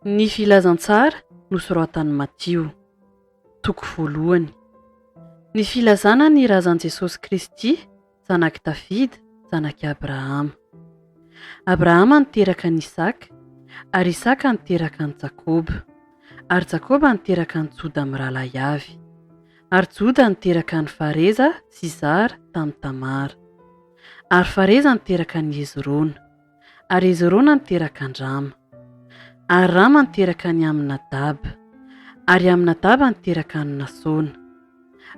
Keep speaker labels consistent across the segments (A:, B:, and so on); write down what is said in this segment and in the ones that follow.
A: Ny Filazantsara nosoratan'i Matio. Toko voalohany. Ny filazana ny razan'i Jesosy Kristy, zanak'i Davida, zanak'i Abrahama. Abrahama niteraka an'i Isaka, ary Isaka niteraka an'i Jakoba, ary Jakoba niteraka an'i Joda mirahalahy avy, ary Joda niteraka an'i Fareza sy Zara tamin'i Tamara, ary Fareza niteraka an'i Hezrona, ary Hezrona niteraka an-dRama, ary Rama niteraka an'i Aminadaba, ary Aminadaba niteraka an'i Nasona.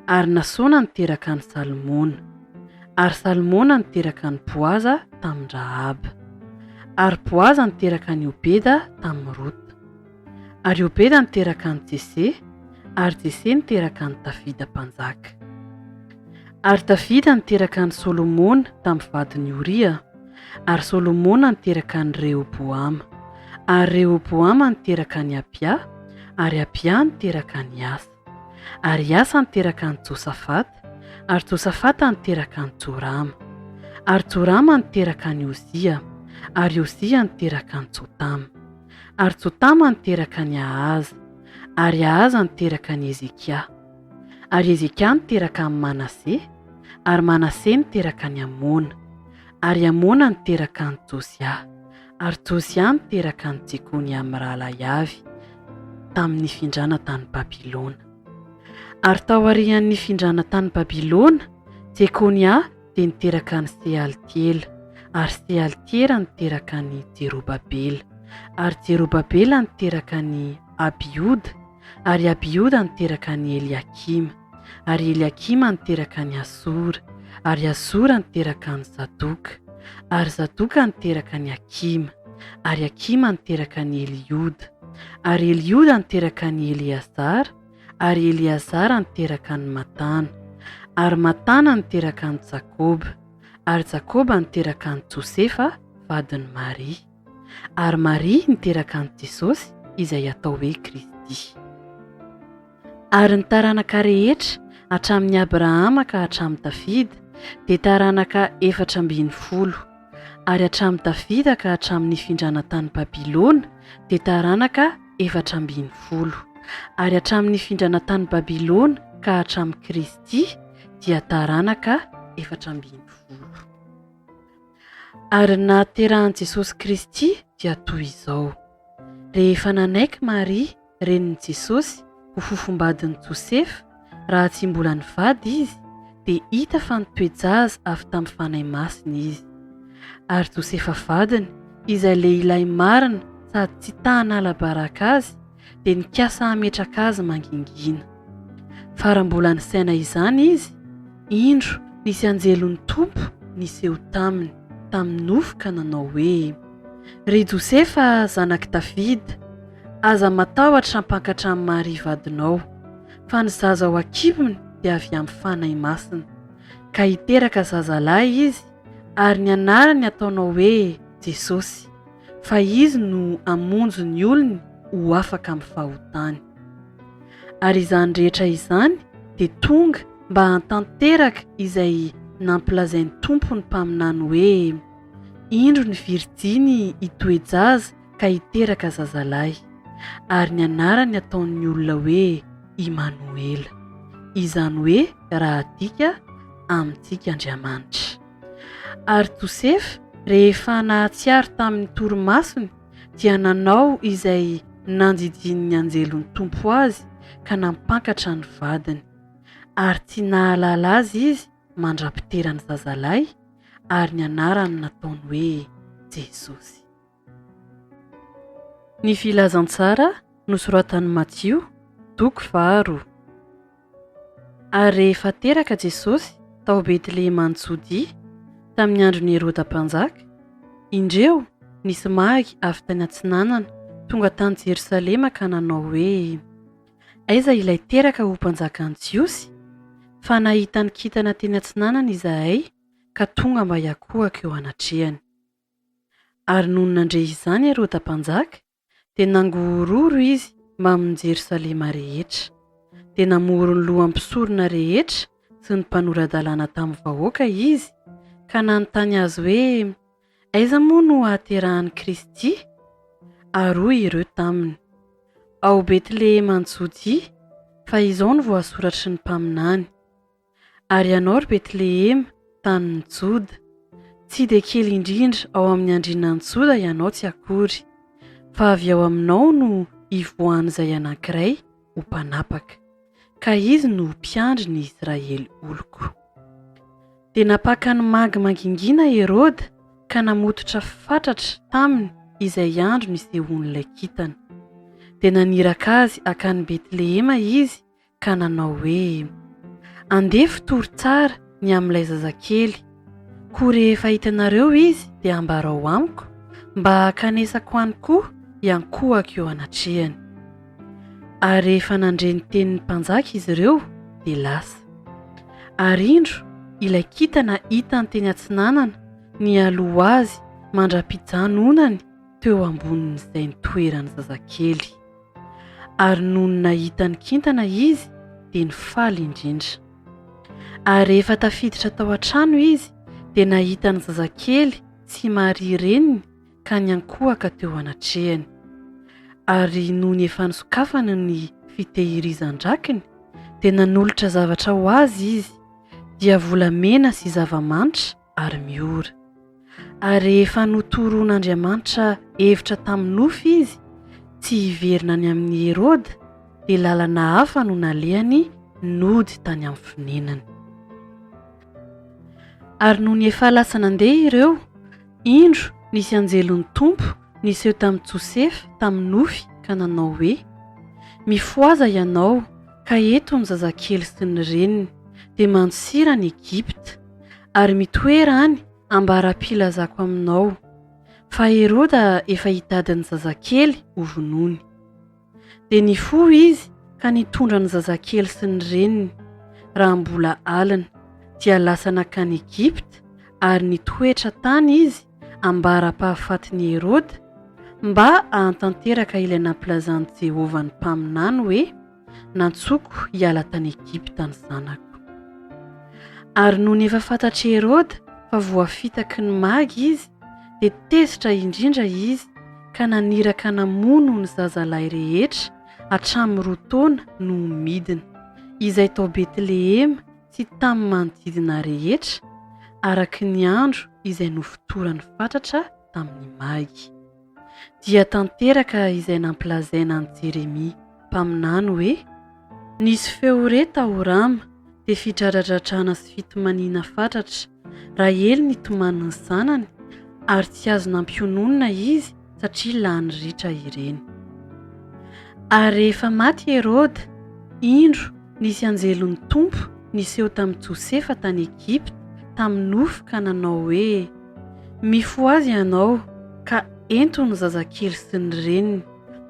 A: Ary Nasona niteraka an'i Salmona. Ary Salmona niteraka an'i Boaza tamin-dRahaba. Ary Boaza niteraka an'i Obeda tamin'i Rota. Ary Obeda niteraka an'i Jese, ary Jese niteraka an'i Davida mpanjaka. Ary Davida niteraka an'i Solomona tamin'ny vadin'i Oria, ary Solomona niteraka an'i Rehoboama. Ary Rehoboama niteraka an'i Abia, ary Abia niteraka an'i Asa. Ary Asa niteraka an'i Josafata, ary Josafata niteraka an'i Jorama. Ary Jorama niteraka an'i Ozia, ary Ozia niteraka an'i Jotama. Ary Jotama niteraka an'i Ahaza, ary Ahaza niteraka an'i Hezekia. Ary Hezekia niteraka an'i Manase, ary Manase niteraka an'i Amona. Ary Amona niteraka an'i Josia. Ary Josia niteraka an'i Jekonia mirahalahy avy, tamin'ny nifindrana tany Babylona. Ary taorian'ny nifindrana tany Babylona, Jekonia dia niteraka an'i Sealtiela, ary Sealtiera niteraka an'i Jerobabela, ary Jerobabela niteraka an'i Abioda, ary Abioda niteraka an'i Eliakima, ary Eliakima niteraka an'i Azora, ary Azora niteraka an'i Zadoka, ary Zadoka niteraka an'i Akima, ary Akima niteraka an'i Elioda, ary Elioda niteraka an'i Eleazara, ary Eleazara niteraka an'i Matana, ary Matana niteraka an'i Jakoba, ary Jakoba niteraka an'i Josefa vadin'i Maria. Ary Maria niteraka an'i Jesosy izay atao hoe Kristy. Ary ny taranaka rehetra, hatramin'i Abrahama ka hatramin'i Davida, dia taranaka 14, ary hatramin'i Davida ka hatramin'ny nifindrana tany Babylona, dia taranaka 14, ary hatramin'ny nifindrana tany Babylona ka hatramin'i Kristy, dia taranaka 14. Ary ny nahaterahan'i Jesosy Kristy dia toy izao, Rehefa nanaiky Maria, renin'i Jesosy, ho fofombadin'i Josefa, raha tsy mbola nivady izy, dia hita fa nitoe-jaza avy tamin'ny Fanahy Masina izy. Ary Josefa vadiny, izay lehilahy marina sady tsy ta hanala baraka azy, dia nikasa hametraka azy mangingina. Fa raha mbola nisaina izany izy, indro nisy anjelin'ny Tompo niseho taminy tamin'ny nofy ka nanao hoe, Ry Josefa zanak'i Davida, aza matahotra hampankatra an'i Maria vadinao, fa ny zaza ao an-kibony dia avy amin'ny Fanahy Masina. Ka hiteraka zazalahy izy, ary ny anarany hataonao hoe Jesosy. fa Izy no hamonjy ny olony ho afaka amin'ny fahotany. Ary izany rehetra izany dia tonga mba hahatanteraka izay nampilazain'ny Tompo ny mpaminany hoe, Indro ny virjiny hitoe-jaza ka hiteraka zazalahy, ary ny anarany hataon'ny olona hoe Imanoela, izany hoe raha adika, Amintsika Andriamanitra. Ary Josefa, rehefa nahatsiaro tamin'ny torimasony, dia nanao izay nandidian'ny anjelin'ny Tompo azy ka nampankatra ny vadiny. Ary tsy nahalala azy izy mandra-piterany zazalahy, ary ny anarany nataony hoe Jesosy. Ny Filazantsara nosoratan'i Matio, toko faharoa. Ary rehefa teraka Jesosy tao Betlehema any Jodia, tamin'ny andron'i Heroda mpanjaka, indreo, nisy magy avy tany atsinanana tonga tany Jerosalema ka nanao hoe, Aiza ilay teraka ho mpanjakan'ny Jiosy? Fa nahita ny kintana teny atsinanana izahay ka tonga mba hiankohoka eo anatrehany. Ary nony nandre izany Heroda mpanjaka, dia nangohorohoro izy mbamin'i Jerosalema rehetra. Dia namory ny lohan'ny mpisorona rehetra sy ny mpanora-dalàna tamin'ny vahoaka izy, ka nanontany azy hoe, Aiza moa no hahaterahan'i Kristy? Ary hoy ireo taminy, Ao Betlehema any Jodia, fa izao no voasoratry ny mpaminany, Ary ianao, ry Betlehema, tanin'i Joda, tsy dia kely indrindra ao amin'ny andrianan'i Joda ianao tsy akory, fa avy ao aminao no hivoahan'izay anankiray ho mpanapaka, ka izy no ho mpiandry ny Israely oloko. Dia nampaka ny magy mangingina Heroda ka namototra fatratra taminy izay andro nisehoan'ilay kintana. Dia naniraka azy hankany Betlehema izy ka nanao hoe, Andeha fotory tsara ny amin'ilay zazakely, koa rehefa hitanareo izy dia ambarao amiko, mba hankanesako any koa hiankohako eo anatrehany. Ary rehefa nandre ny tenin'ny mpanjaka izy ireo, dia lasa. Ary indro, ilay kintana hitany teny atsinanana nialoha azy mandra-pijanonany teo ambonin'izay nitoeran'ny zazakely. Ary nony nahita ny kintana izy, dia nifaly indrindra. Ary rehefa tafiditra tao an-trano izy, dia nahita ny zazakely sy Maria reniny ka niankohoka teo anatrehany. Ary nony efa nosokafany ny fitehirizan-drakiny, dia nanolotra zavatra ho azy izy, dia volamena sy zava-manitra ary miora. Ary rehefa notoroan'Andriamanitra hevitra tamin'ny nofy izy tsy hiverina any amin'i Heroda, dia lalana hafa no nalehany nody tany amin'ny fonenany. Ary nony efa lasa nandeha ireo, indro nisy anjelin'ny Tompo niseho tamin'i Josefa tamin'ny nofy ka nanao hoe, Mifohaza ianao, ka ento ny zazakely sy ny reniny, dia mandosira any Egypta, ary mitoera any ambara-pilazako aminao, fa Heroda efa hitady ny zazakely hovonoiny. Dia nifoha izy ka nitondra ny zazakely sy ny reniny, raha mbola alina, dia lasa nankany Egypta, ary nitoetra tany izy ambara-pahafatin'i Heroda, mba hahatanteraka ilay nampilazan'i Jehovah ny mpaminany hoe, Nantsoiko hiala tany Egypta ny zanako. Ary nony efa fantatr'i Heroda fa voafitaky ny magy izy, dia tezitra indrindra izy ka naniraka namono ny zazalahy rehetra hatramin'ny roa taona no ho midina, izay tao Betlehema sy tamin'ny manodidina rehetra, araka ny andro izay nofotorany fatratra tamin'ny magy. Dia tanteraka izay nampilazaina an'i Jeremia mpaminany hoe, Nisy feo re tao Rama, dia fidradradradrana sy fitomaniana fatratra. Rahely nitomany ny zanany, ary tsy azo nampiononina izy satria lany ritra ireny. Ary rehefa maty Heroda, indro, nisy anjelin'ny Tompo niseho tamin'i Josefa tany Egypta tamin'ny nofy ka nanao hoe, Mifohaza ianao, ka ento ny zazakely sy ny reniny,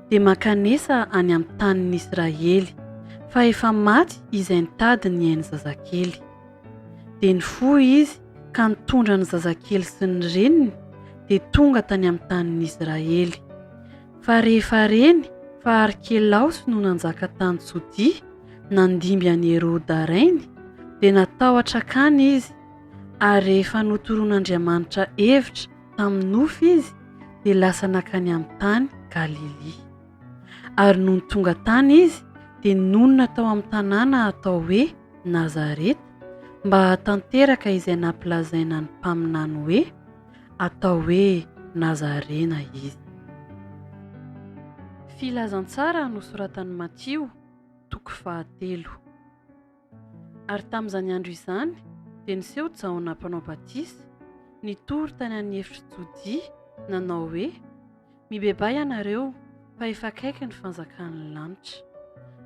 A: dia mankanesa any amin'ny tanin'ny Israely, fa efa maty izay nitady ny ain'ny zazakely. Dia nifoha izy ka nitondra ny zazakely sy ny reniny, dia tonga tany amin'ny tanin'ny Israely. Fa rehefa reny fa Arkelaosy no nanjaka tany Jodia, nandimby an'i Heroda rainy, dia natahotra hankany izy, ary rehefa notoroan'Andriamanitra hevitra tamin'ny nofy izy, dia lasa nankany amin'ny tany Galilia. Ary nony tonga tany izy, dia nonina tao amin'ny tanàna atao hoe Nazareta, mba hahatanteraka izay nampilazaina ny mpaminany hoe, Atao hoe Nazarena izy. Filazantsara nosoratan'i Matio, toko fahatelo. Ary tamin'izany andro izany dia niseho Jaona Mpanao Batisa, nitory tany an'efitr'i Jodia, nanao hoe, Mibebaha ianareo, fa efa akaiky ny fanjakan'ny lanitra.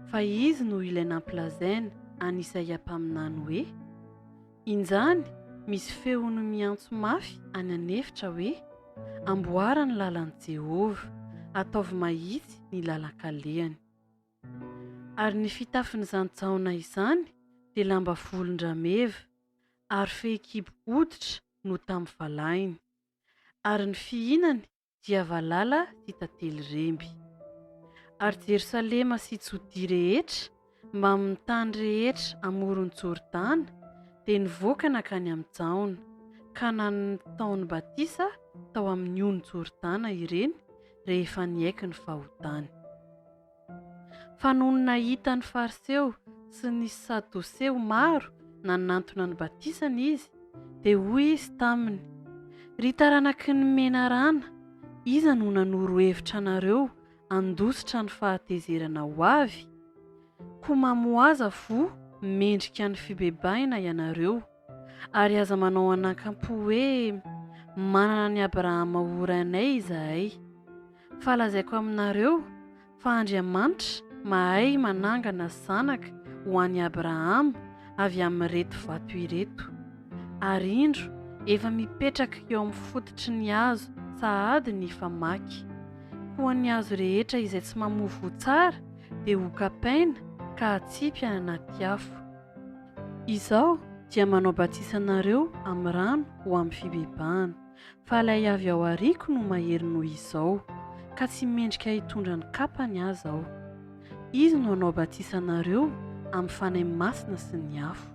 A: Fa izy no ilay nampilazaina an'i Isaia mpaminany hoe, Injany misy feony miantso mafy any an'efitra hoe, Amboara ny lalan'i Jehovah, ataovy mahitsy ny lalan-kalehany. Ary ny fitafin'izany Jaona izany dia lamba volon-drameva, ary fehikibo hoditra no tamin'ny valahiny, ary ny fihinany dia valala sy tantely remby. Ary Jerosalema sy Jodia rehetra mbamin'ny tany rehetra amoron'i Jordana dia nivoaka nankany amin'i Jaona, ka nataony batisa tao amin'ny ony Jordana ireny. rehefa niaiky ny fahotany. Fa nony nahita ny Fariseo sy ny Sadoseo maro nanantona ny batisany izy, dia hoy izy taminy, Ry taranaky ny menarana, iza no nanoro hevitra anareo handositra ny fahatezerana ho avy? Koa mamohaza voa mendrika ny fibebahina ianareo, ary aza manao anakam-po hoe, Manana an'i Abrahama ho rainay izahay. Fa lazaiko aminareo fa Andriamanitra mahay manangana zanaka ho an'i Abrahama avy amin'ireto vato ireto. Ary indro, efa mipetraka eo amin'ny fototry ny hazo sahady ny famaky. Koa ny hazo rehetra izay tsy mamoa voa tsara dia hokapaina ka hatsipy any anaty afo. Izaho dia manao batisa anareo amin'ny rano ho amin'ny fibebahana. Fa ilay avy ao aoriako no mahery noho izao, ka tsy mendrika hitondra ny kapany aza aho. Izy no hanao batisa anareo amin'ny Fanahy Masina sy ny afo.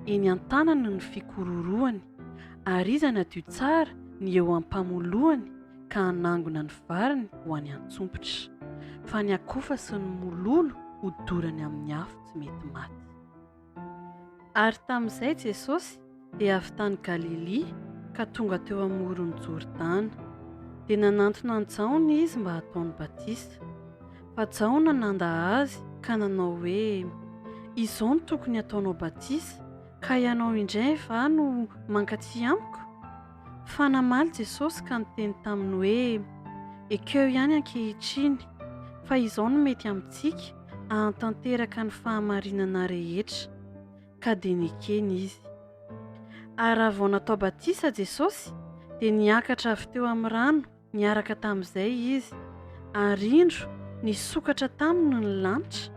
A: Eny an-tanany ny fikororohany, ary izy hanadio tsara ny eo am-pamolohany ka hanangona ny variny ho any an-tsompitra. Fa ny akofa sy ny mololo hodorany amin'ny afo tsy mety maty. Ary tamin'izay Jesosy dia avy tany Galilia ka tonga teo amoron'i Jordana. Dia nanantona an'i Jaona izy mba hataony batisa. Fa Jaona nanda azy ka nanao hoe, Izao no tokony hataonao batisa, ka ianao indray va no mankaty amiko? Fa namaly Jesosy ka niteny taminy hoe, Ekeo ihany ankehitriny, fa izao no mety amintsika hahatanteraka ny fahamarinana rehetra. Ka dia nekeny izy. Ary raha vao natao batisa Jesosy, dia niakatra avy teo amin'ny rano niaraka tamin'izay izy, ary indro, nisokatra taminy ny lanitra,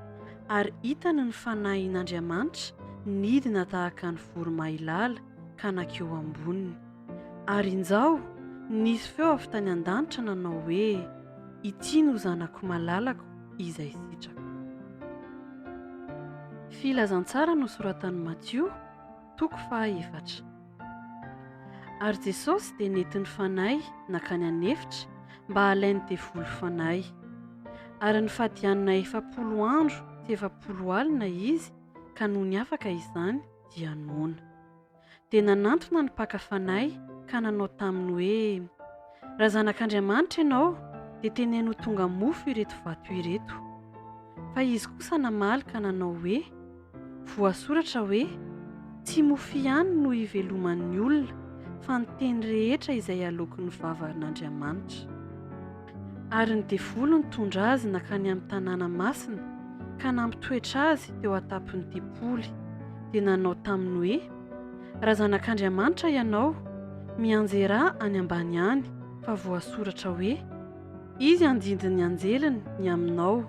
A: ary hitany ny Fanahin'Andriamanitra nidina tahaka ny voromailala ka nankeo amboniny. Ary injao, nisy feo avy tany an-danitra nanao hoe, Ity no Zanako malalako, izay sitrako. Filazantsara nosoratan'i Matio, toko fahaefatra. Ary Jesosy dia nentin'ny Fanahy nankany an'efitra mba halain'ny devoly fanahy. Ary nifadianina 40 andro sy 40 alina izy ka nony afaka izany dia noana. Dia nanantona ny mpaka fanahy ka nanao taminy hoe, Raha zanak'Andriamanitra ianao, dia teneno ho tonga mofo ireto vato ireto. Fa izy kosa namaly ka nanao hoe, Voasoratra hoe, Tsy mofo ihany no iveloman'ny olona, fa ny teny rehetra izay aloaky ny vavan'Andriamanitra. Ary ny devoly nitondra azy nankany amin'ny tanàna masina ka nampitoetra azy teo an-tampon'ny tempoly, dia nanao taminy hoe, Raha zanak'Andriamanitra ianao, mianjerà any ambany any, fa voasoratra hoe, Izy handidy ny anjeliny ny aminao,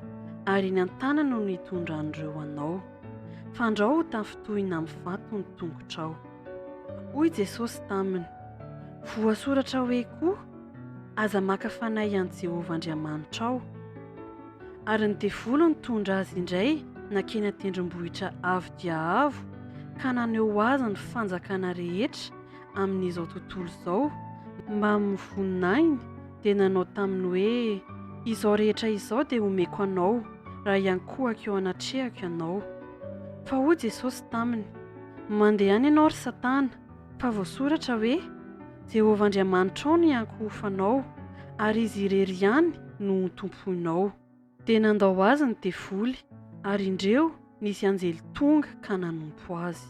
A: ary eny an-tanany no hitondran'ireo anao, fandrao ho tafintohina amin'ny vato ny tongotrao. Hoy Jesosy taminy, Voasoratra hoe koa, Aza maka fanahy an'i Jehovah Andriamanitrao. Ary ny devoly nitondra azy indray nankeny an-tendrombohitra avo dia avo, ka naneho azy ny fanjakana rehetra amin'izao tontolo izao, mbamin'ny voninahiny, dia nanao taminy hoe, Izao rehetra izao dia homeko anao, raha hiankohaka eo anatrehako ianao. Fa hoy Jesosy taminy, Mandehana ianao, ry Satana, fa voasoratra hoe, Jehovah Andriamanitrao no hiankohofanao, ary Izy irery ihany no hotompoinao. Dia nandao azy ny devoly, ary indreo nisy anjely tonga ka nanompo azy.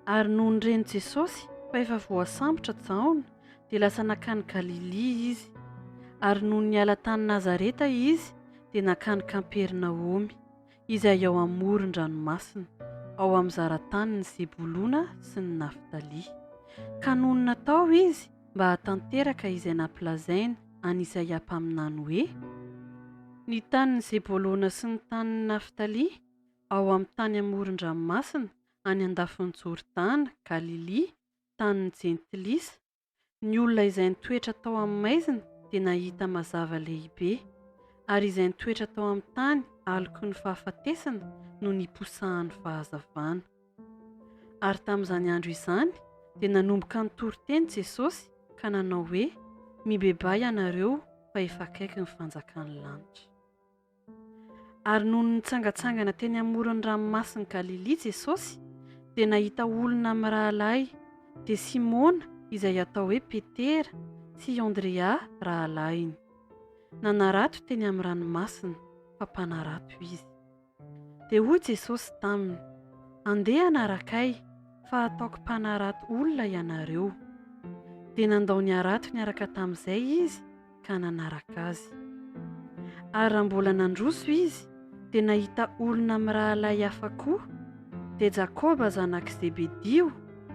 A: Ary nony ren'i Jesosy fa efa voasambotra Jaona, dia lasa nankany Galilia izy. Ary nony niala tany Nazareta izy, dia nankany Kapernaomy, izay ao amoron-dranomasina, ao amin'ny zara-tanin'i Zebolona sy ny Naftalia. Ka nonina tao izy mba hahatanteraka izay nampilazainy an'i Isaia mpaminany hoe, Ny tanin'i Zebolona sy ny tanin'i Naftalia, ao amin'ny tany amoron-dranomasina, any an-dafin'i Jordana, Galilia, tanin'ny Jentilisa, ny olona izay nitoetra tao amin'ny maizina dia nahita mazava lehibe, ary izay nitoetra tao amin'ny tany aloky ny fahafatesana no niposahan'ny fahazavana. Ary tamin'izany andro izany dia nanomboka nitory teny Jesosy ka nanao hoe, Mibebaha ianareo, fa efa akaiky ny fanjakan'ny lanitra. Ary nony nitsangantsangana teny amoron'ny ranomasin'i Galilia Jesosy, dia nahita olona mirahalahy, dia Simona izay atao hoe Petera sy i Andrea rahalahiny. Nanarato teny amin'ny ranomasina, fa mpanarato izy. Dia hoy Jesosy taminy, Andeha hanaraka Ahy, fa hataoko mpanarato olona ianareo. Dia nandao ny harato niaraka tamin'izay izy ka nanaraka Azy. Ary raha mbola nandroso izy, dia nahita olona mirahalahy hafa koa, dia Jakoba zanak'i Zebedio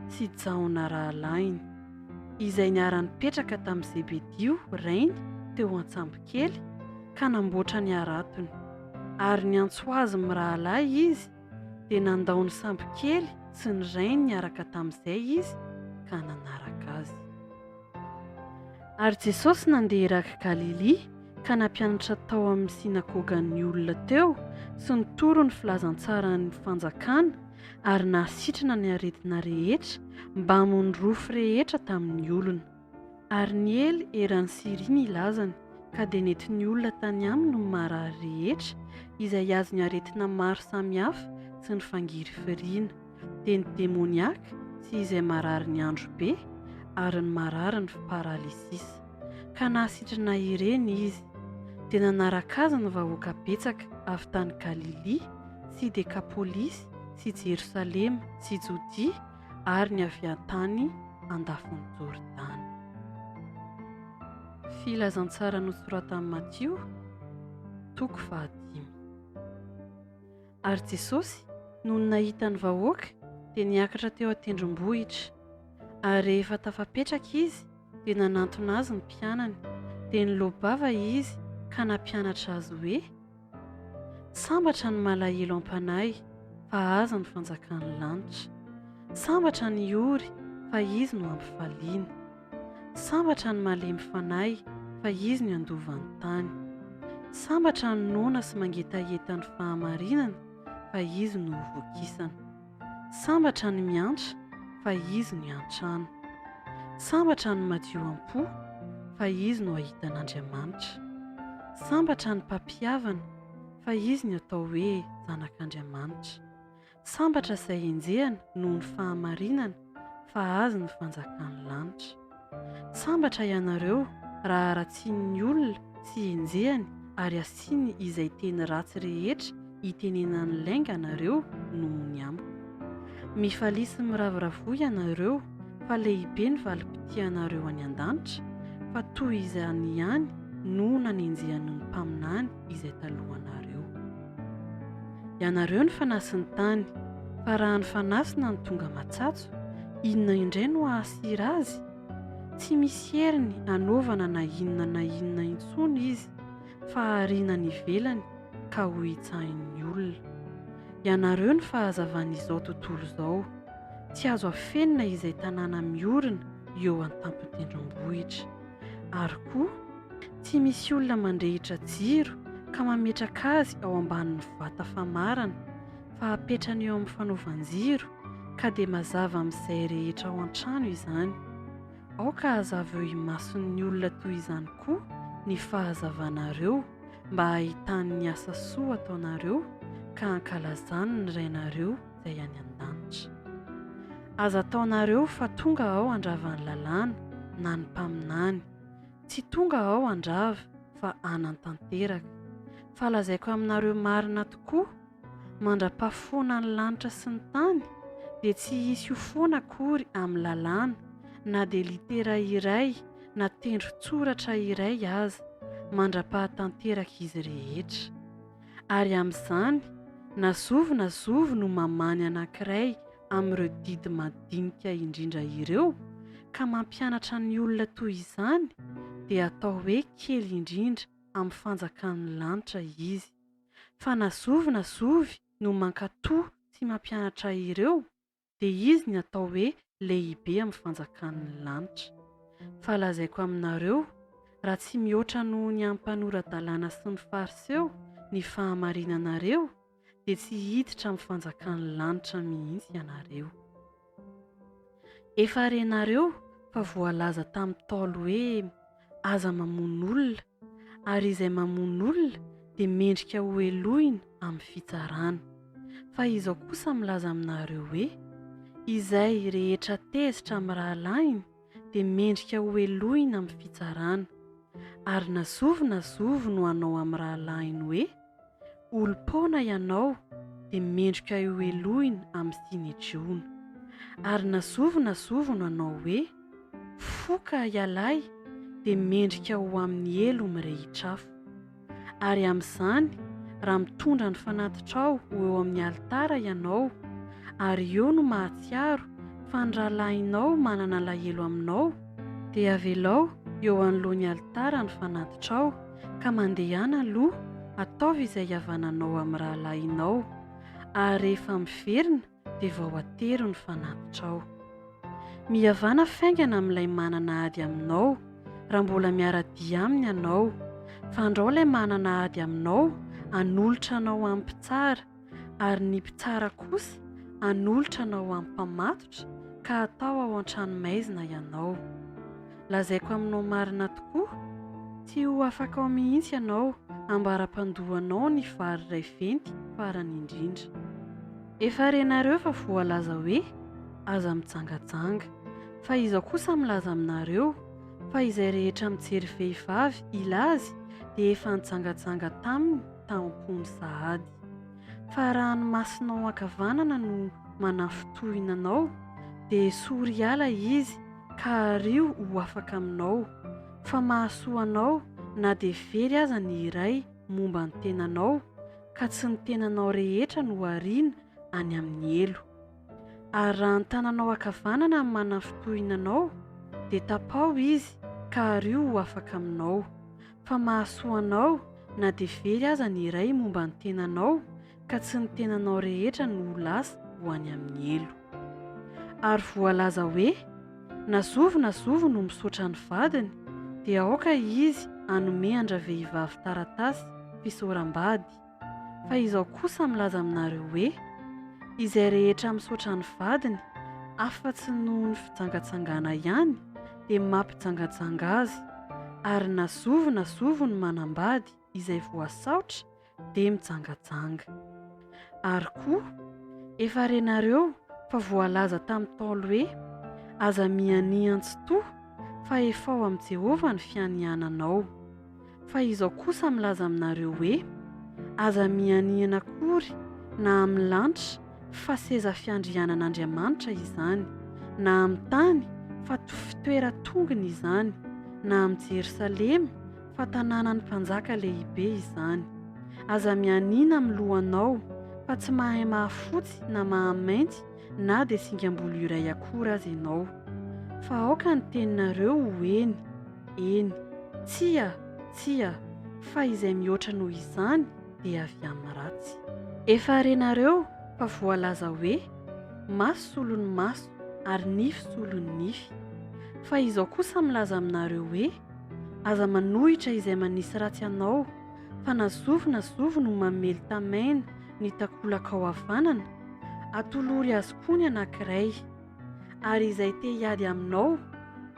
A: sy Jaona rahalahiny, izay niara-nipetraka tamin'i Zebedio rainy teo an-tsambokely ka namboatra ny haratony. Ary niantso azy mirahalahy izy, dia nandao ny sambokely sy ny rainy niaraka tamin'izay izy ka nanaraka azy. Ary Jesosy nandeha erak'i Galilia ka nampianatra tao amin'ny synagogan'ny olona teo sy nitory ny filazantsaran'ny fanjakana ary nahasitrana ny aretina rehetra mbamin'ny rofy rehetra tamin'ny olona. Ary niely eran'i Syria ny lazany, ka dia nentin'ny olona tany aminy ny marary rehetra izay azon'ny aretina maro samihafa sy ny fangirifiriana, dia ny demoniaka sy izay marary ny androbe ary ny marary ny paralysisa, ka nahasitrana ireny izy. Dia nanaraka azy ny vahoaka betsaka avy tany Galilia sy Dekapolisy sy Jerosalema sy Jodia ary ny avy tany andafin'i Jordana. Filazantsara nosoratan'i Matio, toko fahadimy. Ary Jesosy, nony nahita ny vahoaka, dia niakatra teo an-tendrombohitra. Ary rehefa tafapetraka izy, dia nanantona azy ny mpianany, dia niloa-bava izy ka nampianatra azy hoe, Sambatra ny malahelo am-panahy, fa azy ny fanjakan'ny lanitra. Sambatra ny ory, fa izy no hampifaliana. Sambatra ny malemy fanahy, fa izy no handova ny tany. Sambatra ny noana sy mangetaheta ny fahamarinana, fa izy no hovokisana. Sambatra ny miantra, fa izy no hiantrana. Sambatra ny madio am-po, fa izy no hahita an'Andriamanitra. Sambatra ny mpampihavana, fa izy no atao hoe zanak'Andriamanitra. Sambatra izay enjehina noho ny fahamarinana, fa azy ny fanjakan'ny lanitra. Sambatra ianareo raha haratsian'ny olona sy enjehiny ary asiany izay teny ratsy rehetra itenenany lainga anareo noho ny amiko. Mifalia sy miravoravoa ianareo fa lehibe ny valim-pitianareo any an-danitra, fa toy izany ihany no nanenjehany ny mpaminany izay talohanareo. Ianareo ny fanasin'ny tany, fa raha ny fanasina no tonga matsatso, inona indray no hahasira azy? Tsy misy heriny hanaovana na inona na inona intsony izy, fa hariana any ivelany ka hohitsahin'ny olona. Ianareo ny fahazavan'izao tontolo izao. Tsy azo afenina izay tanàna miorina eo an-tampon-tendrombohitra. Ary koa, tsy misy olona mandrehitra jiro ka mametraka azy ao ambanin'ny vata famarana, fa apetrany eo amin'ny fanaovan-jiro, ka dia mazava amin'izay rehetra ao an-trano izany. Aoka hazava eo imason'ny olona toy izany koa ny fahazavanareo, mba hahitany ny asa soa ataonareo ka hankalazany ny Rainareo izay any an-danitra. Aza ataonareo fa tonga aho handrava ny lalàna na ny mpaminany. Tsy tonga aho handrava fa hanantanteraka. Fa lazaiko aminareo marina tokoa, mandra-pahafoana ny lanitra sy ny tany, dia tsy hisy ho foana akory amin'ny lalàna, na dia litera iray na tendron-tsoratra iray aza, mandra-pahatanteraka izy rehetra. Ary amin'izany, na zovy na zovy no mamany anankiray amin'ireo didy madinika indrindra ireo, ka mampianatra ny olona toy izany, dia atao hoe kely indrindra amin'ny fanjakan'ny lanitra izy. Fa na zovy na zovy no mankatò sy mampianatra ireo, dia izy ny atao hoe lehibe amin'ny fanjakan'ny lanitra. Fa lazaiko aminareo, raha tsy mihoatra noho ny an'ny mpanora-dalàna sy ny Fariseo ny fahamarinanareo, dia tsy hiditra amin'ny fanjakan'ny lanitra mihitsy ianareo. Efa renareo fa voalaza tamin'ny Ntaolo hoe, Aza mamono olona. Ary izay mamono olona dia mendrika hohelohina amin'ny fitsarana. Fa izao kosa milaza aminareo hoe, Izay rehetra tezitra amin'ny rahalahiny dia mendrika hohelohina amin'ny fitsarana. Ary na zovy na zovy no hanao amin'ny rahalahiny hoe, Olom-poana ianao, dia mendrika hohelohina amin'ny Synedriona. Ary na zovy na zovy no hanao hoe, Foka ialahy, dia mendrika ho amin'ny helo mirehitr'afo. Ary amin'izany, raha mitondra ny fanatitrao ho eo amin'ny alitara ianao, ary eo no mahatsiaro fa ny rahalahinao manana alahelo aminao, dia avelao eo anoloan'ny alitara ny fanatitrao, ka mandehana aloha, ataovy izay hihavananao amin'ny rahalahinao, ary rehefa miverina dia vao atero ny fanatitrao. Mihavàna faingana amin'ilay manana ady aminao, raha mbola miara-dia aminy ianao, fandrao ilay manana ady aminao hanolotra anao amin'ny mpitsara, ary ny mpitsara kosa hanolotra anao amin'ny mpamatotra ka hatao ao an-tranomaizina ianao. Lazaiko aminao marina tokoa, tsy ho afaka ao mihitsy ianao ambara-pandoanao ny vary iray venty farany indrindra. Efa renareo fa voalaza hoe, Aza mijangajanga. Fa izaho kosa milaza aminareo, fa izay rehetra mijery vehivavy hila azy dia efa nijangajanga taminy tao am-pony sahady. Fa raha ny masonao ankavanana no manafintohina anao, dia esory hiala izy ka ario ho afaka aminao, fa mahasoa anao na dia very aza ny iray momba ny tenanao, ka tsy ny tenanao rehetra no ariana any amin'ny helo. Ary raha ny tananao ankavanana no manafintohina anao, dia tapaho izy ka ario ho afaka aminao, fa mahasoa anao na dia very aza ny iray momba ny tenanao, ka tsy ny tenanao rehetra no ho lasa ho any amin'ny helo. Ary voalaza hoe, Na zovy na zovy no misaotra ny vadiny, dia aoka izy hanome an-dravehivavy taratasy fisaoram-bady. Fa izaho kosa milaza aminareo hoe, Izay rehetra misaotra ny vadiny, afa-tsy noho ny fijangajangana ihany, dia mampijangajanga azy, ary na zovy na zovy no manambady izay voasaotra, dia mijangajanga. Ary koa, efa renareo fa voalaza tamin'ny Ntaolo hoe, Aza mianian-tsy to, fa efao amin'i Jehovah ny fianiananao. Fa izao kosa milaza aminareo hoe, Aza mianiana akory na amin'ny lanitra, fa seza fiandrianan'Andriamanitra izany, na amin'ny tany, fa fitoeran-tongony izany, na amin'i Jerosalema, fa tanànan'ny mpanjaka lehibe izany. Aza mianiana amin'ny lohanao, fa tsy mahay mahafotsy na mahamainty na dia singam-bolo iray akory aza ianao. Fa aoka ny teninareo ho eny, eny, tsia, tsia, fa izay mihoatra noho izany dia avy amin'ny ratsy. Efa renareo fa voalaza hoe, Maso solon'ny maso ary nify solon'ny nify. Fa izao kosa milaza aminareo hoe, Aza manohitra izay manisy ratsy anao, fa na zovy na zovy no mamely tamaina ny takolakao havanana, atolory azy koa ny anankiray. Ary izay te hiady aminao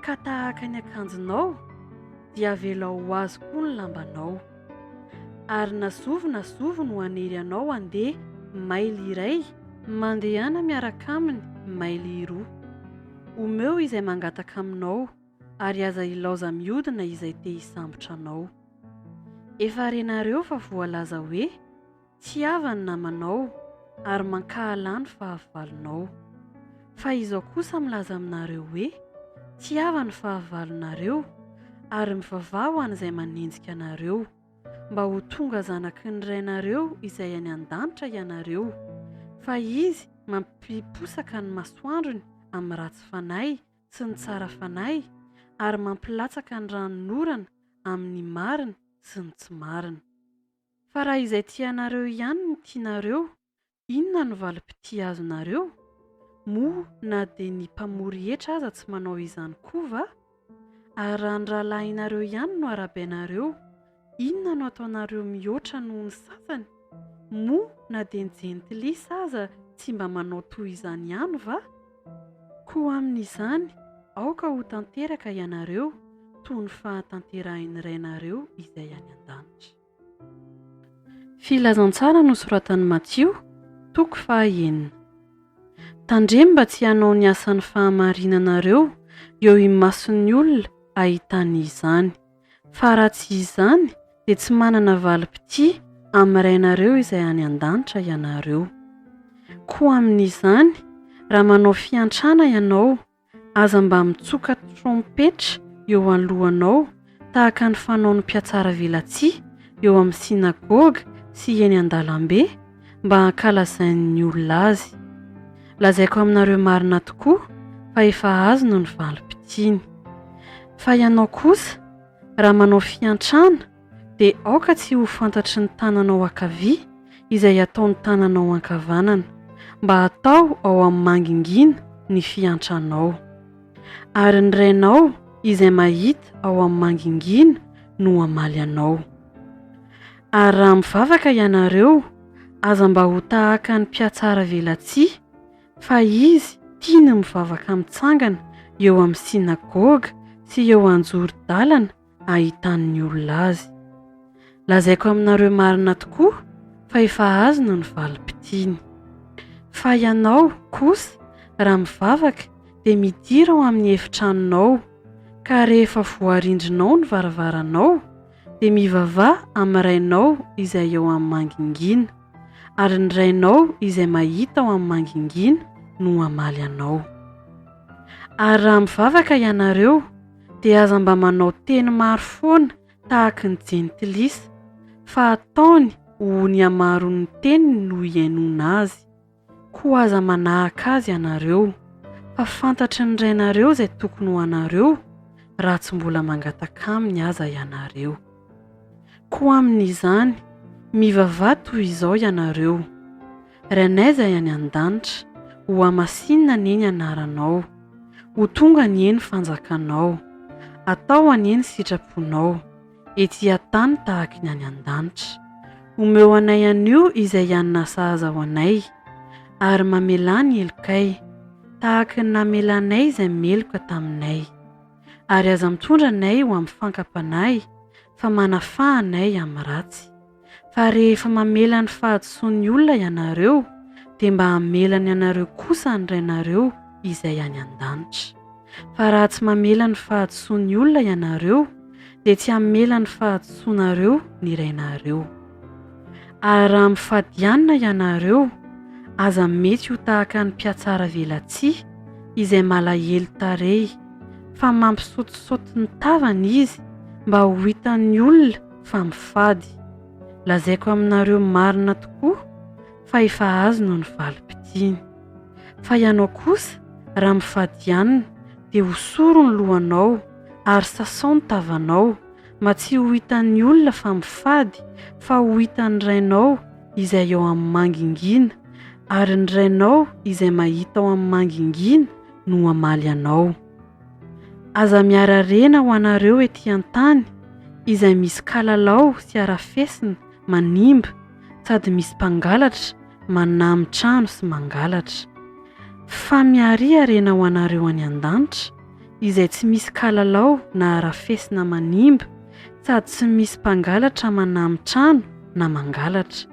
A: ka tahaka ny akanjonao, dia avelao ho azy koa ny lambanao. Ary na zovy na zovy no hanery anao handeha maily iray, mandehana miaraka aminy maily roa. Omeo izay mangataka aminao. ary aza ilaoza miodina izay te hisambotra anao. Efa renareo fa voalaza hoe, Tiava ny namanao ary mankahalà ny fahavalonao. Fa izao kosa milaza aminareo hoe, Tiava ny fahavalonareo ary mivavaha ho an'izay manenjika anareo, mba ho tonga zanaky ny Rainareo izay any an-danitra ianareo, fa Izy mampiposaka ny masoandrony amin'ny ratsy fanahy sy ny tsara fanahy ary mampilatsaka ny ranonorana amin'ny marina sy ny tsy marina. Fa raha izay tia anareo ihany no tianareo, inona no valim-pitia azonareo? Moa na dia ny mpamory hetra aza tsy manao izany koa va? Ary raha ny rahalahinareo ihany no arahabainareo, inona no ataonareo mihoatra noho ny sasany? Moa na dia ny jentilisa aza tsy mba manao toy izany ihany va? Koa amin'izany, aoka ho tanteraka ianareo, toy ny fahatanterahin'ny Rainareo izay any an-danitra. Filazantsara nosoratan'i Matio, toko fahaenina. Tandremo mba tsy hanao ny asan'ny fahamarinanareo eo imason'ny olona hahitany izany, fa raha tsy izany dia tsy manana valim-pitia amin'ny Rainareo izay any an-danitra ianareo. Koa amin'izany, raha manao fiantrana ianao, Aza mba mitsoka trompetra eo alohanao tahaka ny fanaon'ny mpihatsaravelatsihy eo amin'ny synagoga sy eny an-dalambe mba hankalazain'ny olona azy. Lazaiko aminareo marina tokoa fa efa azony ny valim-pitiany. Fa ianao kosa, raha manao fiantrana, dia aoka tsy ho fantatry ny tananao ankavia izay ataon'ny tananao ankavanana, mba hatao ao amin'ny mangingina ny fiantranao. Ary ny Rainao izay mahita ao amin'ny mangingina no hamaly anao. Ary raha mivavaka ianareo, aza mba ho tahaka ny mpihatsaravelatsihy, fa izy tia ny mivavaka mitsangana eo amin'ny synagoga sy eo anjoron-dalana ahitan'ny olona azy. Lazaiko aminareo marina tokoa fa efa azony ny valim-pitiany. Fa ianao, kosa, raha mivavaka, dia midira ao amin'ny efitranonao, ka rehefa voarindrinao ny varavaranao, dia mivavaha amin'ny Rainao izay eo amin'ny mangingina, ary ny Rainao izay mahita ao amin'ny mangingina no hamaly anao. Ary raha mivavaka ianareo, dia aza mba manao teny maro foana tahaky ny jentilisa, fa ataony ho ny hamaron'ny teniny no hihainoana azy. Koa aza manahaka azy ianareo, fa fantatry ny Rainareo izay tokony ho anareo, raha tsy mbola mangataka aminy aza ianareo. Koa amin'izany, mivavaha toy izao ianareo, Rainay izay any an-danitra, hohamasinina anie ny anaranao. Ho tonga anie ny fanjakanao. Atao anie ny sitraponao, ety an-tany tahaky ny any an-danitra. Omeo anay anio izay hanina sahaza ho anay, ary mamelà ny helokay, tahaky ny namelanay izay meloka taminay. Ary aza mitondra anay ho amin'ny fankam-panahy, fa manafaha anay amin'ny ratsy. Fa rehefa mamela ny fahadisoan'ny olona ianareo, dia mba hamela ny anareo kosa ny Rainareo izay any an-danitra. Fa raha tsy mamela ny fahadisoan'ny olona ianareo, dia tsy hamela ny fahadisoanareo ny Rainareo. Ary raha mifady hanina ianareo, aza mety ho tahaka ny mpihatsaravelatsihy izay malahelo tarehy, fa mampisaotisaoty ny tavany izy mba ho hitan'ny olona fa mifady. Lazaiko aminareo marina tokoa fa efa azony ny valim-pitiany. Fa ianao kosa, raha mifady hanina, dia hosoro ny lohanao ary sasao ny tavanao, mba tsy ho hitan'ny olona fa mifady, fa ho hitan'ny Rainao izay ao amin'ny mangingina, ary ny Rainao izay mahita ao amin'ny mangingina no hamaly anao. Aza miara-rena ho anareo ety an-tany izay misy kalalao sy harafesina manimba sady misy mpangalatra manamy trano sy mangalatra. Fa miaria harena ho anareo any an-danitra izay tsy misy kalalao na harafesina manimba sady tsy misy mpangalatra manamy trano na mangalatra.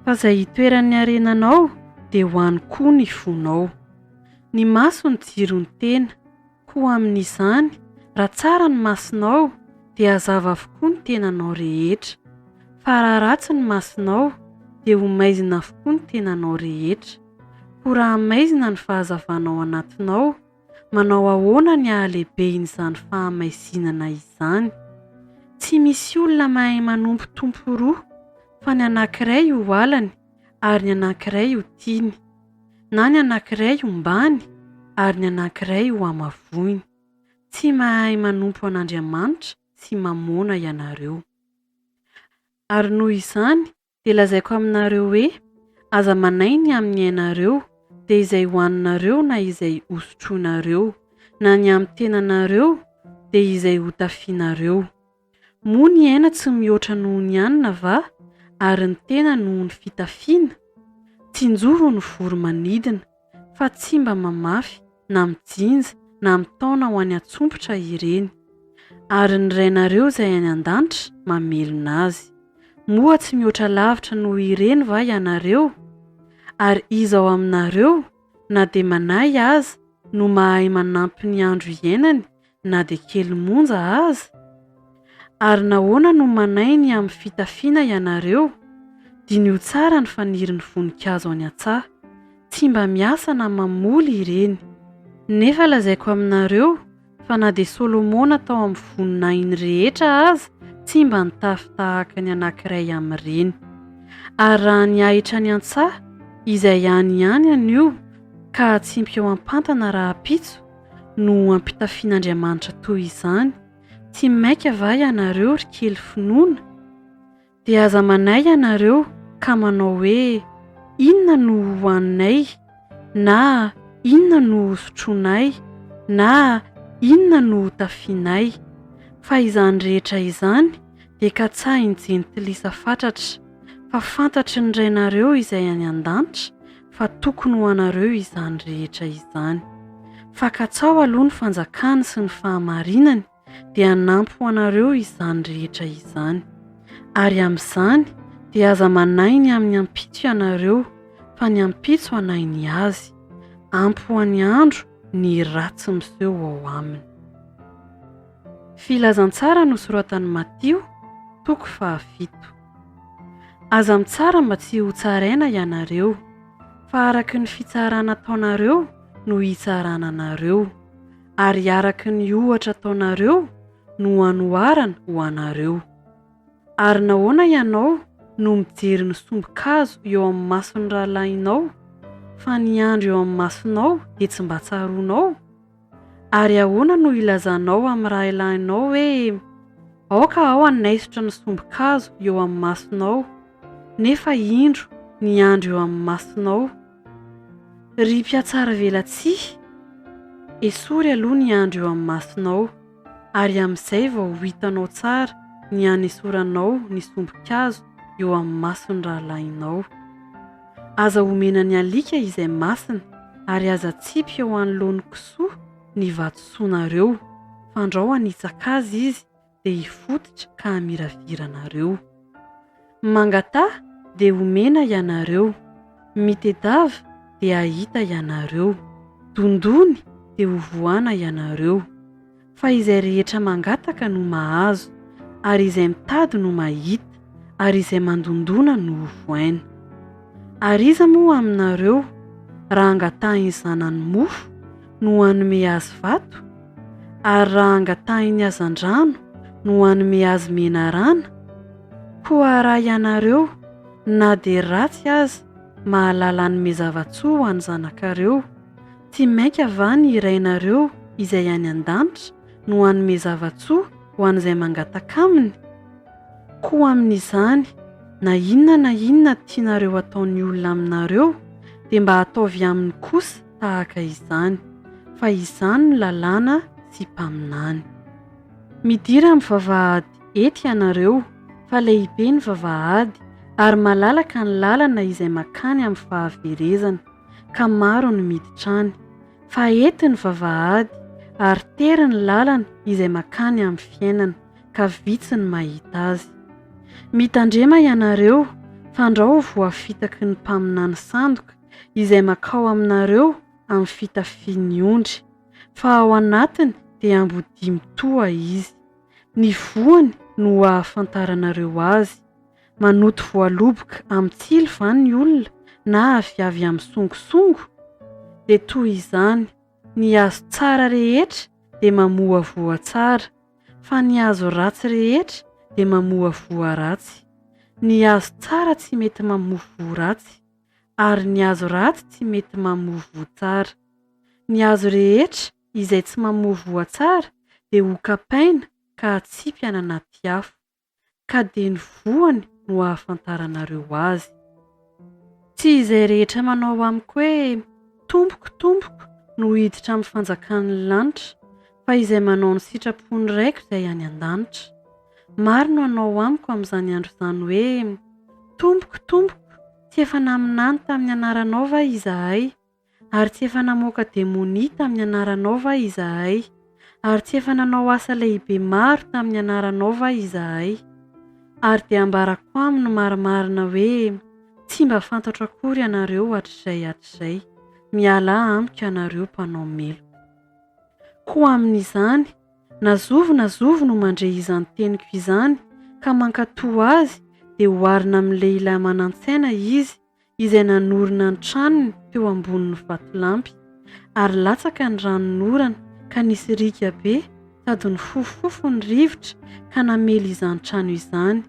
A: Fa izay itoeran'ny harenanao dia ho any koa ny fonao. Ny maso no jiron'ny tena. Koa amin'izany, raha tsara ny masonao, dia hazava avokoa ny tenanao rehetra. Fa raha ratsy ny masonao, dia ho maizina avokoa ny tenanao rehetra. Koa raha maizina ny fahazavana ao anatinao, manao ahoana ny hahalehibehin'izany fahamaizinana izany? Tsy misy olona mahay manompo tompo roa, fa ny anankiray ho halany ary ny anankiray ho tiany. na ny anankiray hombany ary ny anankiray hohamavoiny. Tsy mahay manompo an'Andriamanitra sy Mamôna ianareo. Ary noho izany dia lazaiko aminareo hoe, Aza manahy ny amin'ny ainareo, dia izay hohaninareo na izay hosotroinareo, na ny amin'ny tenanareo, dia izay hotafianareo. Moa ny aina tsy mihoatra noho ny hanina va, ary ny tena noho ny fitafiana? Tsinjovo ny voro-manidina, fa tsy mba mamafy na mijinja na mitaona ho any an-tsompitra ireny. Ary ny Rainareo izay any an-danitra mamelona azy. Moa tsy mihoatra lavitra noho ireny va ianareo? Ary iza ao aminareo, na dia manahy aza, no mahay manampy ny andro iainany na dia kely monja aza? Ary nahoana no manahy ny amin'ny fitafiana ianareo? Diniho tsara ny fanirin'ny voninkazo any an-tsaha. Tsy mba miasa na mamoly ireny. Nefa lazaiko aminareo fa na dia Solomona tao amin'ny voninahiny rehetra aza tsy mba nitafy tahaka ny anankiray amin'ireny. Ary raha ny ahitra any an-tsaha, izay any ihany anio ka hatsimpy eo am-pantana rahampitso, no ampitafian'Andriamanitra toy izany, tsy maika va ianareo ry kely finoana? Dia aza manahy ianareo ka manao hoe, Inona no hohaninay? na Inona no hosotroinay? na Inona no hotafianay? Fa izany rehetra izany dia katsahin'ny jentilisa fatratra, fa fantatry ny Rainareo izay any an-danitra fa tokony ho anareo izany rehetra izany. Fa katsaho aloha ny fanjakany sy ny fahamarinany, dia hanampy ho anareo izany rehetra izany. Ary amin'izany dia aza manahy ny amin'ny ampitso ianareo, fa ny ampitso hanahy ny azy. Ampy ho an'ny andro ny ratsy miseho ao aminy. Filazantsara nosoratan'i Matio, toko fahafito. Aza mitsara mba tsy hotsaraina ianareo, fa araka ny fitsarana ataonareo no hitsarana anareo, ary araka ny ohatra ataonareo no hanoharana ho anareo. Ary nahoana ianao no mijery ny sombin-kazo eo amin'ny mason'ny rahalahinao, fa ny andry eo amin'ny masonao dia tsy mba tsaroanao? Ary ahoana no ilazanao amin'ny rahalahinao hoe, Aoka aho hanaisotra ny sombin-kazo eo amin'ny masonao, nefa indro ny andry eo amin'ny masonao? Ry mpihatsaravelatsihy, esory aloha ny andry eo amin'ny masonao, ary amin'izay vao ho hitanao tsara ny hanesoranao ny sombin-kazo eo amin'ny mason'ny rahalahinao. Aza omena ny alika izay masina, ary aza atsipy eo anoloan'ny kisoa ny vatosoanareo, fandrao hanitsaka azy izy dia hifototra ka hamiravira anareo. Mangataha dia homena ianareo, mitedava dia hahita ianareo, dondony dia hovohana ianareo. Fa izay rehetra mangataka no mahazo, ary izay mitady no mahita, ary izay mandondona no hovohaina. Ary iza moa aminareo, raha angatahin'ny zanany mofo, no hanome azy vato? Ary raha angatahiny hazandrano, no hanome azy menarana? Koa raha ianareo, na dia ratsy aza, mahalala hanome zava-tsoa ho an'ny zanakareo, Tsy mainka va ny Rainareo izay any an-danitra no hanome zava-tsoa ho an'izay mangataka aminy? Koa amin'izany, na inona na inona tianareo hataon'ny olona aminareo, dia mba ataovy aminy kosa tahaka izany, fa izany no lalàna sy mpaminany. Midira amin'ny vavahady ety ianareo, fa lehibe ny vavahady, ary malalaka ny lalana izay mankany amin'ny fahaverezana. ka maro no miditra any, fa ety ny vavahady ary tery ny lalana izay makany amin'ny fiainana, ka vitsy ny mahita azy. Mitandrema ianareo, fandrao ho voafitaky ny mpaminany sandoka izay makao aminareo amin'ny fitafian'ny ondry, fa ao anatiny dia ambodia mitoha izy. Ny voany no ahafantaranareo azy. Manoto voaloboka amin'ny tsilo va ny olona na aviavy amin'ny songosongo? Dia toy izany, ny hazo tsara rehetra dia mamoa voa tsara, fa ny hazo ratsy rehetra dia mamoa voa ratsy. Ny hazo tsara tsy mety mamoa voa ratsy, ary ny hazo ratsy tsy mety mamoa voa tsara. Ny hazo rehetra izay tsy mamoa voa tsara dia hokapaina ka hatsipy any anaty afo. ka dia ny voany no ahafantaranareo azy. Tsy izay rehetra manao amiko hoe, Tompoko, Tompoko, no hiditra amin'ny fanjakan'ny lanitra, fa izay manao ny sitrapon'ny Raiko izay any an-danitra. Maro no hanao amiko amin'izany andro izany hoe, Tompoko, Tompoko, tsy efa naminany tamin'ny anaranao va izahay? Ary tsy efa namoaka demonia tamin'ny anaranao va izahay? Ary tsy efa nanao asa lehibe maro tamin'ny anaranao va izahay? Ary dia hambarako aminy marimarina hoe, Tsy mba fantatro akory ianareo hatrizay hatrizay, mialà amiko ianareo mpanao meloka. Koa amin'izany, na zovy na zovy no mandre izany teniko izany ka mankatò azy dia oharina amin'ny lehilahy manan-tsaina izy izay nanorina ny tranony teo ambonin'ny vatolampy, ary latsaka ny ranonorana ka nisy riaka be sady nifofofofo ny rivotra ka namely izany trano izany,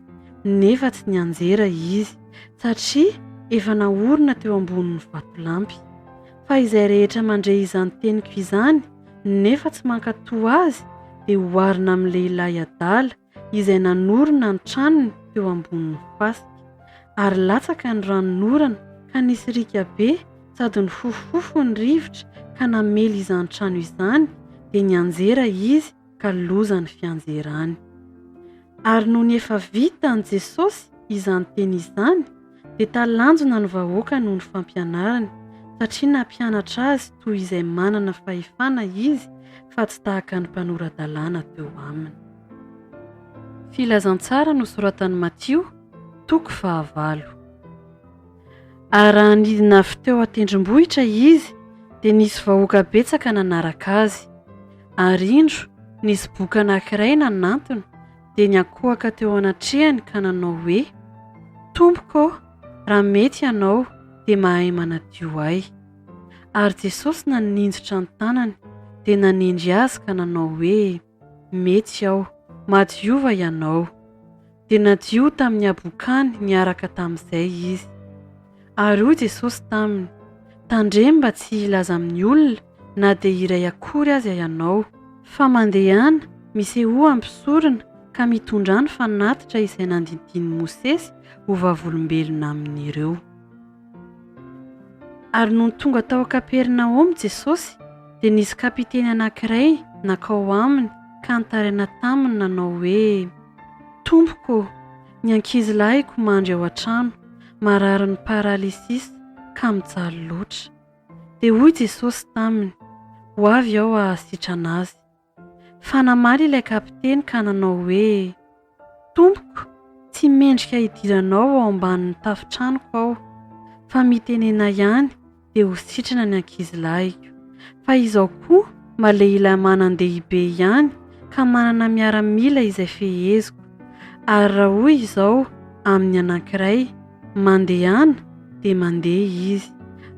A: nefa tsy nianjera izy, satria efa naorina teo ambonin'ny vatolampy. Fa izay rehetra mandre izany teniko izany nefa tsy mankatò azy dia oharina amin'ny lehilahy adala izay nanorina ny tranony teo ambonin'ny fasika. Ary latsaka ny ranonorana ka nisy riaka be sady nifofofofo ny rivotra ka namely izany trano izany, dia nianjera izy ka loza ny fianjerany. Ary nony efa vitan'i Jesosy izany teny izany, dia talanjona ny vahoaka noho ny fampianarany, satria nampianatra azy toy izay manana fahefana izy fa tsy tahaka ny mpanora-dalàna teo aminy. Filazantsara nosoratan'i Matio, toko fahavalo. Ary raha nidina avy teo an-tendrombohitra izy, dia nisy vahoaka betsaka nanaraka azy. Ary indro, nisy boka anankiray nanantona, dia niankohoka teo anatrehany ka nanao hoe, Tompoko ô, raha mety Ianao, dia mahay manadio ahy. Ary Jesosy naninjitra ny tanany, dia nanendry azy ka nanao hoe, Mety aho, madiova ianao. Dia nadio tamin'ny habokany niaraka tamin'izay izy. Ary hoy Jesosy taminy, Tandremo mba tsy hilaza amin'ny olona na dia iray akory aza ianao, fa mandehana, misehoa amin'ny mpisorona ka mitondrà ny fanatitra izay nandidian'i Mosesy ho vavolombelona amin'ireo. Ary nony tonga tao Kapernaomy Jesosy, dia nisy kapiteny anankiray nankao aminy ka nitaraina taminy nanao hoe, Tompoko ô, ny ankizilahiko mandry ao an-trano, mararin'ny paralysisa ka mijaly loatra. Dia hoy Jesosy taminy, Ho avy aho hahasitrana azy. Fa namaly ilay kapiteny ka nanao hoe, Tompoko, tsy mendrika hidiranao ao ambanin'ny tafon-tranoko aho, fa mitenena ihany dia ho sitrana ny ankizilahiko. Fa izao koa mba lehilahy manan-dehibe ihany ka manana miaramila izay feheziko. Ary raha hoy izao amin'ny anankiray, Mandehana, dia mandeha izy.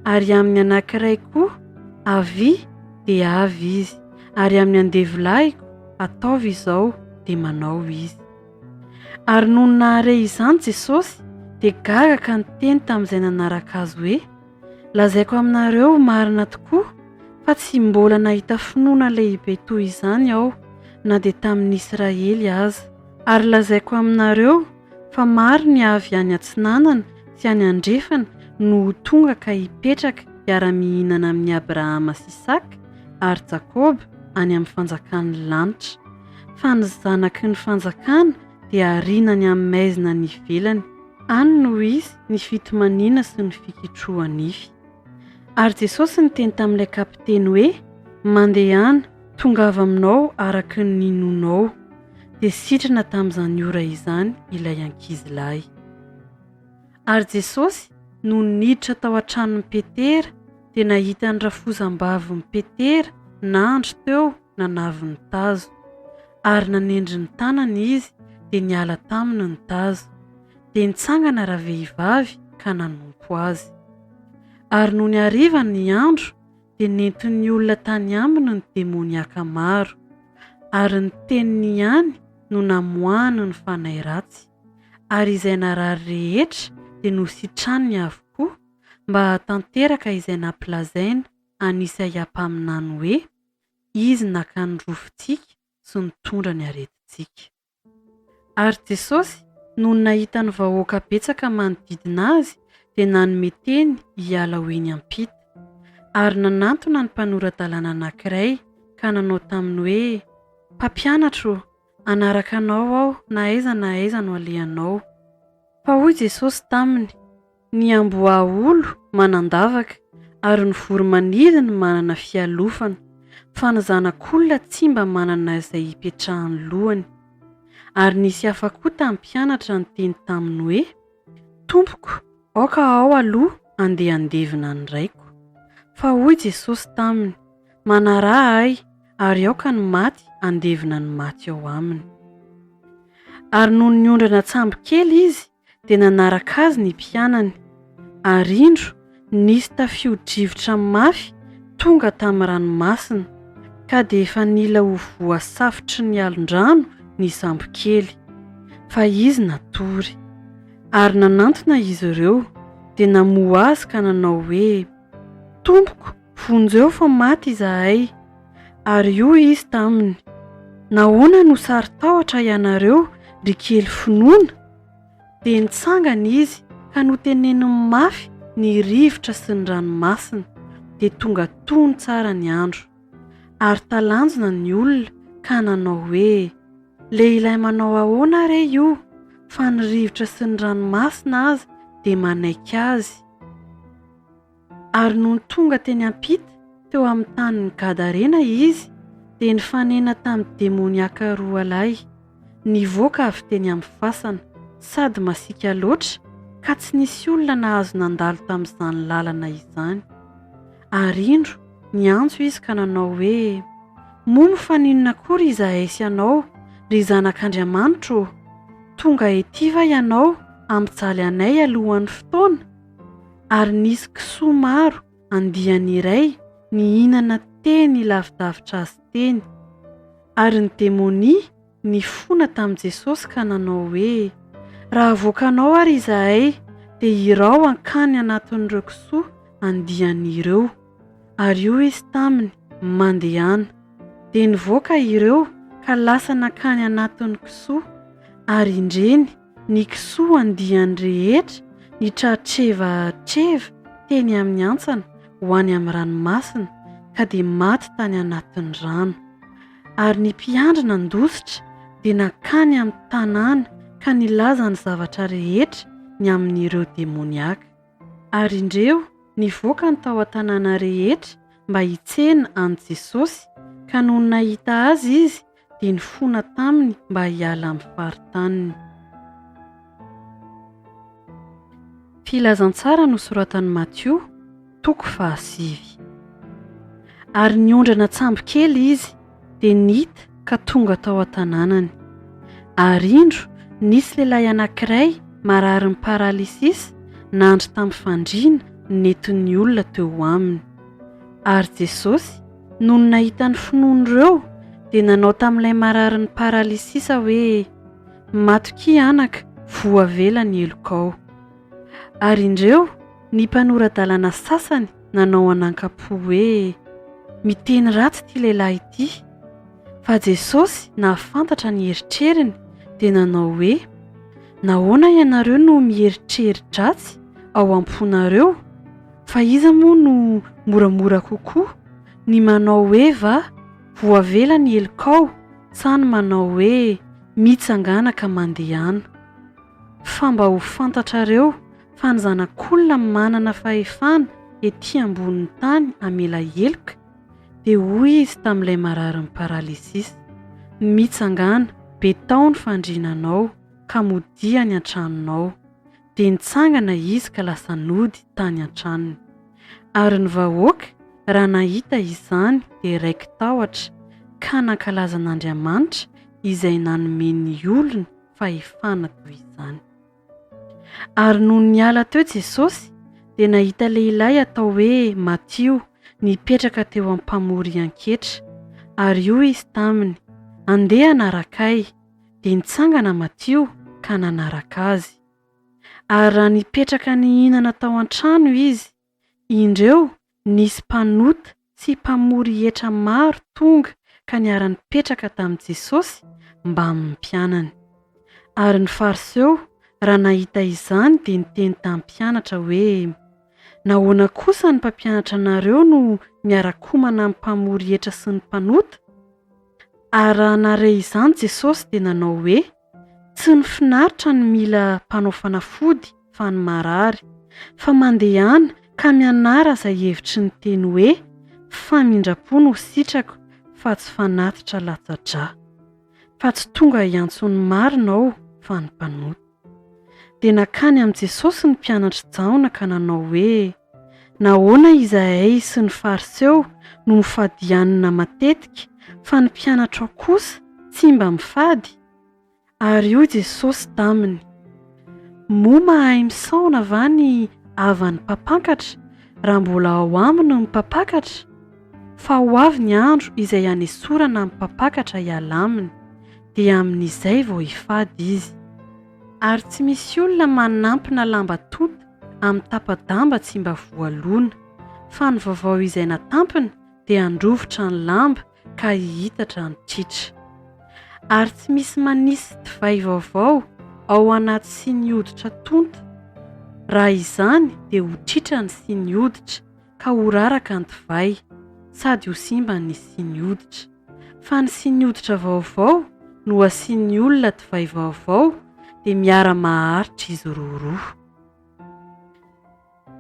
A: Ary amin'ny anankiray koa, Avia, dia avy izy. Ary amin'ny andevolahiko, Ataovy izao, dia manao izy. Ary nony nahare izany Jesosy, dia gaga ka niteny tamin'izay nanaraka azy hoe, Lazaiko aminareo marina tokoa fa tsy mbola nahita finoana lehibe toy izany aho, na dia tamin'ny Israely aza. Ary lazaiko aminareo fa maro ny avy any atsinanana sy any andrefana no ho tonga ka hipetraka hiara-mihinana amin'i Abrahama sy Isaka ary Jakoba any amin'ny fanjakan'ny lanitra. Fa ny zanaky ny fanjakana dia hariana any amin'ny maizina any ivelany. Any no hisy ny fitomaniana sy ny fikitroha-nify. Ary Jesosy niteny tamin'ilay kapiteny hoe, Mandehana, tongava aminao araka ny ninoanao. Dia sitrana tamin'izany ora izany ilay ankizilahy. Ary Jesosy, nony niditra tao an-tranon'i Petera, dia nahita ny rafozam-bavin'i Petera nandry teo nanavy ny tazo. Ary nanendry ny tanany izy, dia niala taminy ny tazo. Dia nitsangana ravehivavy ka nanompo azy. Ary nony hariva ny andro, dia nentin'ny olona tany aminy ny demoniaka maro. Ary ny teniny ihany no namoahany ny fanahy ratsy. Ary izay narary rehetra dia nositraniny avokoa, mba hahatanteraka izay nampilazaina an'i Isaia mpaminany hoe, Izy naka ny rofintsika sy nitondra ny aretintsika. Ary Jesosy, nony nahita ny vahoaka betsaka manodidina azy, dia nanome teny hiala ho eny am-pita. Ary nanantona ny mpanora-dalàna anankiray ka nanao taminy hoe, Mpampianatra ô, hanaraka anao aho na aiza na aiza no alehanao. Fa hoy Jesosy taminy, Ny amboahaolo manan-davaka, ary ny voro-manidina manana fialofana. Fa ny Zanak'olona tsy mba manana izay hipetrahan'ny lohany. Ary nisy hafa koa tamin'ny mpianatra niteny taminy hoe, Tompoko, aoka aho aloha handeha handevina ny raiko. Fa hoy Jesosy taminy, Manaraha Ahy, ary aoka ny maty handevina ny maty ao aminy. Ary nony niondrana an-tsambo kely izy, dia nanaraka azy ny mpianany, ary indro, nisy tafio-drivotra mafy tonga tamin'ny ranomasina, ka dia efa nila ho voasafotry ny alon-drano ny sambokely, fa izy natory. Ary nanantona izy ireo, dia namoha azy ka nanao hoe, Tompoko, vonjeo fa maty izahay. Ary hoy izy taminy, Nahoana no saro-tahotra ianareo, ry kely finoana? Dia nitsangana izy ka noteneniny mafy ny rivotra sy ny ranomasina, dia tonga tony tsara ny andro. Ary talanjona ny olona ka nanao hoe, Lehilahy manao ahoana re io, fa ny rivotra sy ny ranomasina aza dia manaiky azy? Ary nony tonga teny am-pita teo amin'ny tanin'i Gadarena izy, dia nifanena tamin'ny demoniaka roa lahy, nivoaka avy teny amin'ny fasana, sady masiaka loatra, ka tsy nisy olona nahazo nandalo tamin'izany lalana izany. Ary indro, niantso izy ka nanao hoe, Moa mifaninona akory izahay sy ianao, ry Zanak'Andriamanitra ô? Tonga ety va ianao hampijaly anay alohan'ny fotoana? Ary nisy kisoa maro andiany iray nihinana teny lavidavitra azy teny. Ary ny demonia nifona tamin'i Jesosy ka nanao hoe, Raha avoakanao ary izahay, dia hirao hankany anatin'ireo kisoa andiany ireo. Ary hoy izy taminy, Mandehana. Dia nivoaka ireo ka lasa nankany anatin'ny kisoa, ary indreny, ny kisoa andiany rehetra nitratrevatreva teny amin'ny hantsana ho any amin'ny ranomasina ka dia maty tany anatin'ny rano. Ary ny mpiandry nandositra dia nankany amin'ny tanàna ka nilaza ny zavatra rehetra ny amin'ireo demoniaka. Ary indreo nivoaka ny tao an-tanàna rehetra mba hitsena an'i Jesosy, ka nony nahita azy izy dia nifona taminy mba hiala amin'ny faritaniny. Filazantsara nosoratan'i Matio, toko fahasivy. Ary niondrana an-tsambo kely izy, dia nita ka tonga tao an-tanànany. Ary indro, nisy lehilahy anankiray mararin'ny paralysisa nandry tamin'ny fandriana nentin'ny olona teo aminy. Ary Jesosy, Nony nahita ny finoan'ireo, dia nanao tamin'ilay mararin'ny paralysisa hoe, Matokia anaka, voavela ny helokao. Ary indreo, ny mpanora-dalàna sasany nanao an'ankampo hoe, Miteny ratsy ity lehilahy ity. Fa Jesosy nahafantatra ny eritreriny, dia nanao hoe, Nahoana ianareo no mieritreri-dratsy ao am-ponareo? Fa iza moa no moramora kokoa, ny manao hoe va, voavela ny helokao, sa ny manao hoe, mitsangàna ka mandehana? Fa mba ho fantatrareo fa ny Zanak'olona manana fahefana ety ambonin'ny tany hamela heloka, dia hoy izy tamin'ilay mararin'ny paralysisa, Mitsangàna, betao ny fandriananao, ka modia any an-tranonao. Dia nitsangana izy ka lasa nody tany an-tranony. Ary ny vahoaka, raha nahita izany, dia raiki-tahotra, ka nankalaza an'Andriamanitra izay nanome ny olony fahefana toy izany. Ary nony niala teo Jesosy, dia nahita lehilahy atao hoe Matio nipetraka teo am-pamorian-ketra, ary hoy izy taminy, Andeha hanaraka Ahy. Dia nitsangana Matio ka nanaraka azy. Ary raha nipetraka nihinana tao an-trano izy, indreo nisy mpanota sy mpamory hetra maro tonga ka niara-nipetraka tamin'i Jesosy mbamin'ny mpianany. Ary ny Fariseo, raha nahita izany dia niteny tamin'ny mpianatra hoe, Nahoana kosa ny mpampianatra anareo no miara-komana amin'ny mpamory hetra sy ny mpanota? Ary raha nahare izany Jesosy dia nanao hoe, Tsy ny finaritra no mila mpanao fanafody fa ny marary. Fa mandehana ka mianara izay hevitry ny teny hoe, Famindram-po no sitrako fa tsy fanatitra latsa-drà. Fa tsy tonga hiantso ny marina aho fa ny mpanota. Dia nankany amin'i Jesosy ny mpianatr'i Jaona ka nanao hoe, Nahoana izahay sy ny Fariseo no mifady hanina matetika fa ny mpianatrao kosa tsy mba mifady? Ary hoy Jesosy taminy, Moa mahay misaona va ny havan'ny mpampakatra raha mbola ao aminy ny mpampakatra? Fa ho avy ny andro izay hanesorana ny mpampakatra hiala aminy, dia amin'izay vao hifady izy. Ary tsy misy olona manampina lamba tonta amin'ny tapa-damba tsy mba voalona, fa ny vaovao izay natampina dia handrovitra ny lamba ka hihitatra ny tritra. Ary tsy misy manisy divay vaovao ao anaty siny hoditra tonta, raha izany dia ho tritra ny siny hoditra ka ho raraka ny divay, sady ho simba ny siny hoditra. Fa ny siny hoditra vaovao no asian'ny olona divay vaovao dia miara-maharitra izy roroa.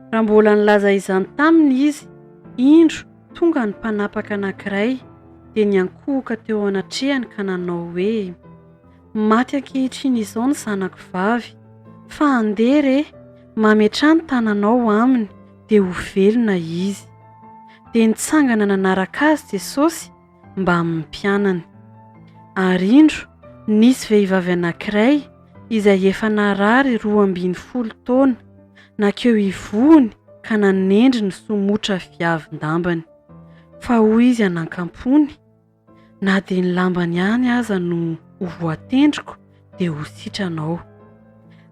A: Raha mbola nilaza izany taminy izy, indro, tonga ny mpanapaka anankiray, dia niankohoka teo anatrehany ka nanao hoe, Maty ankehitriny izao ny zanako vavy, fa andeha re, mametraha ny tananao aminy, dia ho velona izy. Dia nitsangana nanaraka azy Jesosy mbamin'ny mpianany. Ary indro, nisy vehivavy anankiray izay efa narary 12 taona, nankeo ivohony ka nanendry ny somotra fiavin-dambany. Fa hoy izy anankampony, Na dia ny lambany ihany aza no ho voatendriko, dia ho sitrana aho.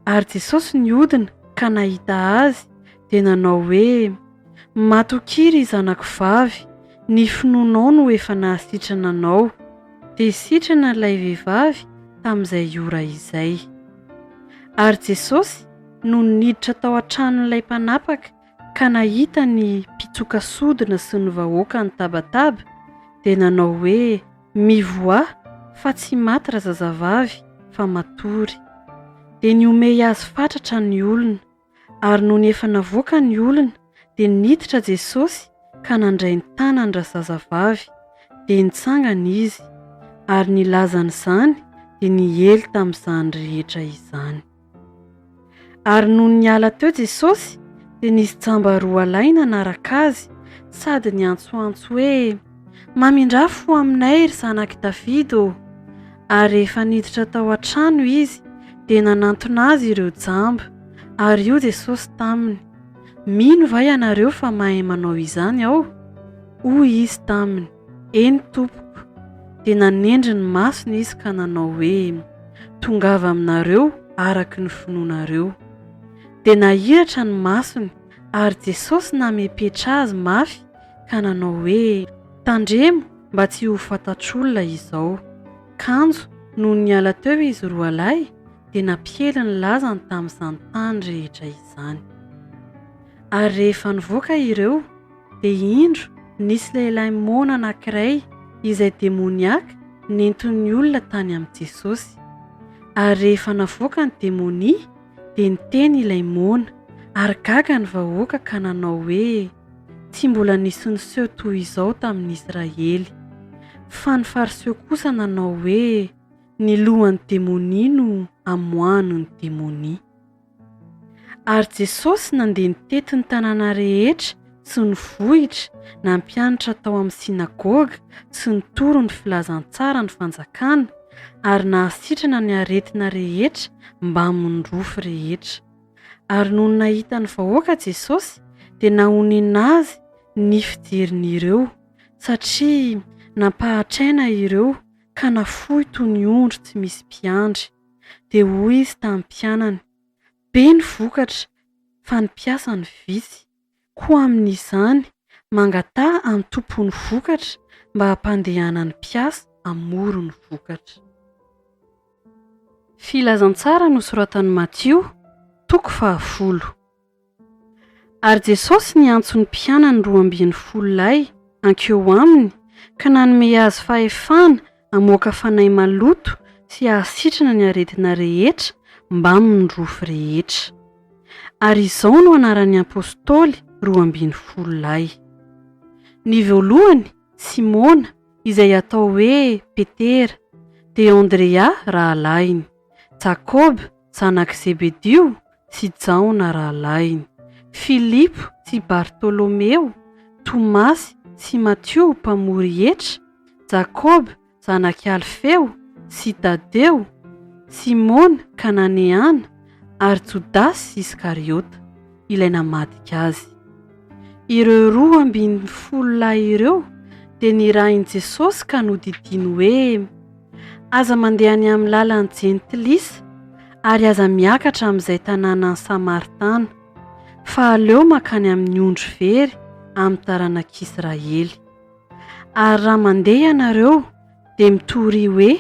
A: Ary Jesosy nihodina ka nahita azy, dia nanao hoe, Matokia, ry zanako vavy, ny finoanao no efa nahasitrana anao. Dia sitrana ilay vehivavy tamin'izay ora izay. Ary Jesosy, nony niditra tao an-tranon'ilay mpanapaka ka nahita ny mpitsoka sodina sy ny vahoaka nitabataba, dia nanao hoe, Mivoaha, fa tsy maty razazavavy, fa matory. Dia nihomehy azy fatratra ny olona. Ary nony efa navoaka ny olona, dia niditra Jesosy ka nandray ny tanany razazavavy, dia nitsangana izy, ary nilaza an'izany dia niely tamin'izany rehetra izany. Ary nony niala teo Jesosy, dia nisy jamba roalahy nanaraka azy, sady niantsoantso hoe, Mamindrà fo aminay, ry zanak'i Davida ô! Ary rehefa niditra tao an-trano izy, dia nanantona azy ireo jamba, ary hoy Jesosy taminy, Mino va ianareo fa mahay manao izany aho? Hoy izy taminy, Eny, Tompoko. Dia nanendry ny masony izy ka nanao hoe, Tongava aminareo araka ny finoanareo. Dia nahiratra ny masony, ary Jesosy namepetra azy mafy ka nanao hoe, Tandremo mba tsy ho fantatr'olona izao. Kanjo nony niala teo izy roalahy, dia nampiely ny lazany tamin'izany tany rehetra izany. Ary rehefa nivoaka ireo, dia indro nisy lehilahy moana anankiray izay demoniaka nentin'ny olona tany amin'i Jesosy. Ary rehefa navoaka ny demonia, dia niteny ilay moana, ary gaga ny vahoaka ka nanao hoe, Tsy mbola nisy niseho toy izao tamin'ny Israely. Fa ny Fariseo kosa nanao hoe, Ny lohan'ny demonia no amoahany ny demonia. Ary Jesosy nandeha nitety ny tanàna rehetra sy ny vohitra, nampianatra tao amin'ny synagoga sy nitory ny filazantsara ny fanjakana, ary nahasitrana ny aretina rehetra mbamin'ny rofy rehetra. Ary nony nahita ny vahoaka Jesosy, dia nahonena azy ny fijerin'ireo, satria nampahatraina ireo ka nafoy toy ny ondry tsy misy mpiandry. Dia hoy izy tamin'ny mpianany, Be ny vokatra, fa ny mpiasa no vitsy. Koa amin'izany, mangataha amin'ny Tompon'ny vokatra mba hampandehanany mpiasa hamory ny vokatra. Filazantsara nosoratan'i Matio, toko fahafolo. Ary Jesosy niantso ny mpianany 12 lahy hankeo aminy ka nanome azy fahefana hamoaka fanahy maloto sy hahasitrana ny aretina rehetra mbamin'ny rofy rehetra. Ary izao no anaran'ny apostoly 12 lahy. Ny voalohany, Simona, izay atao hoe Petera, dia Andrea rahalahiny, Jakoba zanak'i Zebedio sy Jaona rahalahiny, Filipo sy Bartolomeo, Tomasy sy Matio mpamory hetra, Jakoba zanak'i Alfeo sy Tadeo, Simona Kananeana, ary Jodasy Iskariota, ilay namadika azy. Ireo 12 lahy ireo dia nirahin'i Jesosy ka nodidiany hoe, Aza mandeha any amin'ny lalan'ny Jentilisa, ary aza miakatra amin'izay tanànan'ny Samaritana, fa aleo mankany amin'ny ondry very amin'ny taranak'Israely. Ary raha mandeha ianareo, dia mitoria hoe,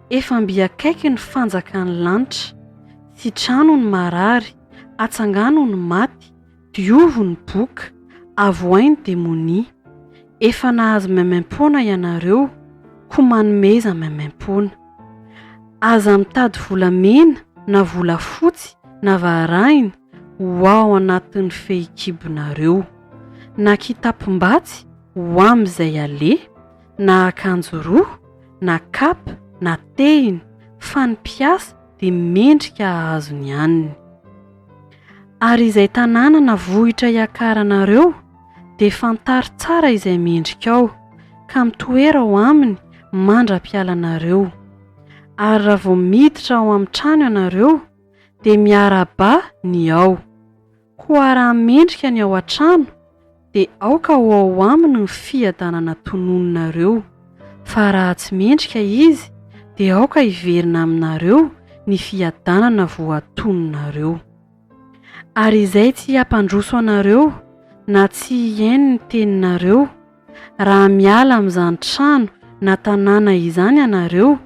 A: Efa mby akaiky ny fanjakan'ny lanitra. Sitrano ny marary, atsangano ny maty, diovy ny boka, avohay ny demonia. Efa nahazo maimaimpoana ianareo, koa manomeza maimaimpoana. Aza mitady volamena na volafotsy na varahina ho ao anatin'ny fehikibonareo, na kitapom-batsy ho amin'izay aleha, na akanjo roa, na kapa, na tehina, fa ny mpiasa dia mendrika hahazo ny haniny. Ary izay tanàna na vohitra hiakaranareo, dia fantaro tsara izay mendrika ao, ka mitoera ao aminy mandra-pialanareo. Ary raha vao miditra ao amin'ny trano ianareo, dia miarahabà ny ao. Koa raha mendrika ny ao an-trano, dia aoka ho ao aminy ny fiadanana tononinareo, fa raha tsy mendrika izy, dia aoka hiverina aminareo ny fiadanana voatononareo. Ary izay tsy hampandroso anareo na tsy hihaino ny teninareo, raha miala amin'izany trano na tanàna izany ianareo,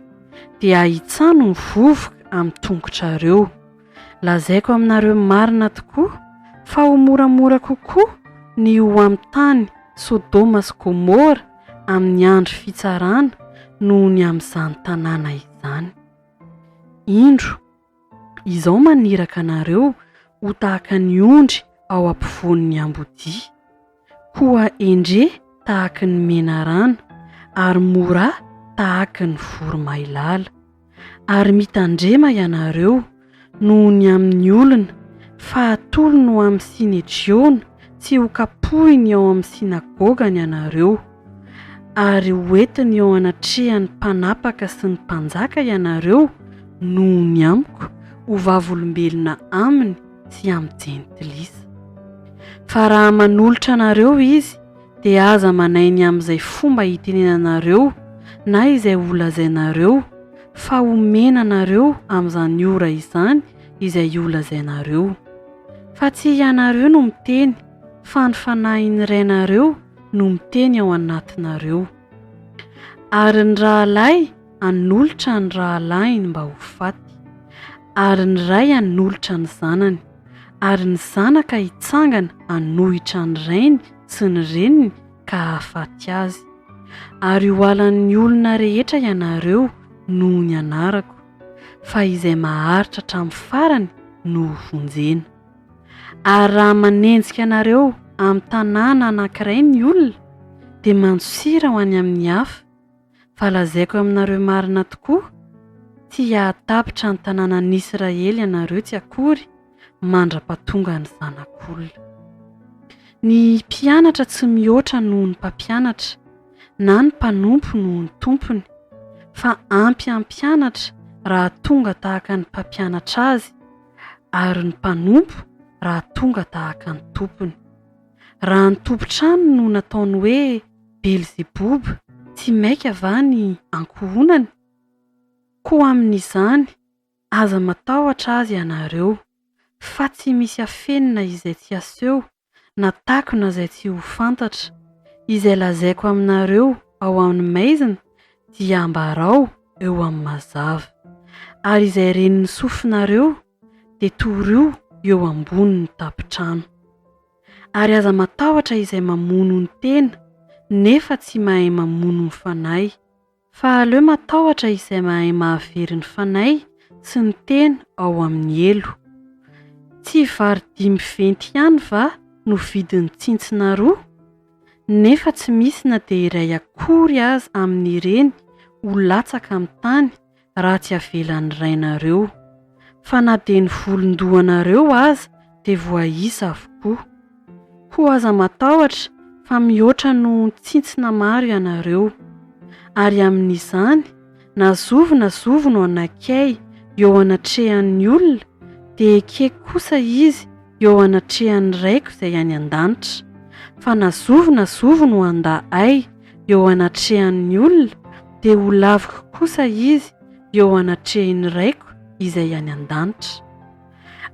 A: dia ahitsano ny vovoka amin'ny tongotrareo. Lazaiko aminareo marina tokoa fa ho moramora kokoa ny ho amin'ny tany Sodoma sy Gomora amin'ny andro fitsarana noho ny amin'izany tanàna izany. Indro, izao maniraka anareo ho tahaka ny ondry ao ampovoan'ny ambodia. Koa endre tahaky ny menarana, ary morà tahaky ny voromailala. Ary mitandrema ianareo noho ny amin'ny olona, fa hatolony ho amin'ny Synedriona sy hokapohiny ao amin'ny synagogany ianareo, ary hoentiny eo anatrehan'ny mpanapaka sy ny mpanjaka ianareo noho ny amiko, ho vavolombelona aminy sy amin'ny Jentilisa. Fa raha manolotra anareo izy, dia aza manay ny amin'izay fomba hitenenanareo na izay holazainareo, fa homena anareo amin'izany ora izany izay holazainareo. Fa tsy ianareo no miteny, fa ny Fanahin'ny Rainareo no miteny ao anatinareo. Ary ny rahalahy hanolotra ny rahalahiny mba ho faty, ary ny ray hanolotra ny zanany, ary ny zanaka hitsangana hanohitra ny rainy sy ny reniny ka hahafaty azy. Ary ho halan'ny olona rehetra ianareo noho ny anarako, fa izay maharitra hatramin'ny farany no hovonjena. Ary raha manenjika anareo amin'ny tanàna anankiray ny olona, dia mandosira ho any amin'ny hafa, Fa lazaiko aminareo marina tokoa, tsy hahatapitra ny tanànan'Israely ianareo tsy akory mandra-pahatonga ny Zanak'olona. Ny mpianatra tsy mihoatra noho ny mpampianatra, na ny mpanompo noho ny tompony, fa ampy hampianatra raha tonga tahaka ny mpampianatra azy, ary ny mpanompo raha tonga tahaka ny tompony. Raha ny tompon-trano no nataony hoe Belzeboba, tsy maika va ny ankohonany? Koa amin'izany, aza matahotra azy ianareo, fa tsy misy afenina izay tsy haseho, na takona izay tsy ho fantatra. Izay lazaiko aminareo ao amin'ny maizina dia ambarao eo amin'ny mazava, ary izay ren'ny sofinareo dia torio eo ambonin'ny tampon-trano. Ary aza matahotra izay mamono ny tena, nefa tsy mahay mamono ny fanahy. Fa aleo matahotra izay mahay mahavery ny fanahy sy ny tena ao amin'ny helo. Tsy vary dimy venty ihany va no vidin'ny tsintsina roa? Nefa tsy misy na dia iray akory aza amin'ireny ho latsaka amin'ny tany raha tsy avelan'ny Rainareo. Fa na dia ny volon-dohanareo aza dia voaisa avokoa. Koa aza matahotra fa mihoatra noho ny tsintsina maro ianareo. Ary amin'izany, na zovy na zovy no hanaiky eo anatrehan'ny olona, dia ekeko kosa izy eo anatrehan'ny Raiko izay any an-danitra. Fa na zovy na zovy no handà Ahy eo anatrehan'ny olona, dia holaviko kosa izy eo anatrehin'ny Raiko izay any an-danitra.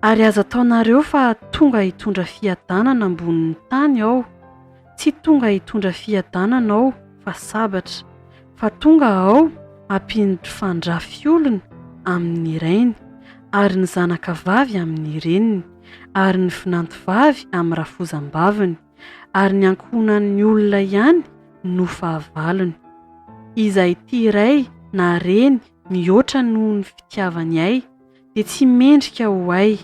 A: Ary aza ataonareo fa tonga hitondra fiadanana ambonin'ny tany Aho. Tsy tonga hitondra fiadanana Aho fa sabatra. Fa tonga Aho hampinfandrafy olona amin'ny rainy, ary ny zanaka vavy amin'ny reniny, ary ny vinantovavy amin'ny rafozam-baviny, ary ny ankohonan'ny olona ihany no fahavalony. Izay tia ray na reny mihoatra noho ny fitiavany ahy, dia tsy mendrika ho ahy,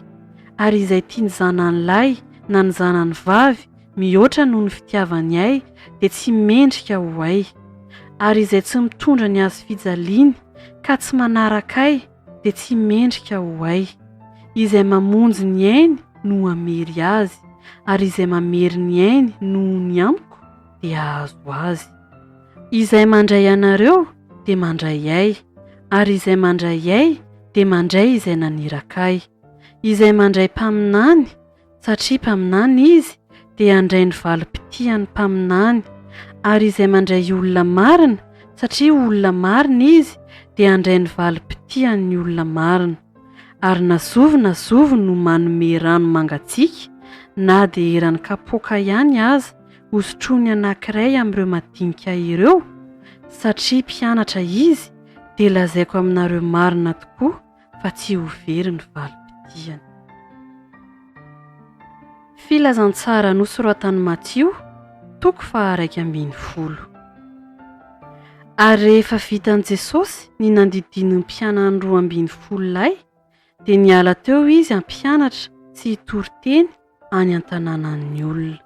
A: ary izay tia ny zanany lahy na ny zanany vavy mihoatra noho ny fitiavany ahy dia tsy mendrika ho ahy. Ary izay tsy mitondra ny hazo fijaliany ka tsy manaraka ahy dia tsy mendrika ho ahy. Izay mamonjy ny ainy no hamery azy, ary izay mamery ny ainy noho ny amiko dia hahazo azy. Izay mandray anareo dia mandray ahy, ary izay mandray ahy dia mandray izay naniraka ahy. Izay mandray mpaminany, satria mpaminany izy, dia handray ny valim-pitian'ny mpaminany, ary izay mandray olona marina, satria olona marina izy, dia handray ny valim-pitian'ny olona marina. Ary na zovy na zovy no manome rano mangatsiaka, na dia eran'ny kapoaka ihany aza, hosotroin'ny anankiray amin'ireo madinika ireo, satria mpianatra izy, dia lazaiko aminareo marina tokoa fa tsy ho very ny valim-pitiany. Filazantsara nosoratan'i Matio, toko faha-11. Ary rehefa vitan'i Jesosy ny nandidiany ny mpianany 12 lahy, dia niala teo izy hampianatra sy hitory teny any an-tanànan'ny olona.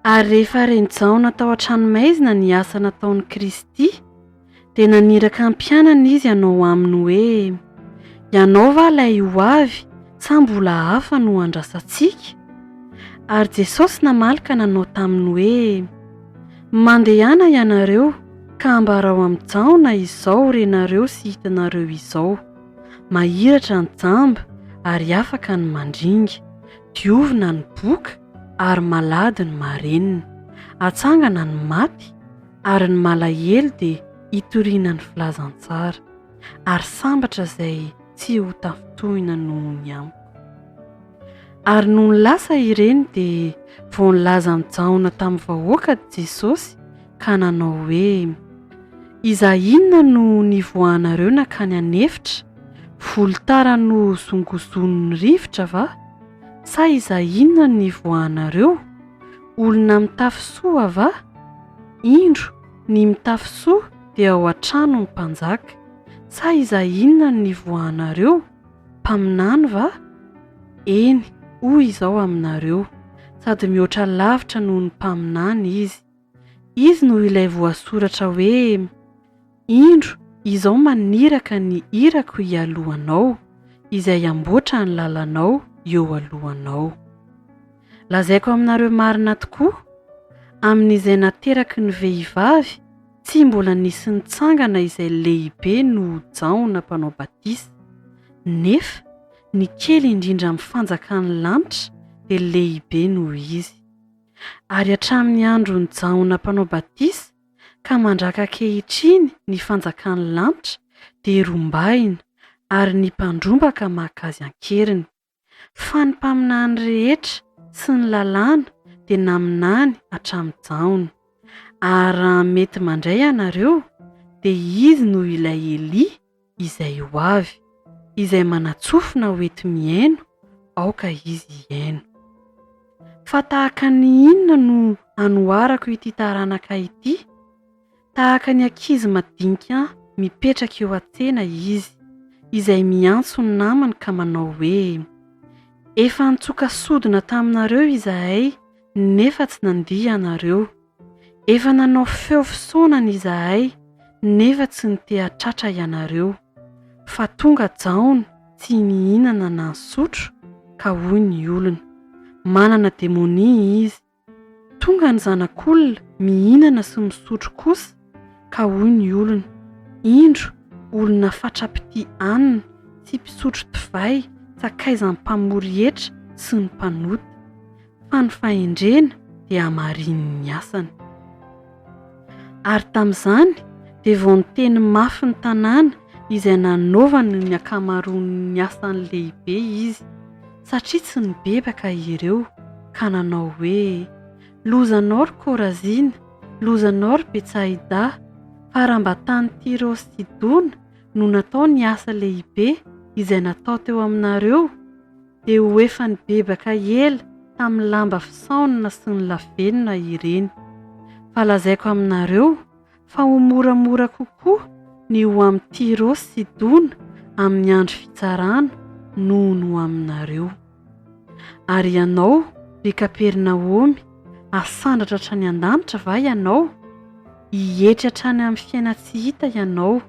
A: Ary rehefa ren'i Jaona tao an-tranomaizina ny asa nataon'i Kristy, dia naniraka ny mpianany izy hanao aminy hoe, Ianao va ilay ho avy sa mbola hafa no andrasantsika? Ary Jesosy namaly ka nanao taminy hoe, Mandehana ianareo ka ambarao amin'i Jaona izao renareo sy hitanareo izao. Mahiratra ny jamba ary afaka ny mandringa, diovina ny boka ary malady ny marenina, atsangana ny maty ary ny malahelo dia itoriana ny filazantsara, ary sambatra izay tsy ho tafintohina noho ny amiko. Ary nony lasa ireny dia vao nilaza an'i Jaona tamin'ny vahoaka Jesosy ka nanao hoe, Iza inona no nivoahanareo nankany an'efitra? Volotara nohozongozonin'ny rivotra va? Sa iza inona no nivoahanareo? Olona mitafy soa va? Indro, ny mitafy soa dia ao an-tranon'ny mpanjaka. Sa iza inona no nivoahanareo? Mpaminany va? Eny, hoy Izaho aminareo, sady mihoatra lavitra noho ny mpaminany izy. Izy no ilay voasoratra hoe, Indro, Izaho maniraka ny irako hialoha anao, izay hamboatra ny lalanao eo alohanao. Lazaiko aminareo marina tokoa, amin'izay nateraky ny vehivavy, Tsy mbola nisy nitsangana izay lehibe noho Jaona Mpanao Batisa, nefa ny kely indrindra amin'ny fanjakan'ny lanitra dia lehibe noho izy. Ary hatramin'ny andron'i Jaona Mpanao Batisa ka mandraka ankehitriny ny fanjakan'ny lanitra dia rombahina, ary ny mpandrombaka maka azy an-keriny. Fa ny mpaminany rehetra sy ny lalàna dia naminany hatramin'i Jaona. Ary raha mety mandray ianareo, dia izy no ilay Elia izay ho avy. Izay manan-tsofina ho enti-mihaino, aoka izy hihaino. Fa tahaka ny inona no hanoharako ity taranaka ity? Tahaka ny ankizy madinika mipetraka eo an-tsena izy, izay miantso ny namany ka manao hoe, Efa nitsoka sodina taminareo izahay, nefa tsy nandihy ianareo. Efa nanao feo fisaonana izahay, nefa tsy niteha-tratra ianareo. Fa tonga Jaona tsy nihinana na nisotro, ka hoy ny olona, Manana demonia izy. Tonga ny Zanak'olona mihinana sy misotro kosa, ka hoy ny olona, Indro, olona fatra-pitia hanina sy mpisotro divay, sakaizan'ny mpamory hetra sy ny mpanota. Fa ny fahendrena dia hamarinin'ny asany. Ary tamin'izany dia vao niteny mafy ny tanàna izay nanaovany ny ankamaroan'ny asany lehibe izy, satria tsy nibebaka ireo, ka nanao hoe, Lozanao ry Korazina, lozanao ry Betsaida, fa raha mba tany Tyro sy Sidona no natao ny asa lehibe izay natao teo aminareo, dia ho efa nibebaka ela tamin'ny lamba fisaonana sy ny lavenona ireny. Fa lazaiko aminareo fa ho moramora kokoa ny ho amin'i Tyro sy Sidona amin'ny andro fitsarana noho ny ho aminareo. Ary ianao, ry Kapernaomy, hasandratra hatrany an-danitra va ianao? Hietry hatrany amin'ny fiainan-tsy hita ianao.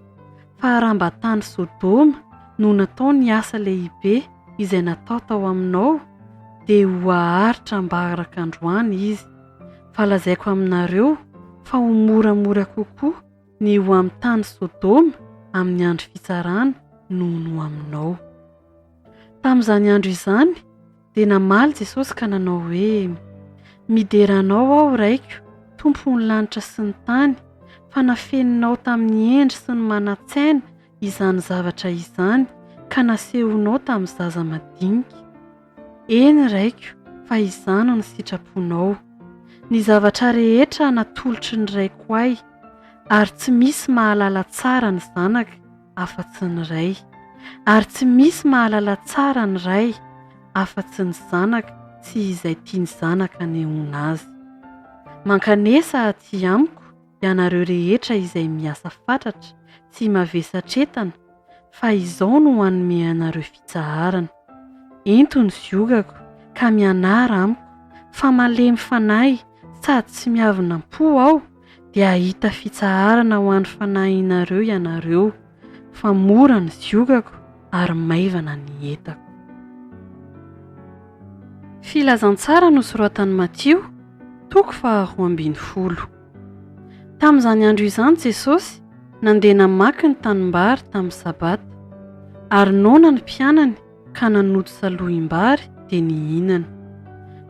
A: Fa raha mba tany Sodoma no natao ny asa lehibe izay natao tao aminao, dia ho haharitra ambaraka androany izy. Fa lazaiko aminareo fa ho moramora kokoa ny ho amin'ny tany Sodoma amin'ny andro fitsarana noho ny ho aminao. Tamin'izany andro izany dia namaly Jesosy ka nanao hoe, Midera Anao aho, Raiko, Tompon'ny lanitra sy ny tany, fa nafeninao tamin'ny hendry sy ny manan-tsaina izany zavatra izany ka nasehonao tamin'ny zaza madinika. Eny, Raiko, fa izany no sitraponao. Ny zavatra rehetra natolotry ny Raiko ahy, ary tsy misy mahalala tsara ny Zanaka, afa-tsy ny Ray. Ary tsy misy mahalala tsara ny Ray afa-tsy ny Zanaka sy izay tian'ny Zanaka hanehoana azy. Mankanesa aty amiko ianareo rehetra izay miasa fatratra sy mavesatretana, fa izao no hanome anareo fitsaharana. Ento ny ziogako ka mianara amiko, fa malemy fanahy sady tsy miavona am-po aho, dia hahita fitsaharana ho an'ny fanahinareo ianareo, fa mora ny ziogako ary maivana ny entako. Filazantsara nosoratan'i Matio, toko faharoambinifolo. Tamin'izany andro izany Jesosy nandeha namaky ny tanimbary tamin'ny Sabata, ary noana ny mpianany ka nanoto salohim-bary dia nihinana.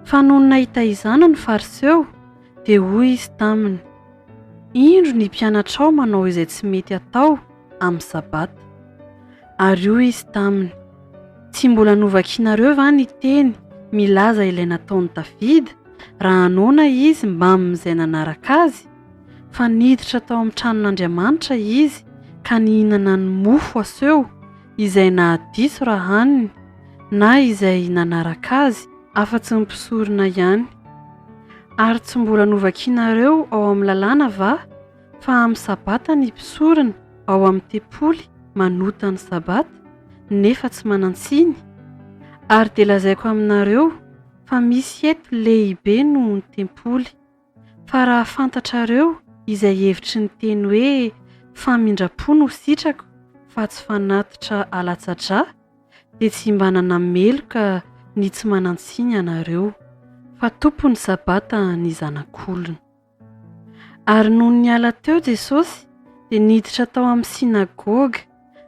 A: Fa nony nahita izany ny Fariseo, Dia hoy izy taminy, Indro ny mpianatrao manao izay tsy mety atao amin'ny Sabata. Ary hoy izy taminy, Tsy mbola novakinareo va ny teny milaza ilay nataon'i Davida, raha noana izy mbamin'izay nanaraka azy? Fa niditra tao amin'ny tranon'Andriamanitra izy ka nihinana ny mofo aseho, izay nahadiso raha haniny, na izay nanaraka azy, afa-tsy ny mpisorona ihany. Ary tsy mbola novakinareo ao amin'ny lalàna va fa amin'ny Sabata ny mpisorona ao amin'ny tempoly manota ny Sabata, nefa tsy manan-tsiny? Ary dia lazaiko aminareo fa misy eto lehibe noho ny tempoly. Fa raha fantatrareo izay hevitry ny teny hoe famindram-po no sitrako fa tsy fanatitra alatsa-drà, dia tsy mba nanameloka ny tsy manan-tsiny ianareo, fa Tompon'ny Sabata ny Zanak'olona. Ary nony niala teo Jesosy, dia niditra tao amin'ny synagoga,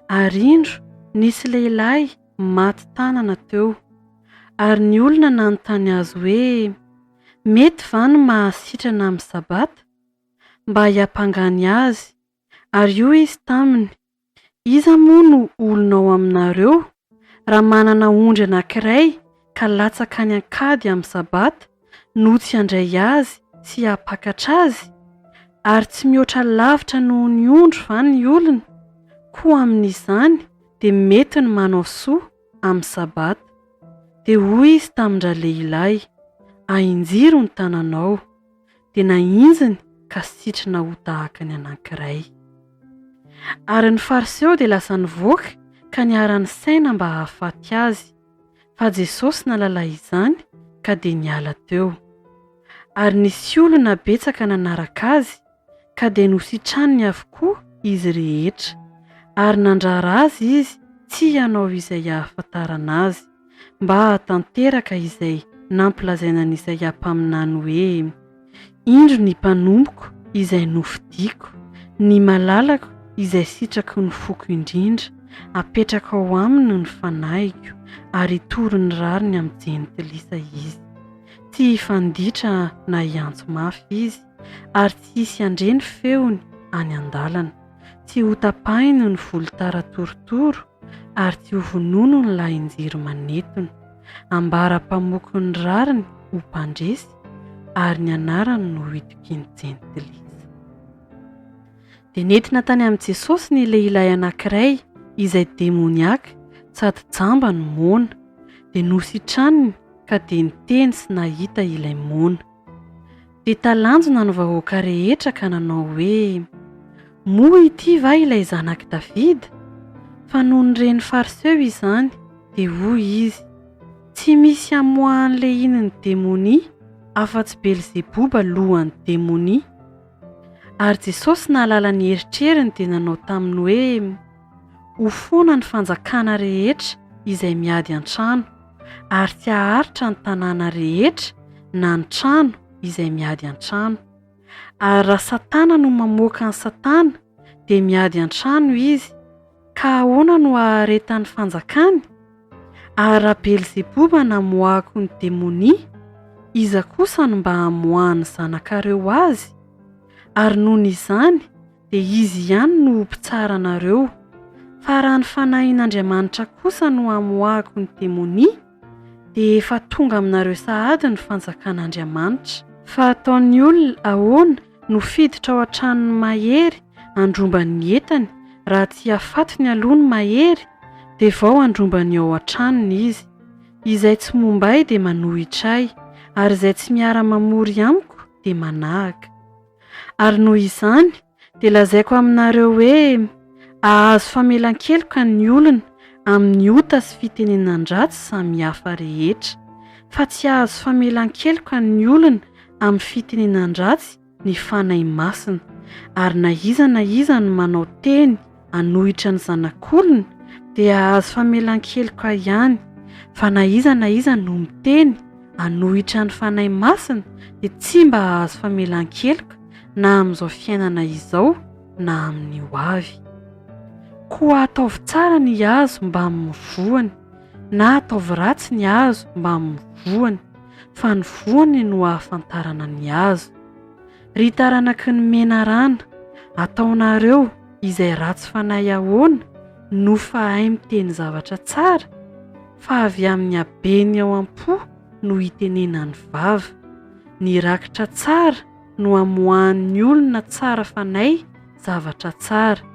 A: ary indro, nisy lehilahy maty tanana teo. Ary ny olona nanontany azy hoe, Mety va ny mahasitrana amin'ny Sabata? Mba hiampangany azy. Ary hoy izy taminy, Iza moa no olona ao aminareo, raha manana ondry anankiray ka latsaka any an-kady amin'ny Sabata, no tsy handray azy sy hampakatra azy? Ary tsy mihoatra lavitra noho ny ondry va ny olona? Koa amin'izany dia mety ny manao soa amin'ny Sabata. Dia hoy izy tamin-dralehilahy, Ahinjiro ny tananao. Dia nahinjiny ka sitrana ho tahaka ny anankiray. Ary ny Fariseo dia lasa nivoaka ka niara-nisaina mba hahafaty azy. Fa Jesosy nahalala izany ka dia niala teo. Ary nisy olona betsaka nanaraka azy, ka dia nositraniny avokoa izy rehetra, ary nandrara azy izy tsy hanao izay hahafantarana azy, mba hahatanteraka izay nampilazaina an'i Isaia mpaminany hoe, Indro ny mpanompoko izay nofidiko, ny malalako izay sitraky ny foko indrindra, apetrako ao aminy ny fanahiko, ary hitory ny rariny amin'ny jentilisa izy. Tsy hifanditra na hiantso mafy izy, ary tsy hisy handre ny feony any an-dalana. Tsy hotapahiny ny volotara torotoro, ary tsy hovonoiny ny lahin-jiro manetona. Ambara mpamoky ny rariny ho mpandresy, ary ny anarany no hitokian'ny jentilisa. Dia nentina tany amin'i Jesosy ny lehilahy anankiray izay demoniaka sady jamba no moana. Dia nositraniny ka dia niteny sy nahita ilay moana. Dia talanjona ny vahoaka rehetra ka nanao hoe, Moa ity va ilay zanak'i Davida? Fa nony ren'ny Fariseo izany, dia hoy izy, Tsy misy hamoahan'ny lehinin'ny demonia afa-tsy Belzeboba lohan'ny demonia. Ary Jesosy nahalala ny eritreriny dia nanao taminy hoe, Ho foana ny fanjakana rehetra izay miady an-trano, ary tsy haharitra ny tanàna rehetra na ny trano izay miady an-trano. Ary raha Satana no mamoaka an'i Satana, dia miady an-trano izy, ka ahoana no haharetan'ny fanjakany? Ary raha Belzeboba namoahako ny demonia, iza kosa no mba hamoahan'ny zanakareo azy? Ary nony izany, dia izy ihany no ho mpitsara anareo. Fa raha ny Fanahin'Andriamanitra kosa no hamoahako ny demonia, dia efa tonga aminareo sahady ny fanjakan'Andriamanitra. Fa ataon'ny olona ahoana no fiditra ao an-tranon'ny mahery handromba ny entany raha tsy hafatony aloha ny mahery, dia vao handromba ny ao an-tranony izy. Izay tsy momba ahy dia manohitra ahy, ary izay tsy miara-mamory amiko dia manahaka. Ary noho izany dia lazaiko aminareo hoe, ahazo famelan-keloka ny olona amin'ny ota sy fitenenan-dratsy samihafa rehetra, fa tsy hahazo famelan-keloka ny olona amin'ny fitenenan-dratsy ny Fanahy Masina, ary na iza na iza no manao teny hanohitra ny Zanak'olona dia hahazo famelan-keloka ihany, fa na iza na iza no miteny hanohitra ny Fanahy Masina dia tsy mba hahazo famelan-keloka na amin'izao fiainana izao na amin'ny ho avy. Koa ataovy tsara ny hazo mbamin'ny voany, na ataovy ratsy ny hazo mbamin'ny voany, fa ny voany no ahafantarana ny hazo. Ry taranaky ny menarana, ataonareo izay ratsy fanahy ahoana no fahay miteny zavatra tsara? Fa avy amin'ny habeny ao am-po no itenenan'ny vava. Ny rakitra tsara no amoahan'ny olona tsara fanahy zavatra tsara,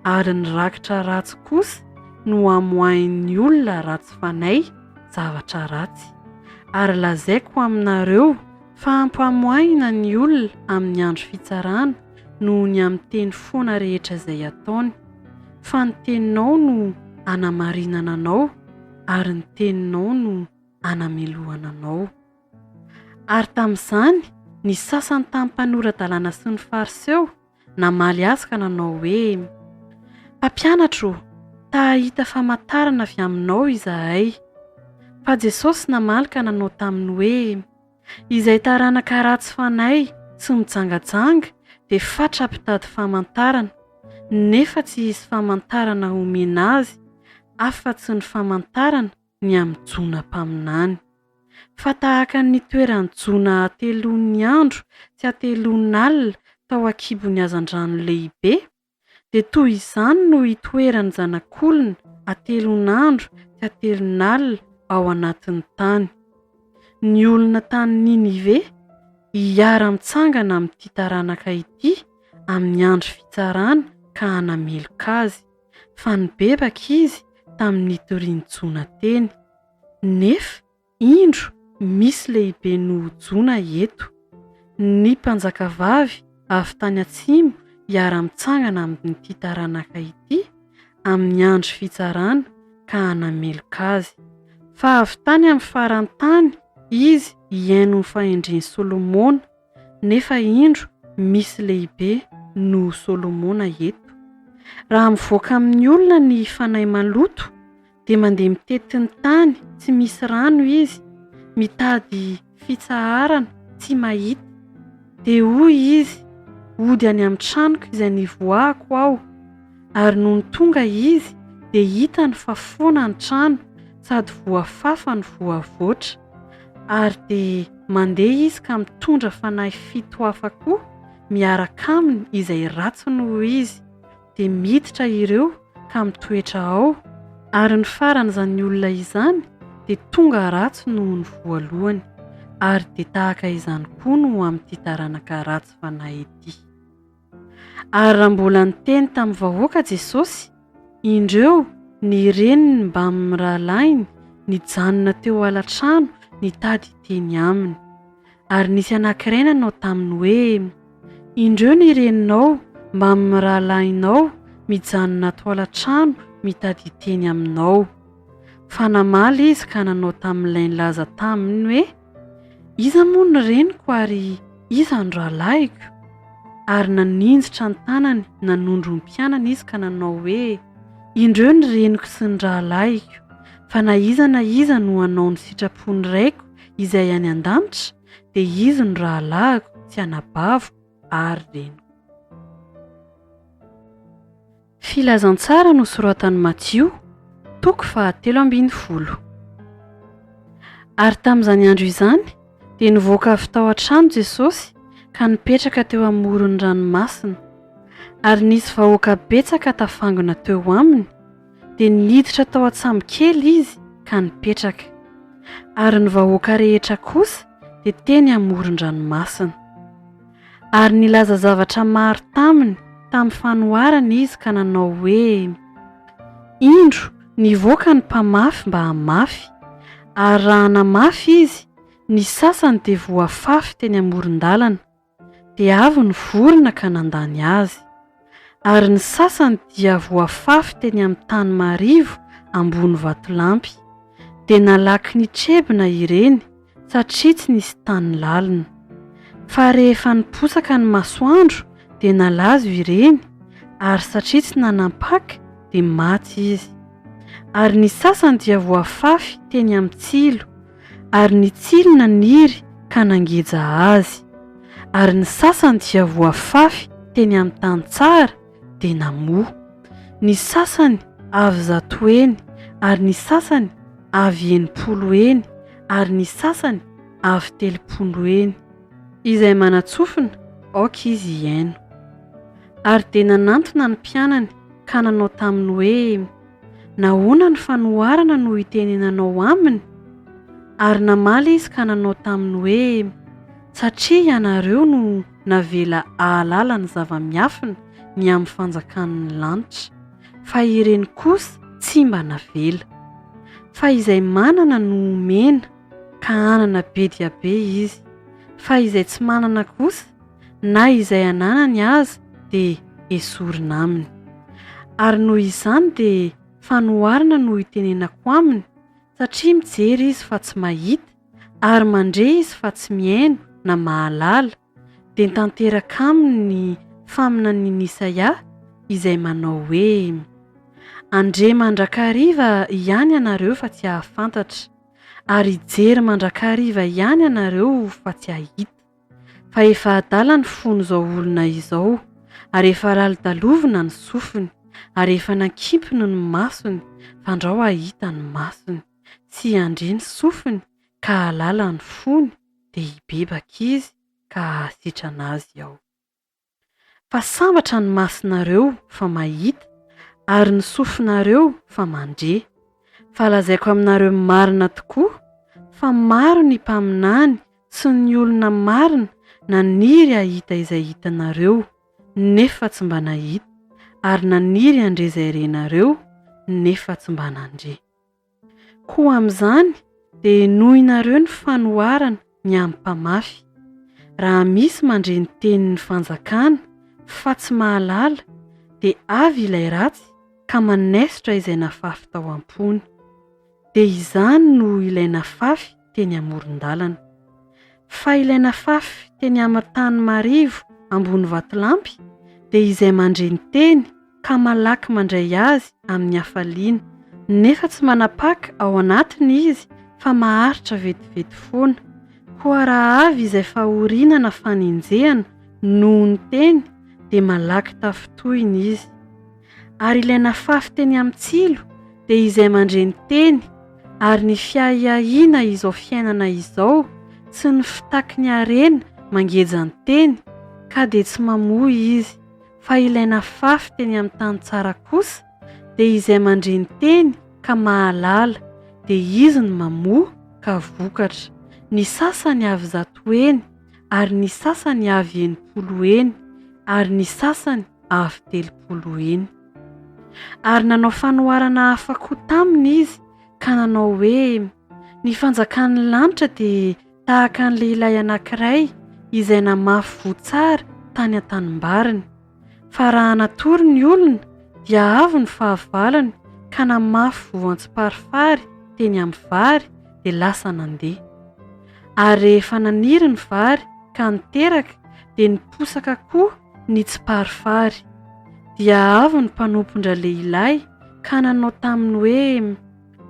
A: ary ny rakitra ratsy kosa no amoahin'ny olona ratsy fanahy zavatra ratsy. Ary lazaiko aminareo Fa hampamoahina ny olona amin'ny andro fitsarana noho ny amin'ny teny foana rehetra izay ataony, fa ny teninao no hanamarinana anao, ary ny teninao no hanamelohana anao. Ary tamin'izany, ny sasany tamin'ny mpanora-dalàna sy ny Fariseo namaly azy ka nanao hoe, Mpampianatra ô, ta hahita famantarana avy aminao izahay. Fa Jesosy namaly ka nanao taminy hoe, Izay taranaka ratsy fanahy sy mijangajanga dia fatra-pitady famantarana, nefa tsy hisy famantarana homena azy afa-tsy ny famantarana ny amin'i Jona mpaminany. Fa tahaka ny nitoeran'i Jona hateloan'ny andro sy hateloan'alina tao an-kibon'ny hazandrano lehibe, dia toy izany no hitoeran'ny Zanak'olona hateloan'andro sy hatelon'alina ao anatin'ny tany. Ny olona tany Ninive hiara-mitsangana amin'ity taranaka ity amin'ny andro fitsarana ka hanameloka azy, fa nibebaka izy tamin'ny nitorian'i Jona teny. Nefa, indro, misy lehibe noho Jona eto. Ny mpanjakavavy avy tany atsimo hiara-mitsangana amin'ity taranaka ity amin'ny andro fitsarana ka hanameloka azy. Fa avy tany amin'ny faran'ny tany izy hihaino ny fahendren'i Solomona, nefa indro misy lehibe noho Solomona eto. Raha mivoaka amin'ny olona ny fanahy maloto, dia mandeha mitety ny tany tsy misy rano izy, mitady fitsaharana tsy mahita. Dia hoy izy, Hody any amin'ny tranoko izay nivoahako aho. Ary nony tonga izy, dia hitany fa foana ny trano sady voafafa no voavoatra. Ary dia mandeha izy ka mitondra fanahy fito hafa koa miaraka aminy izay ratsy noho izy, dia miditra ireo ka mitoetra ao, ary ny faran'izany olona izany dia tonga ratsy noho ny voalohany, ary dia tahaka izany koa no amin'ity taranaka ratsy fanahy ity. Ary raha mbola niteny tamin'ny vahoaka Jesosy, indreo ny reniny mbamin'ny rahalahiny nijanona teo ala-trano nitady hiteny aminy. Ary nisy anankiray nanao taminy hoe, Indreo ny reninao mbamin'ny rahalahinao mijanona ato ala-trano mitady hiteny aminao. Fa namaly izy ka nanao tamin'ilay nilaza taminy hoe, Iza moa ny reniko ary iza no rahalahiko? Ary naninjitra ny tanany nanondro ny mpianany izy ka nanao hoe, Indreo ny reniko sy ny rahalahiko, fa na iza na iza no hanao ny sitrapon'ny Raiko izay any an-danitra, dia izy no rahalahiko sy anabaviko ary reniko. Filazantsara nosoratan'i Matio, toko fahatelo ambin'ny folo. Ary tamin'izany andro izany dia nivoaka avy tao an-trano Jesosy ka nipetraka teo amoron'ny ranomasina. Ary nisy vahoaka betsaka tafangona teo aminy, dia niditra tao an-tsambo kely izy ka nipetraka. Ary ny vahoaka rehetra kosa dia teny amoron-dranomasina. Ary nilaza zavatra maro taminy tamin'ny fanoharana izy ka nanao hoe, Indro, nivoaka ny mpamafy mba hamafy, ary raha namafy izy, ny sasany dia voafafy teny amoron-dalana, dia avy ny vorona ka nandany azy. Ary ny sasany dia voafafy teny amin'ny tany marivo ambony vatolampy, dia nalaky nitrebona ireny, satria tsy nisy tany lalina. Fa rehefa niposaka ny masoandro dia nalazo ireny, ary satria tsy nanam-paka dia maty izy. Ary ny sasany dia voafafy teny amin'ny tsilo, ary ny tsilo naniry ka nangeja azy. Ary ny sasany dia voafafy teny amin'ny tany tsara dia namoa. Ny sasany avy 100 heny, ary ny sasany avy 60 heny, ary ny sasany avy 30 heny. Izay manan-tsofina, aoka izy hihaino. Ary dia nanantona ny mpianany ka nanao taminy hoe, Nahoana ny fanoharana no itenenanao aminy? Ary namaly izy ka nanao taminy hoe, Satria ianareo no navela hahalala ny zava-miafina ny amin'ny fanjakan'ny lanitra, fa ireny kosa tsy mba navela. Fa izay manana no omena, ka hanana be dia be izy, fa izay tsy manana kosa, na izay ananany aza dia esorina aminy. Ary noho izany dia fanoharana no itenenako aminy, satria mijery izy fa tsy mahita, ary mandre izy fa tsy mihaino na mahalala, dia tanteraka aminy ny faminanian'i Isaia izay manao hoe, Handre mandrakariva ihany ianareo fa tsy hahafantatra, ary hijery mandrakariva ihany ianareo fa tsy hahita. Fa efa adala ny fon'izao olona izao, ary efa lalodalovina ny sofiny, ary efa nankimpiny ny masony, fandrao hahita ny masony, sy handre ny sofiny, ka hahalala ny fony, dia hibebaka izy, ka hahasitrana azy aho. Fa sambatra ny masonareo fa mahita, ary ny sofinareo fa mandre. Fa lazaiko aminareo marina tokoa, fa maro ny mpaminany sy ny olona marina naniry hahita izay hitanareo, nefa tsy mba nahita, ary naniry handre izay renareo, nefa tsy mba nandre. Koa amin'izany dia henoinareo ny fanoharana ny amin'ny mpamafy. Raha misy mandre ny tenin'ny fanjakana fa tsy mahalala, dia avy ilay ratsy ka manaisotra izay nafafy tao am-pony. Dia izany no ilay nafafy. teny amoron-dalana. Fa ilay nafafy teny amin'ny tany marivo ambony vatolampy dia izay mandre ny teny ka malaky mandray azy amin'ny hafaliana, nefa tsy manapaka ao anatiny izy fa maharitra vetivety foana. Koa raha avy izay fahoriana na fanenjehana noho ny teny dia malaky tafintohina izy. Ary ilay nafafy teny amin'ny tsilo dia izay mandre ny teny, ary ny fiahiahiana izao fiainana izao sy ny fitaky ny harena mangeja ny teny, ka dia tsy mamoa izy. Fa ilay nafafy teny amin'ny tany tsara kosa dia izay mandre ny teny ka mahalala, dia izy no mamoa ka vokatra, ny sasany avy zatoheny, ary ny sasany avy 60 heny, ary ny sasany avy 30 heny. Ary nanao fanoharana hafa koa taminy izy ka nanao hoe, Ny fanjakan'ny lanitra dia tahaka ny lehilahy anankiray izay namafy voa tsara tany an-tanimbariny. Fa raha natory ny olona, dia avy ny fahavalony ka namafy voan-tsimparifary teny amin'ny vary, dia lasa nandeha. Ary rehefa naniry ny vary ka niteraka, dia niposaka koa ny tsimparifary. Dia avy ny mpanompon-dralehilahy ka nanao taminy hoe,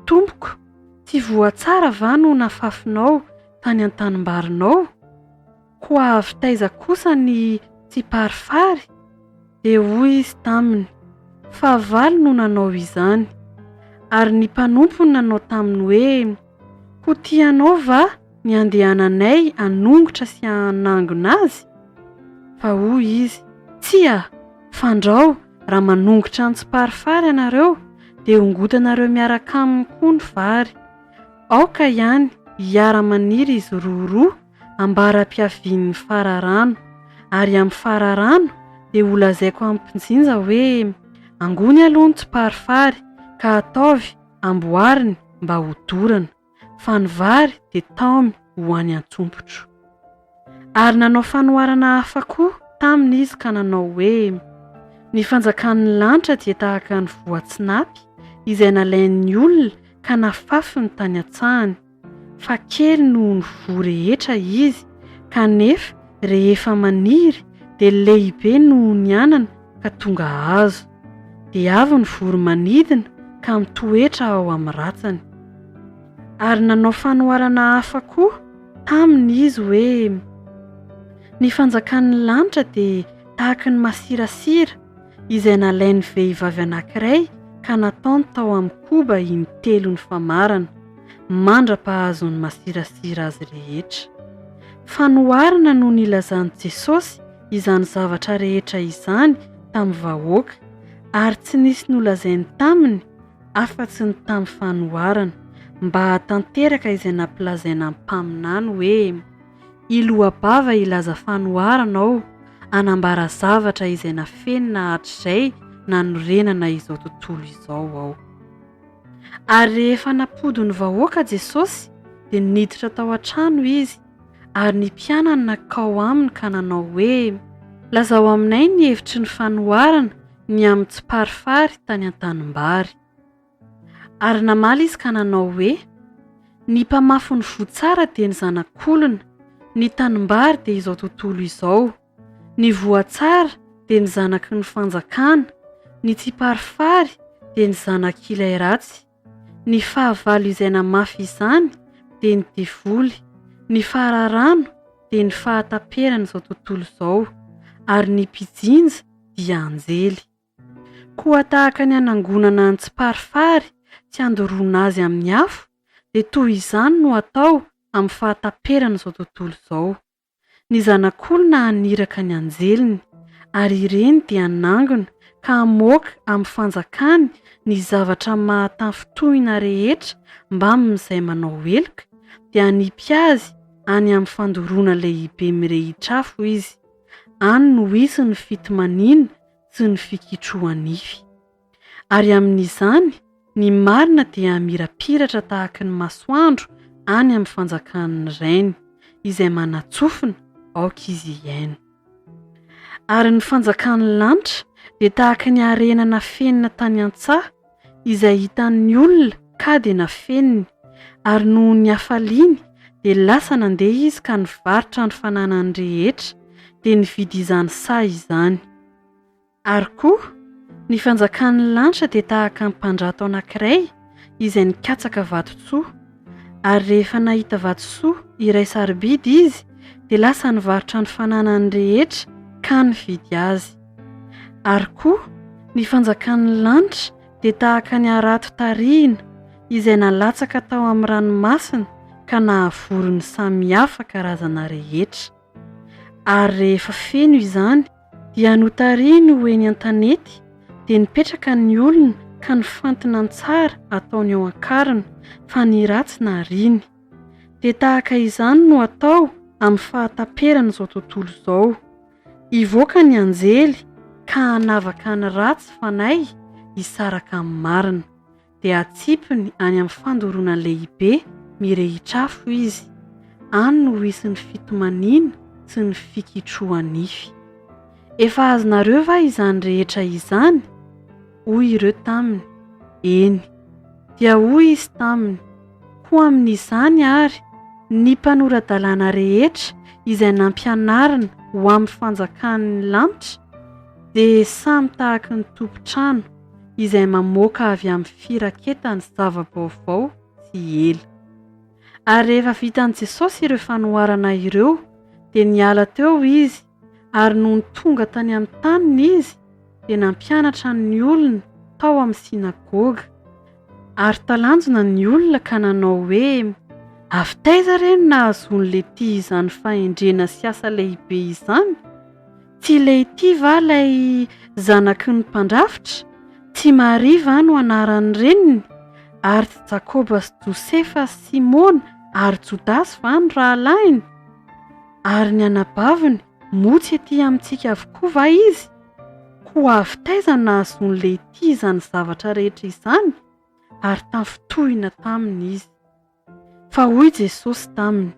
A: Tompoko, tsy voa tsara va no nafafinao tany an-tanimbarinao? Koa avy taiza kosa ny tsimparifary? Dia hoy izy taminy, Fahavalo no nanao izany. Ary ny mpanompony nanao taminy hoe, Ho tianao va ny handehananay hanongotra sy hanangona azy? Fa hoy izy, Tsia, fandrao raha manongotra ny tsimparifary ianareo, dia hongotanareo miaraka aminy koa ny vary. Aoka ihany hiara-maniry izy roa roa ambara-piavian'ny fararano, ary amin'ny fararano dia holazaiko amin'ny mpijinja hoe, Angony aloha ny tsimparifary ka ataovy amboariny mba hodorana, fa ny vary dia taomy ho any an-tsompitro. Ary nanao fanoharana hafa koa taminy izy ka nanao hoe, Ny fanjakan'ny lanitra dia tahaka ny voan-tsinapy izay nalain'ny olona ka nafafiny tany an-tsahany, fa kely noho ny voa rehetra izy, kanefa rehefa maniry dia lehibe noho ny anana ka tonga hazo. Dia avy ny voro-manidina ka mitoetra ao amin'ny ratsany. Ary nanao fanoharana hafa koa taminy izy hoe, Ny fanjakan'ny lanitra dia tahaky ny masirasira izay nalain'ny vehivavy anankiray ka nataony tao amin'ny koba intelo ny famarana, mandra-pahazon'ny masirasira azy rehetra. Fanoharana no nilazan'i Jesosy izany zavatra rehetra izany tamin'ny vahoaka, ary tsy nisy nolazainy taminy afa-tsy ny tamin'ny fanoharana, mba hahatanteraka izay nampilazaina ny mpaminany hoe, Hiloa-bava hilaza fanoharana aho, hanambara zavatra izay nafenina hatrizay nanorenana izao tontolo izao aho. Ary rehefa nampody ny vahoaka Jesosy, dia niditra tao an-trano izy, ary ny mpianany nankao aminy ka nanao hoe, Lazao aminay ny hevitry ny fanoharana ny amin'ny tsimparifary tany an-tanimbary. Ary namaly izy ka nanao hoe, Ny mpamafy ny voa tsara dia ny Zanak'olona, ny tanimbary dia izao tontolo izao, ny voa tsara dia ny zanaky ny fanjakana, ny tsimparifary dia ny zanak'ilay ratsy, ny fahavalo izay namafy izany dia ny devoly, ny fararano dia ny fahataperan'izao tontolo izao, ary ny mpijinja dia anjely. Koa tahaka ny hanangonana ny tsimparifary sy handoroana azy amin'ny afo, dia toy izany no hatao amin'ny fahataperan'izao tontolo izao. Ny Zanak'olona haniraka ny anjeliny, ary ireny dia hanangona ka hamoaka amin'ny fanjakany ny zavatra mahatafintohina rehetra mbamin'izay manao heloka, dia hanipy azy any amin'ny fandoroana lehibe mirehitr'afo izy. Any no hisy ny fitomaniana sy ny fikitroha-nify. Ary amin'izany, ny marina dia hamirapiratra tahaky ny masoandro any amin'ny fanjakan'ny Rainy, izay manan-tsofina, aoka izy hihaino. Ary ny fanjakan'ny lanitra dia tahaky ny harena nafenina tany an-tsaha, izay hitan'ny olona ka dia nafeniny, ary noho ny hafaliany Dia lasa nandeha izy ka nivarotra ny fananany rehetra, dia nividy izany saha izany. Ary koa, ny fanjakan'ny lanitra dia tahaka ny mpandrato anankiray izay nikatsaka vatosoa. Ary rehefa nahita vatosoa iray sarobidy izy, dia lasa nivarotra ny fananany rehetra ka nividy azy. Ary koa, ny fanjakan'ny lanitra dia tahaka ny harato tarihina izay nalatsaka tao amin'ny ranomasina ka nahavory ny samihafa karazana rehetra. Ary rehefa feno izany, dia notarihiny ho eny an-tanety, dia nipetraka ny olona ka nifantina ny tsara ataony ao an-karona, fa ny ratsy nariany. Dia tahaka izany no atao amin'ny fahataperan'izao tontolo izao. Hivoaka ny anjely ka hanavaka ny ratsy fanahy hisaraka amin'ny marina. Dia hatsipiny any amin'ny fandoroana lehibe mirehitr'afo izy. Any no hisy ny fitomaniana sy ny fikitroha-nify. Efa azonareo va izany rehetra izany? Hoy ireo taminy, Eny. Dia hoy izy taminy, Koa amin'izany àry, ny mpanora-dalàna rehetra izay nampianarina ho amin'ny fanjakan'ny lanitra dia samy tahaky ny tompon-trano izay mamoaka avy amin'ny firaketany zava-baovao sy ela. Ary rehefa vitan'i Jesosy ireo fanoharana ireo, dia niala teo izy, ary nony tonga tany amin'ny taniny izy, dia nampianatra ny olona tao amin'ny synagoga. Ary talanjona ny olona ka nanao hoe, Avy taiza re no nahazoan'i Letia izany fahendrena sy asa lehibe izany? Tsy i Letia va ilay zanaky ny mpandrafitra? Tsy Maria va no anaran'ny reniny? Ary tsy Jakoba sy Josefa sy Simona ary Jodasy va no rahalahiny? Ary ny anabaviny, moa tsy ety amintsika avokoa va izy? Koa avy taiza no nahazoan'i Lehitia izany zavatra rehetra izany? Ary tafintohina taminy izy. Fa hoy Jesosy taminy,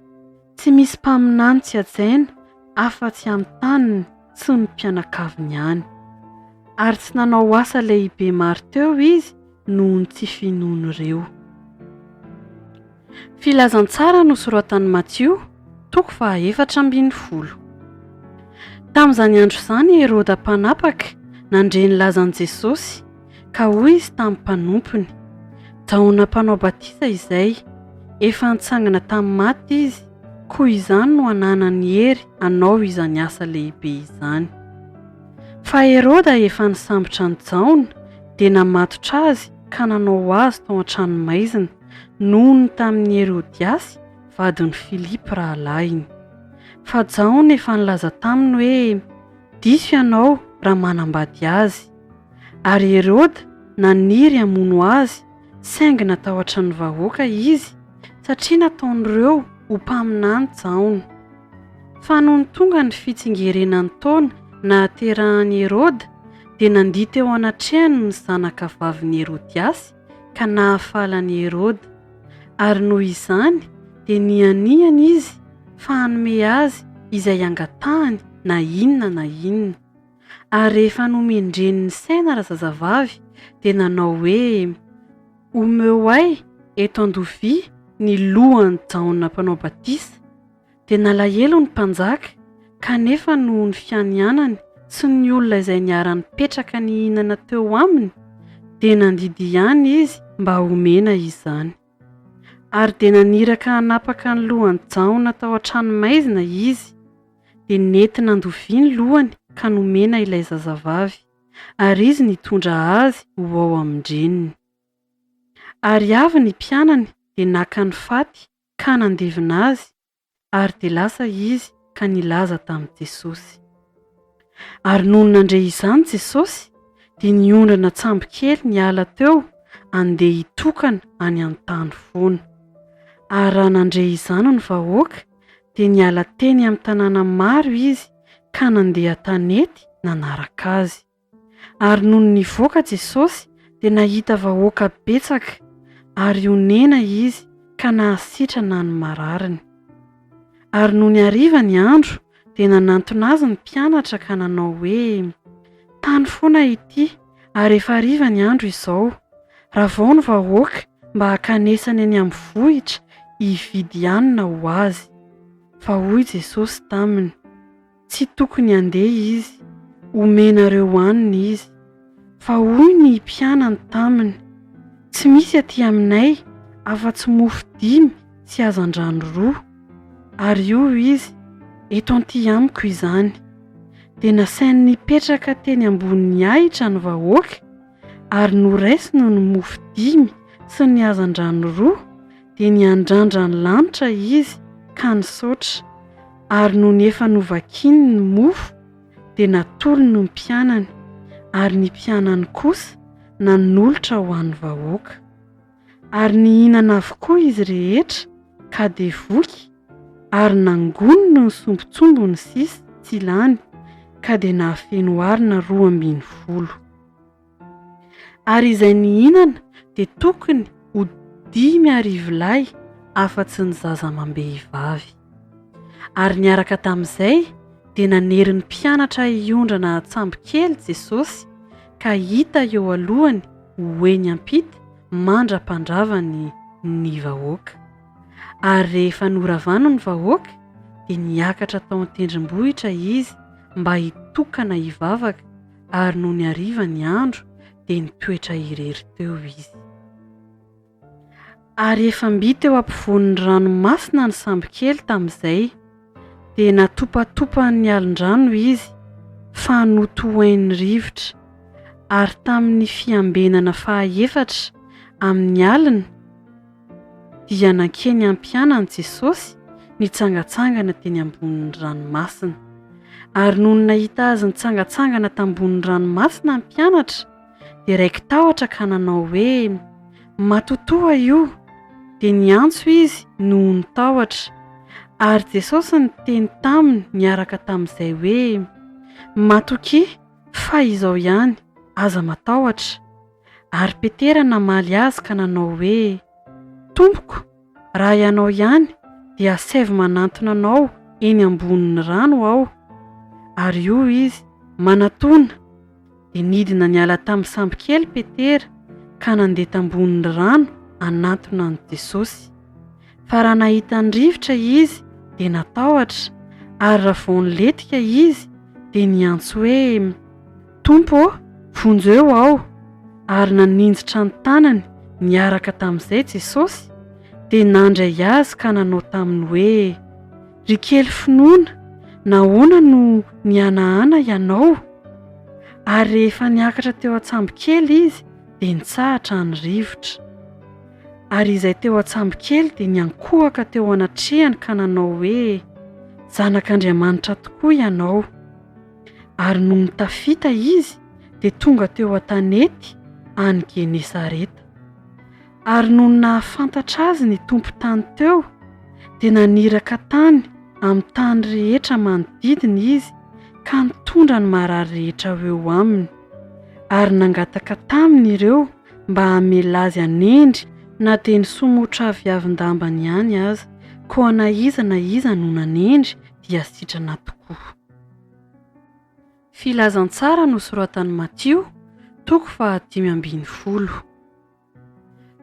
A: Tsy misy mpaminany tsy hajaina afa-tsy amin'ny taniny sy ny mpianakaviny ihany. Ary tsy nanao asa lehibe maro teo izy noho ny tsy finoan'ireo. Filazantsara nosoratan'i Matio, toko fahaefatra ambinifolo. Tamin'izany andro izany i Heroda mpanapaka nandre ny lazan'i Jesosy, ka hoy izy tamin'ny mpanompony, Jaona Mpanao Batisa izay, efa nitsangana tamin'ny maty izy, koa izany no ananany hery hanao izany asa lehibe izany. Fa Heroda efa nisambotra an'i Jaona, dia namatotra azy ka nanao azy tao an-tranomaizina, noho ny tamin'i Herodiasy vadin'i Filipo rahalahiny. Fa Jaona efa nilaza taminy hoe, Diso ianao raha manambady azy. Ary Heroda naniry hamono azy, saingy natahotra ny vahoaka izy, satria nataon'ireo ho mpaminany Jaona. Fa nony tonga ny fitsingerenan'ny taona nahaterahan'i Heroda, dia nandihy teo anatrehany ny zanakavavin'i Herodiasy ka nahafaly an'i Heroda. Ary noho izany dia nianiana izy fa hanome azy izay angatahany na inona na inona. Ary rehefa nomen-dreniny saina razazavavy dia nanao hoe, Omeo ahy eto an-dovia ny lohan'i Jaona Mpanao Batisa. Dia nalahelo ny mpanjaka, kanefa noho ny fianianany sy ny olona izay niara-nipetraka nihinana teo aminy, dia nandidy ihany izy mba homena izany. Ary dia naniraka hanapaka ny lohan'i Jaona tao an-tranomaizina izy. Dia nentina an-dovia ny lohany ka nomena ilay zazavavy, ary izy nitondra azy ho ao amin-dreniny. Ary avy ny mpianany dia naka ny faty ka nandevina azy, ary dia lasa izy ka nilaza tamin'i Jesosy. Ary nony nandre izany Jesosy, dia niondrana an-tsambokely niala teo handeha hitokana any an-tany foana. Ary raha nandre izany ny vahoaka, dia niala teny amin'ny tanàna maro izy ka nandeha an-tanety nanaraka azy. Ary nony nivoaka Jesosy dia nahita vahoaka betsaka, ary onena Izy ka nahasitrana ny marariny. Ary nony hariva ny andro dia nanantona Azy ny mpianatra ka nanao hoe, Tany foana ity, ary efa hariva ny andro izao. Ravao ny vahoaka mba hankanesany eny amin'ny vohitra hividy hanina ho azy. Fa hoy Jesosy taminy, Tsy tokony handeha izy, omenareo hanina izy. Fa hoy ny mpianany taminy, Tsy misy aty aminay afa-tsy mofo dimy sy hazandrano roa. Ary hoy izy, Eto anty amiko izany. Dia nasainy nipetraka teny ambonin'ny ahitra ny vahoaka, ary noraisiny ny mofo dimy sy ny hazandrano roa, dia niandrandra ny lanitra izy ka nisaotra, ary nony efa novakiny ny mofo, dia natolony ny mpianany, ary ny mpianany kosa nanolotra ho an'ny vahoaka. Ary nihinana avokoa izy rehetra ka dia voky, ary nangoniny ny sombintsombiny sisa tsy lany, ka dia nahafeno harona 12. Ary izay nihinana dia tokony ho 5000 lahy afa-tsy ny zaza amam-behivavy. Ary niaraka tamin'izay dia nanery ny mpianatra hiondrana an-tsambo kely Jesosy ka hita eo alohany ho eny ampita mandra-pandravany ny vahoaka. Ary rehefa noravany ny vahoaka dia niakatra tao an-tendrombohitra izy mba hitokana hivavaka ary nony hariva ny andro dia nitoetra irery teo izy. Ary efa mby teo ampovoan'ny ranomasina ny sambokely tamin'izay, dia natopatopan'ny alin-drano izy, fa notohain'ny rivotra. Ary tamin'ny fiambenana fahaefatra amin'ny alina, dia nankeny am-pianany Jesosy nitsangantsangana teny ambonin'ny ranomasina. Ary nony nahita azy nitsangantsangana tambonin'ny ranomasina ny mpianatra, dia raiki-tahotra ka nanao hoe, Matotoa io! Dia niantso izy noho ny tahotra. Ary Jesosy niteny taminy niaraka tamin'izay hoe, Matokia, fa Izao ihany, aza matahotra. Ary Petera namaly azy ka nanao hoe, Tompoko, raha ianao ihany, dia asaivo manantona anao eny ambonin'ny rano aho. Ary hoy izy, Manatòna! Dia nidina niala tamin'ny sambokely Petera ka nandeha tambonin'ny rano hanantona an'i Jesosy. Fa raha nahita ny rivotra izy, dia natahotra, ary raha vao nilentika izy, dia niantso hoe, Tompo ô, vonjeo aho! Ary naninjitra ny tanany niaraka tamin'izay Jesosy, dia nandray azy ka nanao taminy hoe, Ry kely finoana, nahoana no nihanahana ianao? Ary rehefa niakatra teo an-tsambokely izy, dia nitsahatra ny rivotra. Ary izay teo an-tsambokely dia niankohoka teo anatrehany ka nanao hoe, Zanak'Andriamanitra tokoa ianao. Ary nony tafita izy, dia tonga teo an-tanety any Genesareta. Ary nony nahafantatra azy ny tompon-tany teo, dia naniraka tany amin'ny tany rehetra manodidina izy ka nitondra ny marary rehetra ho eo aminy. Ary nangataka taminy ireo mba hamela azy hanendry na dia ny somotraviavin-dambany ihany aza, koa na iza na iza no nanendry dia sitrana tokoa. Filazantsara nosoratan'i Matio, toko faha-15.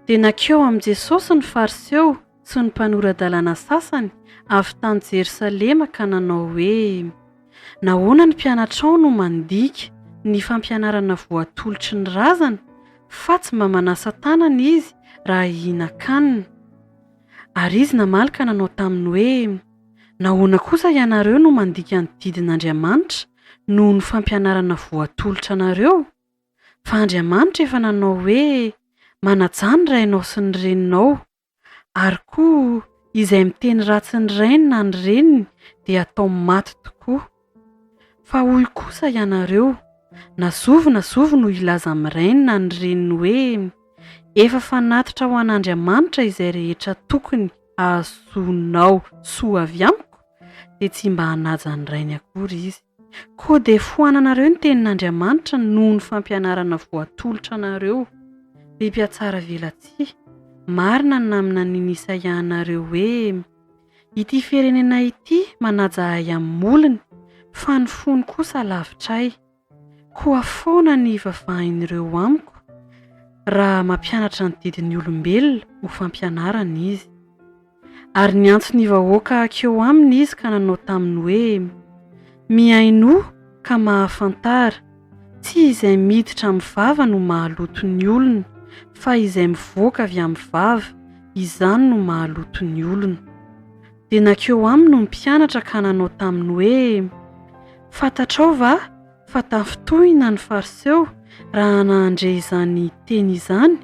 A: Dia nankeo amin'i Jesosy ny Fariseo sy ny mpanora-dalàna sasany avy tany Jerosalema ka nanao hoe, Nahoana ny mpianatrao no mandika ny fampianarana voatolotry ny razana, fa tsy mba manasa tanana izy raha hihinan-kanina? Ary izy namaly ka nanao taminy hoe, Nahoana kosa ianareo no mandika ny didin'Andriamanitra noho ny fampianarana voatolotra anareo? Fa Andriamanitra efa nanao hoe, Manajà ny rainao sy ny reninao. Ary koa, izay miteny ratsy ny rainy na ny reniny dia atao maty tokoa. Fa hoy kosa ianareo, Na zovy na zovy no hilaza amin'ny rainy na ny reniny hoe, Efa fanatitra ho an'Andriamanitra izay rehetra tokony hahazoanao soa avy amiko, dia tsy mba hanaja ny rainy akory izy. Koa dia foananareo ny tenin'Andriamanitra noho ny fampianarana voatolotra anareo, ry mpihatsaravelatsihy. Marina ny naminanian'i Isaia anareo hoe, Ity firenena ity manaja ahy amin'ny molony, fa ny fony kosa lavitra ahy. Koa foana ny hivavahin'ireo amiko, raha mampianatra ny didin'ny olombelona ho fampianarana izy. Ary niantso ny vahoaka hankeo aminy izy ka nanao taminy hoe, Mihainoa ka mahafantara, tsy izay miditra amin'ny vava no mahaloto ny olona, fa izay mivoaka avy amin'ny vava, izany no mahaloto ny olona. Dia nankeo aminy ny mpianatra ka nanao taminy hoe, Fantatrao va fa tafintohina ny Fariseo raha nandre izany teny izany?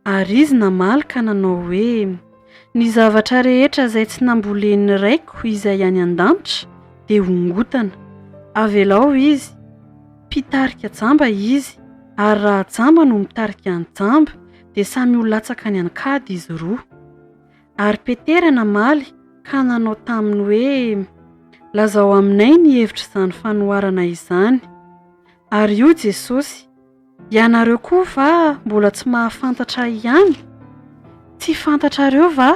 A: Ary izy namaly ka nanao hoe, Ny zavatra rehetra izay tsy nambolen'ny Raiko izay any an-danitra dia hongotana. Avelao izy. Mpitarika jamba izy, ary raha jamba no mitarika ny jamba, dia samy ho latsaka any an-kady izy roa. Ary Petera namaly ka nanao taminy hoe, Lazao aminay ny hevitr'izany fanoharana izany. Ary hoy Jesosy, Ianareo koa va mbola tsy mahafantatra ihany? Tsy fantatrareo va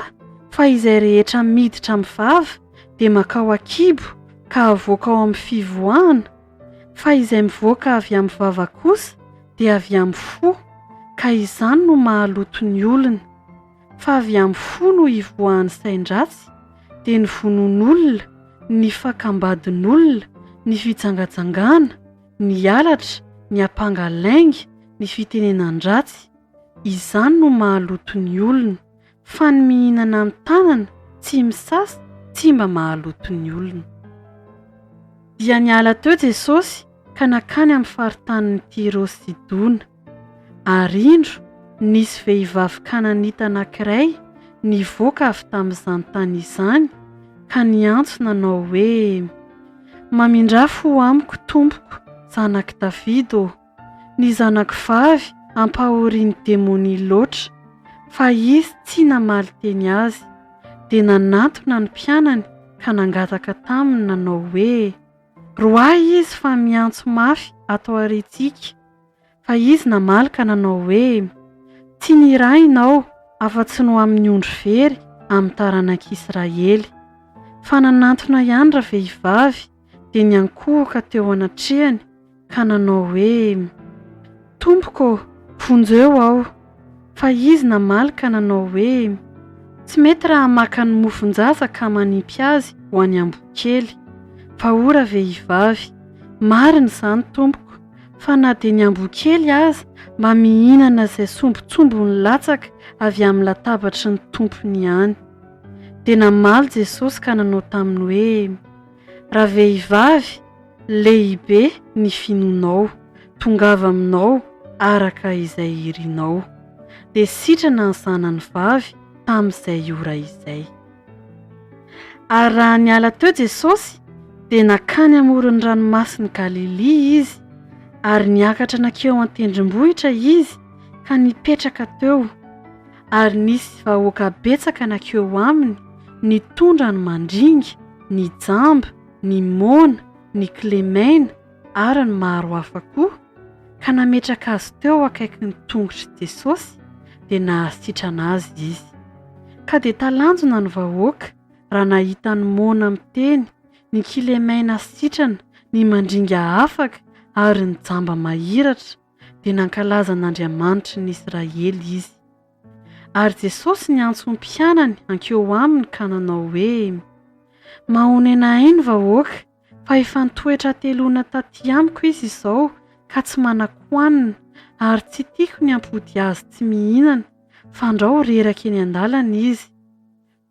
A: fa izay rehetra miditra amin'ny vava dia mankao an-kibo ka avoaka ao amin'ny fivoahana? Fa izay mivoaka avy amin'ny vava kosa dia avy amin'ny fo, ka izany no mahaloto ny olona. Fa avy amin'ny fo no ivoahan'ny sain-dratsy, dia ny vonoan'olona, ny fakam-badin'olona, ny fijangajangana, ny halatra, ny ampanga lainga, ny fitenenan-dratsy. Izany no mahaloto ny olona. Fa ny mihinana amin'ny tanana tsy misasa tsy mba mahaloto ny olona. Dia niala teo Jesosy ka nankany amin'ny faritanin'i Tyro sy Sidona. Ary indro, nisy vehivavy kananita anankiray nivoaka avy tamin'izany tany izany ka niantso nanao hoe, Mamindrà fo amiko, Tompoko, zanak'i Davida ô! Ny zanako vavy ampahorian'ny demonia loatra. Fa izy tsy namaly teny azy. Dia nanatona ny mpianany ka nangataka taminy nanao hoe, Roahy izy fa miantso mafy ato aoriantsika. Fa izy namaly ka nanao hoe, Tsy nirahina aho afa-tsy ny ho amin'ny ondry very amin'ny taranak'Israely. Fa nanantona ihany ravehivavy, dia niankohoka teo anatrehany ka nanao hoe, Tompoko ô, vonjeo aho! Fa izy namaly ka nanao hoe, Tsy mety raha maka ny mofon-jaza ka manimpy azy ho any ambohikely. Fa hoy ravehivavy, Marina izany, tompoko, fa na dia ny ambohikely aza mba mihinana izay sombintsombiny latsaka avy amin'ny latabatry ny tompony ihany. Dia namaly Jesosy ka nanao taminy hoe, Ravehivavy, lehibe ny finoanao, tongava aminao araka izay irinao. Dia sitrana ny zanany vavy tamin'izay ora izay. Ary raha niala teo Jesosy, dia nankany amoron'ny ranomasin'i Galilia izy, ary niakatra nankeo an-tendrombohitra izy ka nipetraka teo. Ary nisy vahoaka betsaka nankeo aminy, nitondra ny mandringa, ny jamba, ny moana, ny kilemaina, ary ny maro hafa koa, ka nametraka azy teo akaikin'ny tongotr'i Jesosy, dia nahasitrana azy izy. Ka dia talanjona ny vahoaka raha nahita ny moana miteny, ny kilemaina sitrana, ny mandringa afaka, ary ny jamba mahiratra, dia nankalaza an'Andriamanitry ny Israely izy. Ary Jesosy niantso ny mpianany hankeo aminy ka nanao hoe, Mahonena ahy ny vahoaka, fa efa nitoetra hateloana taty amiko izy izao ka tsy manan-kohanina, ary tsy tiako ny hampody azy tsy mihinana, fandrao reraka eny an-dalana izy.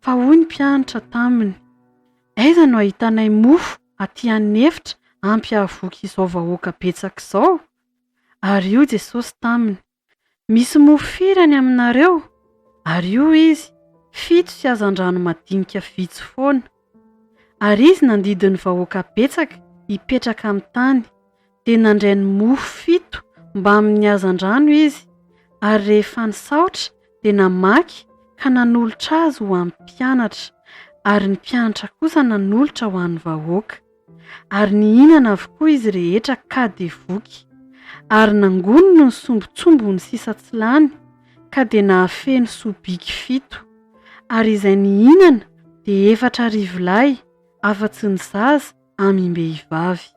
A: Fa hoy ny mpianatra taminy, Aiza no hahitanay mofo aty an'efitra ampy hahavoky izao vahoaka betsaka izao? Ary hoy Jesosy taminy, Misy mofo firy any aminareo? Ary hoy izy, Fito sy hazandrano madinika vitsy foana. Ary izy nandidy ny vahoaka betsaka hipetraka amin'ny tany. Dia nandray ny mofo fito mbamin'ny hazandrano izy, ary rehefa nisaotra dia namaky ka nanolotra azy ho an'ny mpianatra, ary ny mpianatra kosa nanolotra ho an'ny vahoaka. Ary nihinana avokoa izy rehetra ka dia voky. Ary nangoniny ny sombintsombiny sisa tsy lany, ka dia nahafeno sobiky fito. Ary izay nihinana dia 4000 lahy, afa-tsy ny zaza amim-behivavy.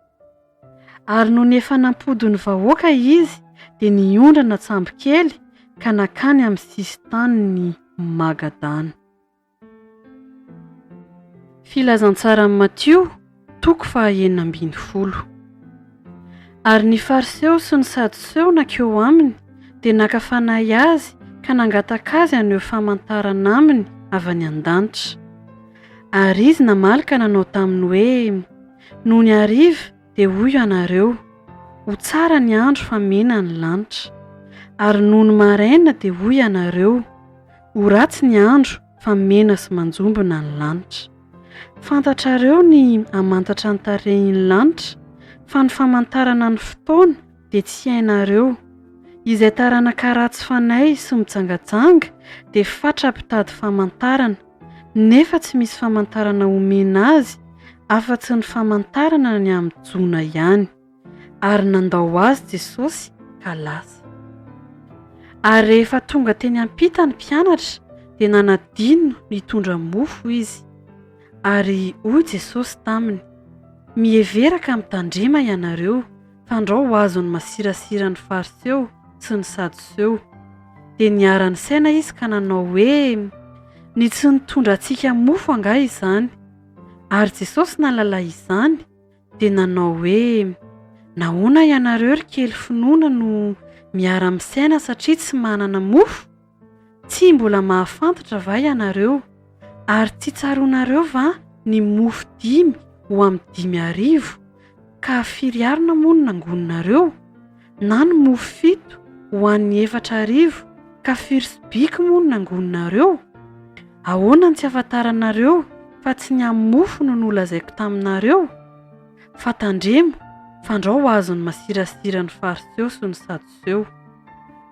A: Ary nony efa nampody ny vahoaka izy, dia niondrana an-tsambokely ka nankany amin'ny sisin-tanin'i Magadana. Filazantsaran'i Matio, toko faha 16. Ary ny Fariseo sy ny Sadoseo nankeo aminy, dia naka fanahy azy ka nangataka azy haneho famantarana aminy avy any an-danitra. Ary izy namaly ka nanao taminy hoe, Nony hariva dia hoy ianareo, Ho tsara ny andro fa mena ny lanitra. Ary nony maraina dia hoy ianareo, Ho ratsy ny andro fa mena sy manjombona ny lanitra. Fantatrareo ny hamantatra ny tarehin'ny lanitra, fa ny famantarana ny fotoana dia tsy hainareo. Izay taranaka ratsy fanahy sy mijangajanga dia fatra-pitady famantarana, nefa tsy misy famantarana omena azy afa-tsy ny famantarana ny amin'i Jona ihany. Ary nandao azy Jesosy ka lasa. Ary rehefa tonga teny am-pita ny mpianatra dia nanadino nitondra mofo izy. Ary hoy Jesosy taminy, Mihevera ka mitandrema ianareo, fandrao ho azon'ny masirasiran'ny Fariseo sy ny Sadoseo. Dia niara-nisaina izy ka nanao hoe, Ny tsy nitondra antsika mofo angaha izany? Ary Jesosy nahalala izany, dia nanao hoe, Nahoana ianareo ry kely finoana no miara-misaina satria tsy manana mofo? Tsy mbola mahafantatra va ianareo, ary tsy tsaroanareo va ny mofo dimy ho amin'ny 5000, ka firy harona moa no nangoninareo? Na ny mofo fito ho an'ny 4000, ka firy sobiky moa no nangoninareo? Ahoana no tsy ahafantaranareo fa tsy ny amin'ny mofo no nolazaiko taminareo? Fa tandremo, fandrao ho azon'ny masirasiran'ny Fariseo sy ny Sadoseo.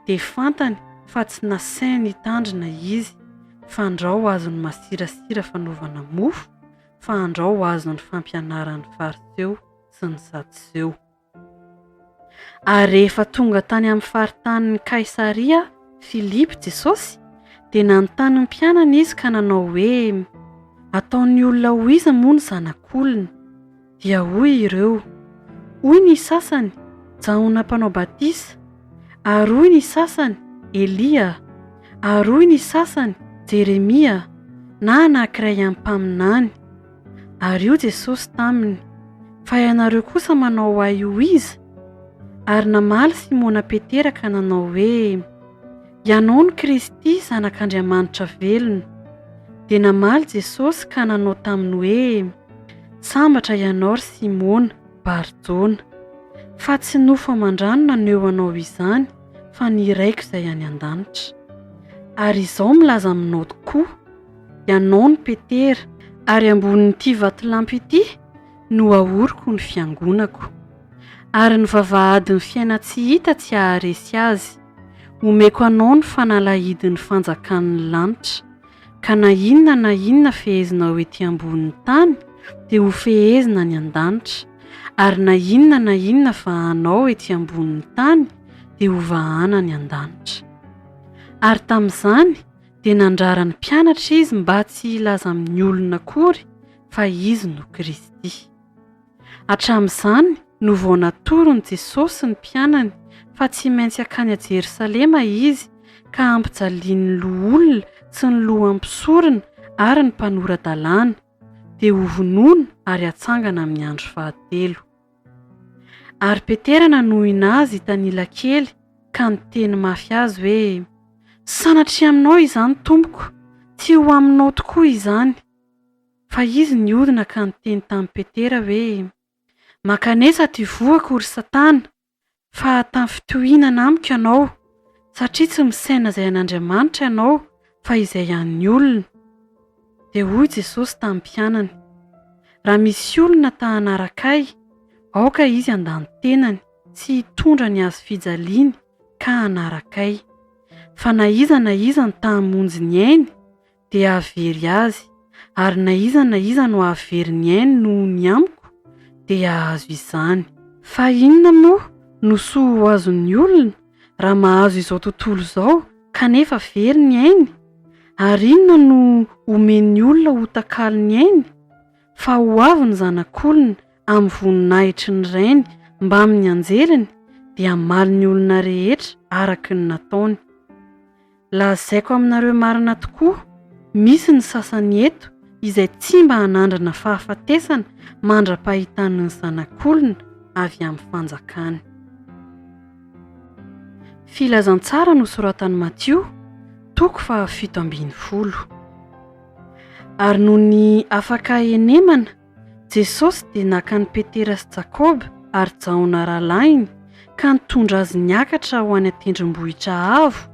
A: Dia fantany fa tsy nasainy hitandrina izy, fandrao azon'ny masirasira fanaovana mofo, fa andrao azon'ny fampianaran'ny Fariseo sy ny Sadoseo. Ary rehefa tonga tany amin'ny faritanin'i Kaisaria Filipy Jesosy, dia nanontany ny mpianany izy ka nanao hoe, Ataon'ny olona ho iza moa ny Zanak'olona? Dia hoy ireo, Hoy ny sasany, Jaona Mpanao Batisa, ary hoy ny sasany, Elia, ary hoy ny sasany, Jeremia, na anankiray amin'ny mpaminany. Ary hoy Jesosy taminy, Fa ianareo kosa manao Ahy ho iza? Ary namaly Simona Petera ka nanao hoe, Ianao no Kristy, Zanak'Andriamanitra velona. Dia namaly Jesosy ka nanao taminy hoe, Sambatra ianao, ry Simona, Bar-Jona, fa tsy nofo aman-drano naneho anao izany, fa ny Raiko izay any an-danitra. Ary Izaho milaza aminao tokoa, Ianao no Petera, ary ambonin'ity vatolampy ity no ahoriko ny fiangonako. Ary ny vavahadin'ny fiainan-tsy hita tsy haharesy azy. Omeko anao ny fanalahidin'ny fanjakan'ny lanitra. Ka na inona na inona fehezinao ety ambonin'ny tany dia hofehezina any an-danitra, ary na inona na inona vahanao ety ambonin'ny tany dia hovahana any an-danitra. Ary tamin'izany dia nandrara ny mpianatra izy mba tsy hilaza amin'ny olona akory fa izy no Kristy. Hatramin'izany no vao natoron'i Jesosy ny mpianany fa tsy maintsy hankany a Jerosalema izy ka hampijalian'ny loholona sy ny lohan'ny mpisorona ary ny mpanora-dalàna, dia hovonoina ary hatsangana amin'ny andro fahatelo. Ary Petera nanohina azy hitanila kely ka niteny mafy azy hoe, Sanatria aminao izany, Tompoko, tsy ho aminao tokoa izany. Fa izy nihodina ka niteny tamin'i Petera hoe, Mankanesa aty vohoko, ry Satana, fa tafintohinana amiko ianao, satria tsy misaina izay an'Andriamanitra ianao, fa izay an'ny olona. Dia hoy Jesosy tamin'ny mpianany, Raha misy olona ta hanaraka Ahy, aoka izy handà ny tenany sy hitondra ny hazo fijaliany ka hanaraka Ahy. Fa na iza na iza no ta hamonjy ny ainy, dia hahavery azy, ary na iza na iza no hahavery ny ainy noho ny amiko, dia hahazo izany. Fa inona moa no soa ho azon'ny olona raha mahazo izao tontolo izao kanefa very ny ainy? Ary inona no homen'ny olona ho takalon'ny ainy? Fa ho avy ny Zanak'olona amin'ny voninahitry ny Rainy mbamin'ny anjeliny, dia hamaly ny olona rehetra araka ny nataony. Lazaiko aminareo marina tokoa, misy ny sasany eto izay tsy mba hanandrana fahafatesana mandra-pahitany ny Zanak'olona avy amin'ny fanjakany. Filazantsara nosoratan'i Matio, toko faha 17. Ary nony afaka henemana, Jesosy dia naka an'i Petera sy Jakoba ary Jaona rahalahiny ka nitondra azy niakatra ho any an-tendrombohitra avo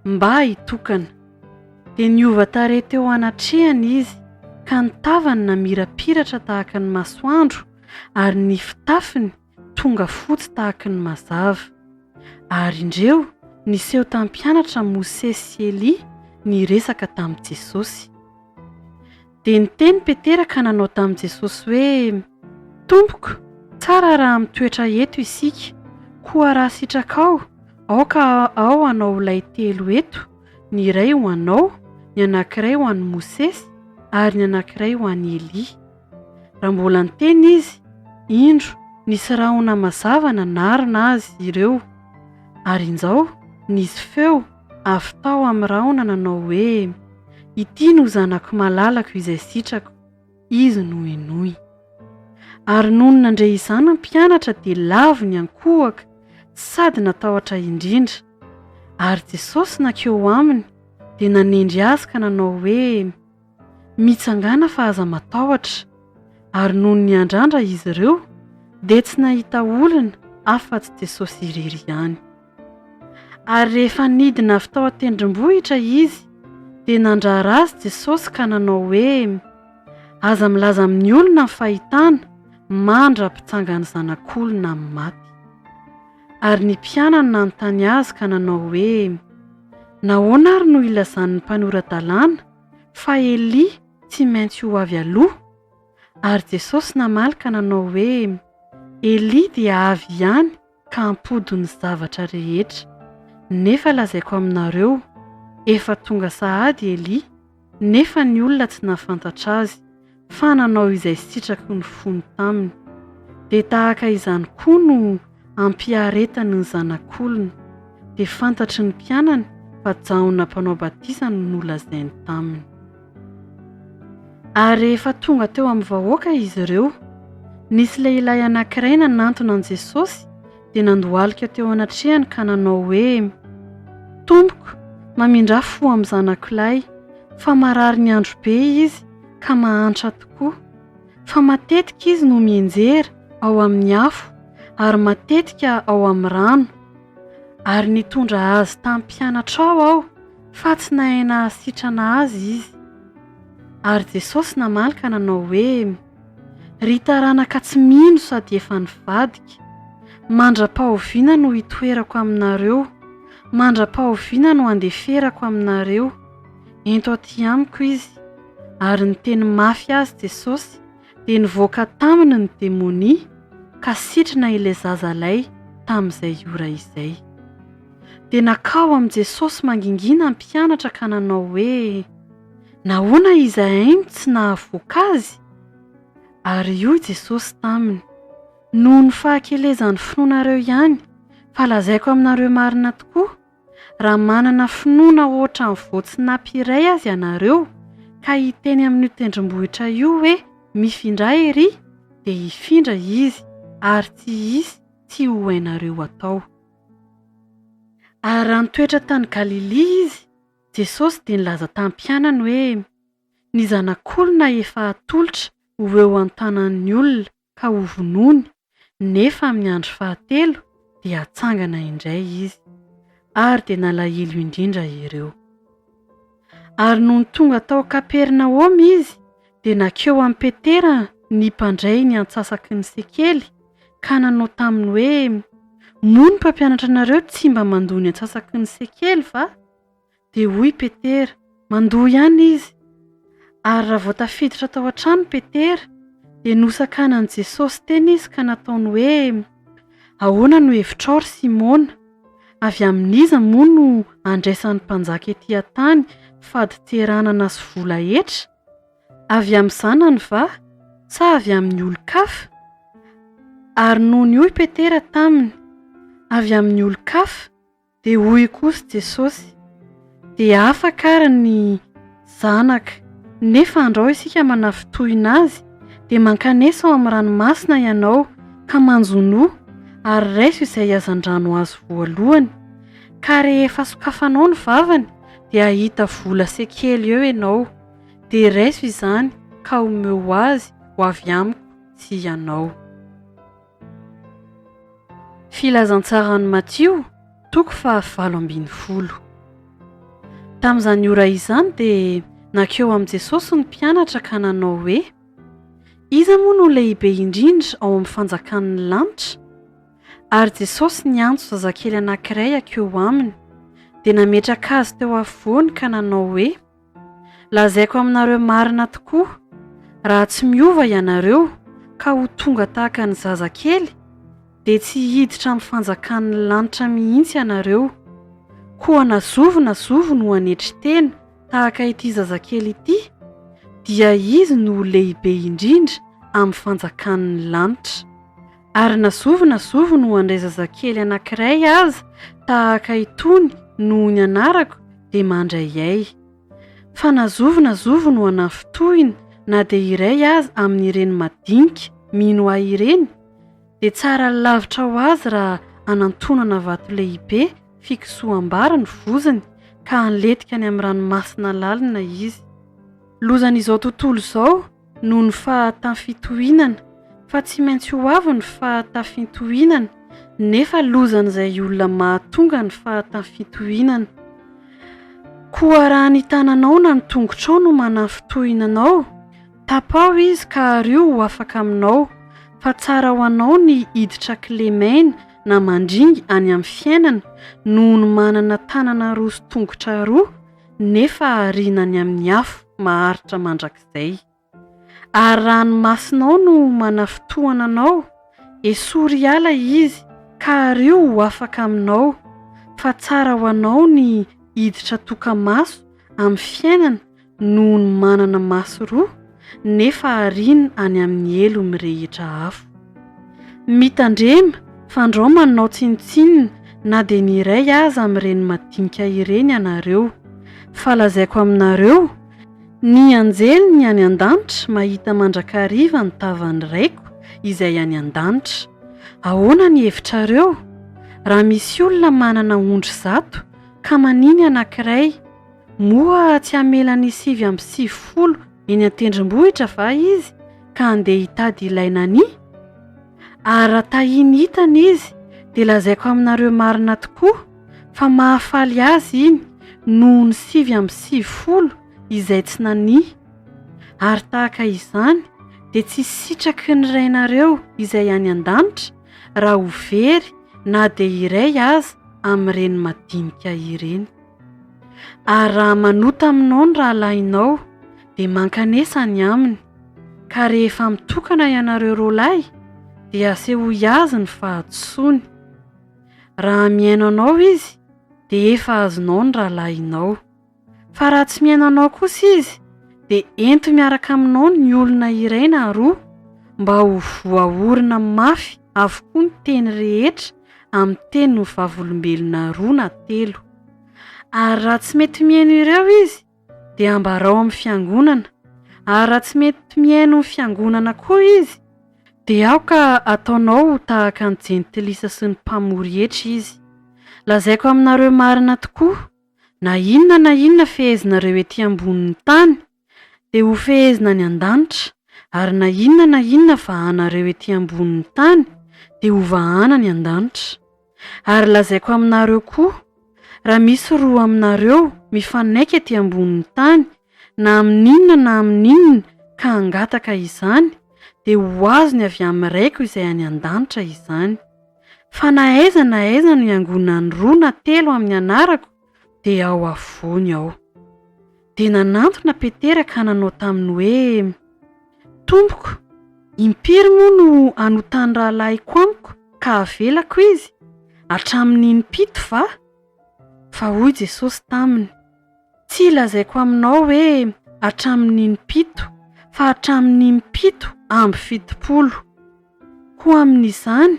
A: mba hitokana. Dia niova tarehy teo anatrehany izy, ka ny tavany namirapiratra tahaka ny masoandro, ary ny fitafiny tonga fotsy tahaka ny mazava. Ary indreo, niseho tamin'ny mpianatra Mosesy sy Elia niresaka tamin'i Jesosy. Dia niteny Petera ka nanao tamin'i Jesosy hoe, Tompoko, tsara raha mitoetra eto isika, koa raha sitrakao, aoka aho hanao lay telo eto, ny iray ho anao, ny anankiray ho an'i Mosesy, ary ny anankiray ho an'i Elia. Raha mbola niteny izy, indro, nisy rahona mazava nanarona azy ireo, ary injao, nisy feo avy tao amin'ny rahona nanao hoe, Ity no Zanako malalako izay sitrako, Izy no henoy. Ary nony nandre izany ny mpianatra dia lavo niankohoka sady natahotra indrindra. Ary Jesosy nankeo aminy, dia nanendry azy ka nanao hoe, Mitsangàna fa aza matahotra. Ary nony niandrandra izy ireo, dia tsy nahita olona afa-tsy Jesosy irery ihany. Ary rehefa nidina avy tao an-tendrombohitra izy, dia nandrara azy Jesosy ka nanao hoe, Aza milaza amin'ny olona ny fahitana mandra-pitsangan'ny Zanak'olona amin'ny maty. Ary ny mpianany nanontany azy ka nanao hoe, Nahoana ary no ilazan'ny mpanora-dalàna fa Elia tsy maintsy ho avy aloha? Ary Jesosy namaly ka nanao hoe, Elia dia avy ihany ka hampody ny zavatra rehetra. Nefa lazaiko aminareo, efa tonga sahady Elia, nefa ny olona tsy nahafantatra azy, fa nanao izay sitraky ny fony taminy. Dia tahaka izany koa no hampiaretany ny Zanak'olona. Dia fantatry ny mpianany fa Jaona Mpanao Batisa no nolazainy taminy. Ary rehefa tonga teo amin'ny vahoaka izy ireo, nisy lehilahy anankiray nanantona an'i Jesosy dia nandohalika teo anatrehany ka nanao hoe, Tompoko, mamindrà fo amin'ny zanako lahy, fa marary ny andro be izy ka mahantra tokoa. Fa matetika izy no mianjera ao amin'ny afo ary matetika ao amin'ny rano. Ary nitondra azy tamin'ny mpianatrao aho, fa tsy nahay nahasitrana azy izy. Ary Jesosy namaly ka nanao hoe, Ry taranaka tsy mino sady efa nivadika, mandra-pahoviana no hitoerako aminareo, mandra-pahoviana no handeferako aminareo? Ento aty amiko izy. Ary niteny mafy azy Jesosy, dia nivoaka taminy ny demonia, ka sitrana ilay zazalahy tamin'izay ora izay. Dia nankao amin'i Jesosy mangingina ny mpianatra ka nanao hoe, Nahoana izahay no tsy nahavoaka azy? Ary hoy Jesosy taminy, Noho ny fahakelezan'ny finoanareo ihany, fa lazaiko aminareo marina tokoa, raha manana finoana hoatran'ny voatsinapy iray aza ianareo, ka hiteny amin'io tendrombohitra io hoe, 'Mifindrà erỳ', dia hifindra izy, ary tsy hisy tsy ho hainareo atao. Ary raha nitoetra tany Galilia izy, Jesosy dia nilaza tamin'ny mpianany hoe, Ny Zanak'olona efa hatolotra ho eo an-tanan'ny olona ka hovonoiny, nefa amin'ny andro fahatelo dia hatsangana indray izy. Ary dia nalahelo indrindra ireo. Ary nony tonga tao Kapernaomy izy, dia nankeo amin'i Petera ny mpandray ny antsasaky ny sekely, ka nanao taminy hoe, Moa ny mpampianatra anareo tsy mba mandoa ny antsasaky ny sekely va? Dia hoy Petera, Mandoa ihany izy. Ary raha vao tafiditra tao an-trano Petera, dia nosakanan'i Jesosy teny izy ka nataony hoe, Ahoana no hevitrao, ry Simona? Avy amin'iza moa no andraisan'ny mpanjaka etỳ an-tany fadintseranana sy vola hetra? Avy amin'ny zanany va, sa avy amin'ny olon-kafa? Ary nony hoy Petera taminy, Avy amin'ny olon-kafa, dia hoy kosa Jesosy, Dia afaka ary ny zanaka. Nefa andrao isika manafintohina azy, dia mankanesa ao amin'ny ranomasina ianao ka manjonoa ary raiso izay hazandrano azo voalohany. Ka rehefa sokafanao ny vavany dia hahita vola sekely eo ianao, dia raiso izany ka omeo azy ho avy amiko sy ianao. Filazantsaran'i Matio, toko faha-18. Tamin'izany ora izany dia nankeo amin'i Jesosy ny mpianatra ka nanao hoe, Iza moa no lehibe indrindra ao amin'ny fanjakan'ny lanitra? Ary Jesosy niantso zazakely anankiray hankeo aminy, dia nametraka azy teo afovoany ka nanao hoe, Lazaiko aminareo marina tokoa, raha tsy miova ianareo ka ho tonga tahaka ny zazakely, dia tsy hiditra amin'ny fanjakan'ny lanitra mihitsy ianareo. Koa na zovy na zovy no hanetry tena tahaka ity zazakely ity, dia izy no ho lehibe indrindra amin'ny fanjakan'ny lanitra. Ary na zovy na zovy no handray zazakely anankiray aza tahaka itony noho ny anarako, dia mandray ahy. Fa na zovy na zovy no hanafintohina na dia iray aza amin'ireny madinika mino ahy ireny, dia tsara lavitra ho azy raha hanantonana vato lehibe fikosoham-bary ny vozony ka hanlentika any amin'ny ranomasina lalina izy. Lozan'izao tontolo izao noho ny fahatafintohinana, fa tsy maintsy ho avy ny fahatafintohinana, nefa lozan'izay olona mahatonga ny fahatafintohinana. Koa raha ny tananao na ny tongotrao no manafintohina anao, tapaho izy ka ario ho afaka aminao, fa tsara ho anao ny hiditra kilemaina na mandringa any amin'ny fiainana noho ny manana tanana roa sy tongotra roa nefa ariana any amin'ny afo maharitra mandrakizay. Ary raha ny masonao no manafintohana anao, esory hiala izy ka ario ho afaka aminao, fa tsara ho anao ny hiditra toka-maso amin'ny fiainana noho ny manana maso roa nefa ariana any amin'ny helo mirehitra afo. Mitandrema fandrao manao tsinontsinona na dia ny iray aza amin'ireny madinika ireny ianareo. Fa lazaiko aminareo, ny anjeliny any an-danitra mahita mandrakariva ny tavan'ny Raiko izay any an-danitra. Ahoana ny hevitrareo? Raha misy olona manana ondry zato ka mania ny anankiray, Moa tsy hamela ny 99 eny an-tendrombohitra va izy ka handeha hitady ilay nania? Ary raha tahiny hitany izy, dia lazaiko aminareo marina tokoa fa mahafaly azy iny noho ny 99 izay tsy nania. Ary tahaka izany dia tsy sitraky ny Rainareo izay any an-danitra raha ho very na dia iray aza amin'ireny madinika ireny. Ary raha manota aminao ny rahalahinao, dia mankanesa any aminy, ka rehefa mitokana ianareo roalahy, dia asehoy azy ny fahadisoany. Raha mihaino anao izy, dia efa azonao ny rahalahinao. Fa raha tsy mihaino anao kosa izy, dia ento miaraka aminao ny olona iray na roa, mba ho voaorina mafy avokoa ny teny rehetra amin'ny tenin'ny vavolombelona roa na telo. Ary raha tsy mety mihaino ireo izy, dia ambarao amin'ny fiangonana. Ary raha tsy mety mihaino ny fiangonana koa izy, dia aoka ataonao ho tahaka ny jentilisa sy ny mpamory hetra izy. Lazaiko aminareo marina tokoa, na inona na inona fehezinareo ety ambonin'ny tany, dia hofehezina any an-danitra, ary na inona na inona vahanareo ety ambonin'ny tany, dia hovahana any an-danitra. Ary lazaiko aminareo koa, raha misy roa aminareo mifanaiky ety ambonin'ny tany, na amin'inona na amin'inona ka hangataka izany, dia ho azony avy amin'ny Raiko izay any an-danitra izany. Fa na aiza na aiza no iangonan'ny roa na telo amin'ny anarako, dia ao afovoany aho. Dia nanantona Petera ka nanao taminy hoe, Tompoko, impiry moa no hanotan'ny rahalahiko amiko ka havelako izy? Hatramin'ny impito va? Fa hoy Jesosy taminy, Tsy lazaiko aminao hoe hatramin'ny impito, fa hatramin'ny impito amby fitopolo. Koa amin'izany,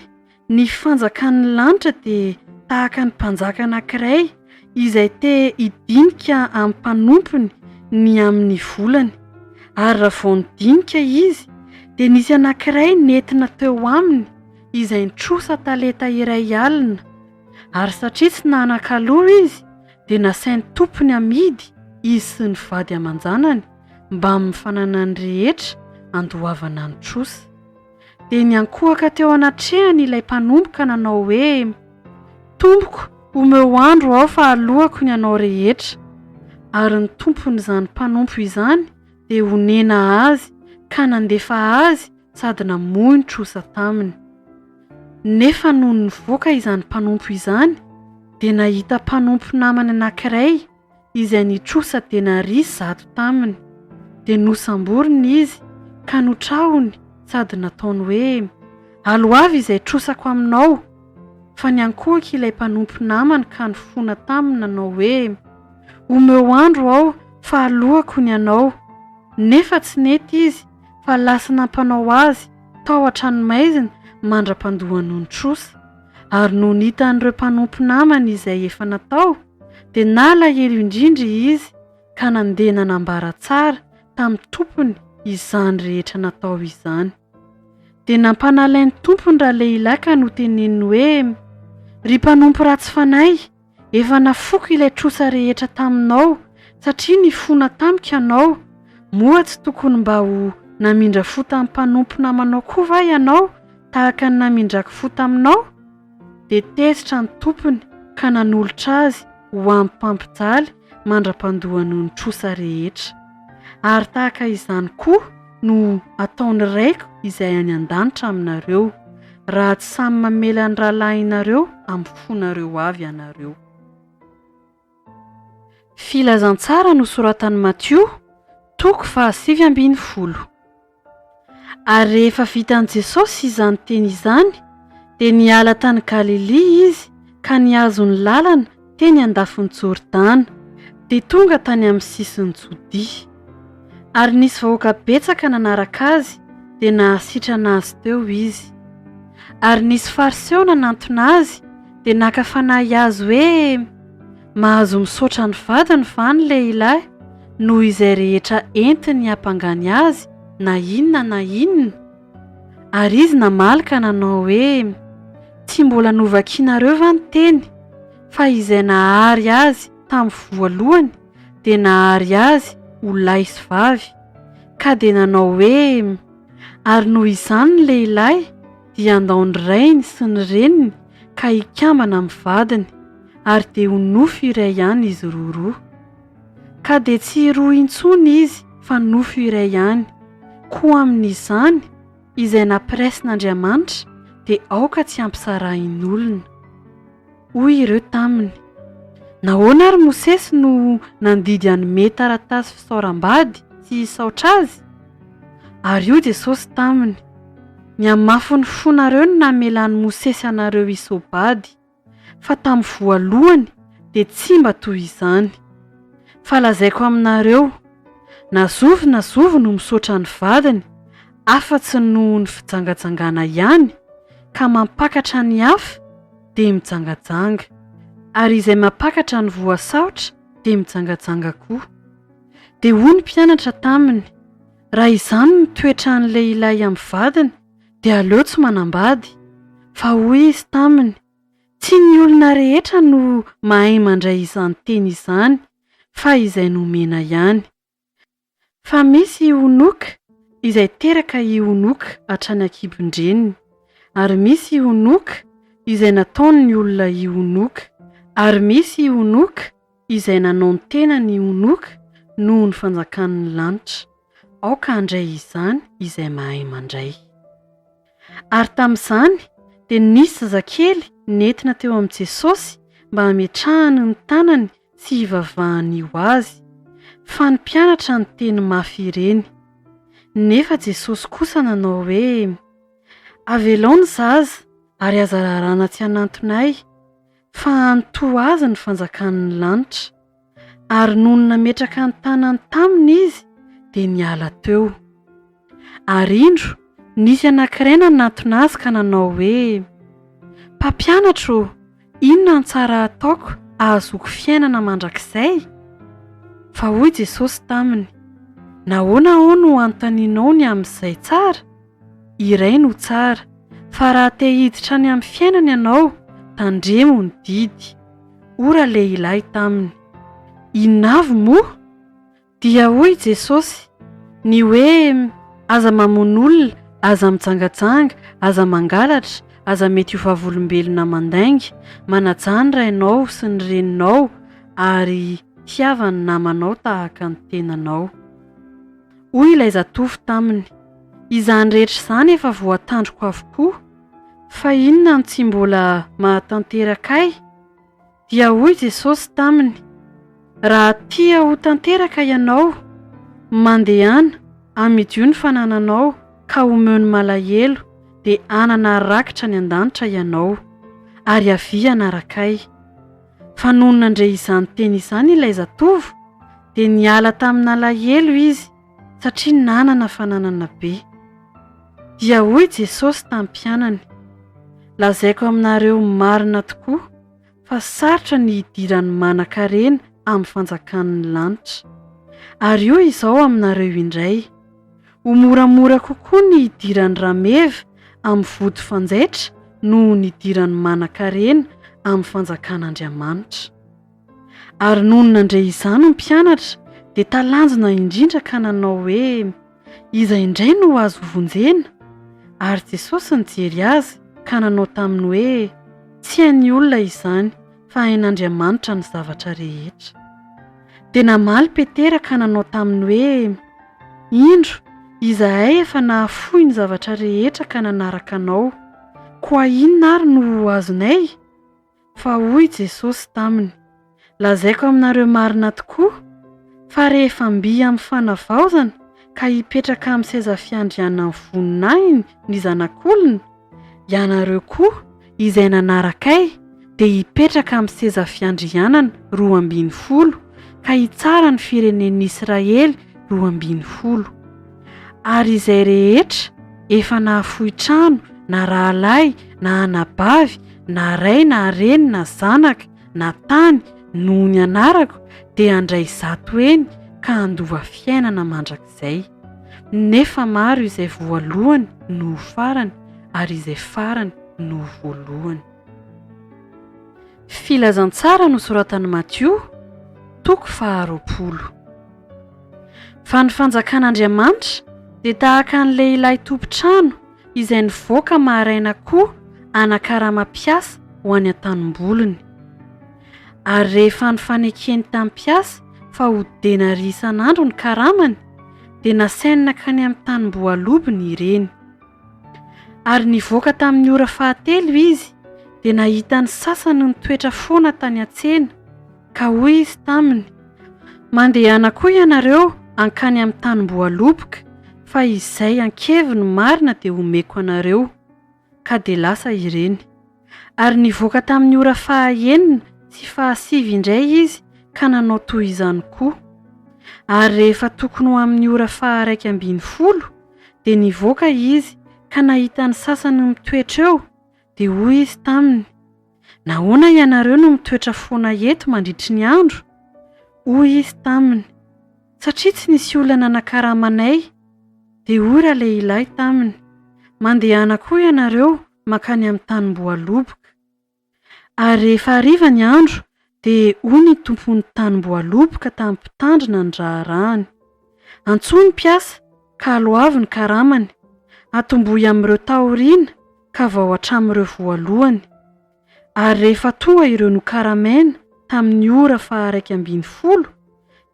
A: ny fanjakan'ny lanitra dia tahaka ny mpanjaka anankiray izay te hidinika amin'ny mpanompony ny amin'ny volany. Ary raha vao nidinika izy, dia nisy anankiray nentina teo aminy izay nitrosa talenta 1000. Ary satria tsy nanan-kaloa izy, dia nasain'ny tompony hamidy izy sy ny vady aman-janany mbamin'ny fananany rehetra handoavana ny trosa. Dia niankohoka teo anatrehany ilay mpanompo ka nanao hoe, Tompoko, omeo andro aho fa aloako ny anao rehetra. Ary ny tompon'izany mpanompo izany dia onena azy ka nandefa azy sady namoy ny trosa taminy. Nefa nony nivoaka izany mpanompo izany, dia nahita mpanompo namany anankiray izay nitrosa denaria 100 taminy. Dia nosamboriny izy ka notrahony sady nataony hoe, Aloavy izay trosako aminao! Fa niankohoka ilay mpanompo namany ka nifona taminy nanao hoe, Omeo andro aho fa aloako ny anao. Nefa tsy nety izy fa lasa nampanao azy tao an-tranomaizina mandra-pandoany ny trosa. Ary nony hitan'ireo mpanompo namany izay efa natao, dia nalahelo indrindra izy ka nandeha nanambara tsara tamin'ny tompony izany rehetra natao izany. Dia nampanalain'ny tompony ralehilahy ka noteneniny hoe, Ry mpanompo ratsy fanahy, Efa nafoko ilay trosa rehetra taminao satria nifona tamiko ianao, moa tsy tokony mba ho namindra fo tamin'ny mpanompo namanao koa va ianao tahaka ny namindrako fo taminao? Dia tezitra ny tompony ka nanolotra azy ho amin'ny mpampijaly mandra-pandoany ny trosa rehetra. Ary tahaka izany koa no ataon'ny Raiko izay any an-danitra aminareo, raha tsy samy mamela ny rahalahinareo amin'ny fonareo avy ianareo. Filazantsara nosoratan'i Matio, toko faha-19. Ary rehefa vitan'i Jesosy izany teny izany, dia niala tany Galilia izy ka nihazo ny lalana teny an-dafin'i Jordana, dia tonga tany amin'ny sisin'i Jodia. Ary nisy vahoaka betsaka nanaraka azy, dia nahasitrana azy teo izy. Ary nisy Fariseo nanantona azy, dia naka fanahy azy hoe, Mahazo misaotra ny vadiny va ny lehilahy noho izay rehetra entiny hampangany azy na inona na inona? Ary izy namaly ka nanao hoe, Tsy mbola novakinareo va ny teny, fa izay nahary azy tamin'ny voalohany dia nahary azy ho lahy sy vavy, ka dia nanao hoe, Ary noho izany ny lehilahy dia handao ny rainy sy ny reniny ka hikambana amin'ny vadiny, ary dia ho nofo iray ihany izy roroa. Ka dia tsy roa intsony izy fa nofo iray ihany. Koa amin'izany, izay nampiraisin'Andriamanitra dia aoka tsy hampisarahin'olona. Hoy ireo taminy, Nahoana ary Mosesy no nandidy hanome taratasy fisaoram-bady sy hisaotra azy? Ary hoy Jesosy taminy, Ny hamafin'ny fonareo no namelan'i Mosesy anareo hisao-bady. fa tamin'ny voalohany dia tsy mba toy izany. Fa lazaiko aminareo, na zovy na zovy no misaotra ny vadiny, afa-tsy noho ny fijangajangana ihany, ka mampakatra ny hafa, dia mijangajanga. Ary izay mampakatra ny voasaotra dia mijangajanga koa. Dia hoy ny mpianatra taminy, Raha izany no toetran'ny lehilahy amin'ny vadiny, dia aleo tsy manambady. Fa hoy izy taminy, Tsy ny olona rehetra no mahay mandray izany teny izany, fa izay nomena ihany. Fa misy ionoka izay teraka ionoka hatrany an-kibon-dreniny, ary misy ionoka izay nataon'ny olona ionoka, ary misy ionoka izay nanao ny tenany ionoka noho ny fanjakan'ny lanitra. Aoka handray izany izay mahay mandray. Ary tamin'izany dia nisy zazakely nentina teo amin'i Jesosy mba hametrahany ny tanany sy hivavahany ho azy, fa ny mpianatra niteny mafy ireny. Nefa Jesosy kosa nanao hoe, Avelao ny zaza ary aza raràna tsy hanantona Ahy, fa hany toa azy ny fanjakan'ny lanitra. Ary nony nametraka ny tanany taminy izy, dia niala teo. Ary indro, nisy anankiray nanatona azy ka nanao hoe, Mpampianatra ô, inona no tsara hataoko hahazoako fiainana mandrakizay? Fa hoy Jesosy taminy, Nahoana aho no anontanianao ny amin'izay tsara? Iray no tsara, fa raha te hiditra any amin'ny fiainana ianao, tandremo ny didy. Hoy ralehilahy taminy, Inona avy moa? Dia hoy Jesosy, Ny hoe, Aza mamono olona, aza mijangajanga, aza mangalatra, aza mety ho vavolombelona mandainga, manajà ny rainao sy ny reninao, ary tiava ny namanao tahaka ny tenanao. Hoy ilay zatovo taminy, Izany rehetra izany efa voatandriko avokoa, fa inona no tsy mbola mahatanteraka ahy? Dia hoy Jesosy taminy, Raha tia ho tanteraka ianao, mandehana, amidio ny fanananao ka omeo ny malahelo, dia hanana rakitra any an-danitra ianao, ary avia hanaraka Ahy. Fa nony nandre izany teny izany ilay zatovo, dia niala tamin'alahelo izy, satria nanana fananana be. Dia hoy Jesosy tamin'ny mpianany, Lazaiko aminareo marina tokoa fa sarotra ny hidiran'ny manan-karena amin'ny fanjakan'ny lanitra. Ary hoy izao aminareo indray, Ho moramora kokoa ny hidiran'ny rameva amin'ny vody fanjaitra noho ny hidiran'ny manan-karena amin'ny fanjakan'Andriamanitra. Ary nony nandre izany ny mpianatra dia talanjona indrindra ka nanao hoe, Iza indray no azo hovonjena? Ary Jesosy nijery azy ka nanao taminy hoe, Tsy hain'ny olona izany, fa hain'Andriamanitra ny zavatra rehetra. Dia namaly Petera ka nanao taminy hoe, Indro, izahay efa nahafoy ny zavatra rehetra ka nanaraka Anao, koa inona ary no ho azonay? Fa hoy Jesosy taminy, Lazaiko aminareo marina tokoa, fa rehefa mby amin'ny fanavaozana ka hipetraka amin'ny seza fiandrianan'ny voninahiny ny Zanak'olona, ianareo koa, izay nanaraka Ahy, dia hipetraka amin'ny seza fiandrianana 12, ka hitsara ny firenen'Israely 12. Ary izay rehetra efa nahafoy trano, na rahalahy, na anabavy, na ray, na reny, na zanaka, na tany, noho ny anarako, dia handray zato heny ka handova fiainana mandrakizay. Nefa maro izay voalohany no ho farany, ary izay farany no ho voalohany. Filazantsara nosoratan'i Matio, toko faharoapolo. Fa ny fanjakan'Andriamanitra dia tahaka ny lehilahy tompon-trano izay nivoaka maraina koa hanakarama mpiasa ho any an-tanimboliny. Ary rehefa nifanekeny tamin'ny mpiasa fa ho denaria isan'andro ny karamany, dia nasainy nankany amin'ny tanimboalobony ireny. Ary nivoaka tamin'ny ora fahatelo izy, dia nahita ny sasany nitoetra foana tany an-tsena, Ka hoy izy taminy, Mandehana koa ianareo hankany amin'ny tanimboaloboka, fa izay ankeviny marina dia homeko anareo. Ka dia lasa ireny. Ary nivoaka tamin'ny ora fahaenina sy fahasivy indray izy ka nanao toy izany koa. Ary rehefa tokony ho amin'ny ora faharaika ambinifolo, dia nivoaka izy ka nahita ny sasany mitoetra eo, dia hoy izy taminy, Nahoana ianareo no mitoetra foana eto mandritry ny andro? Hoy izy taminy, Satria tsy nisy olona nanakarama anay. Dia hoy ralehilahy taminy, Mandehana koa ianareo mankany amin'ny tanimboaloboka. Ary rehefa hariva ny andro, dia hoy ny tompon'ny tanimboaloboka tamin'ny mpitandrina ny raharahany, Antsoy ny mpiasa ka aloavy ny karamany, atombohy amin'ireo taoriana ka vao hatramin'ireo voalohany. Ary rehefa tonga ireo nokaramaina tamin'ny ora faharaika ambinifolo,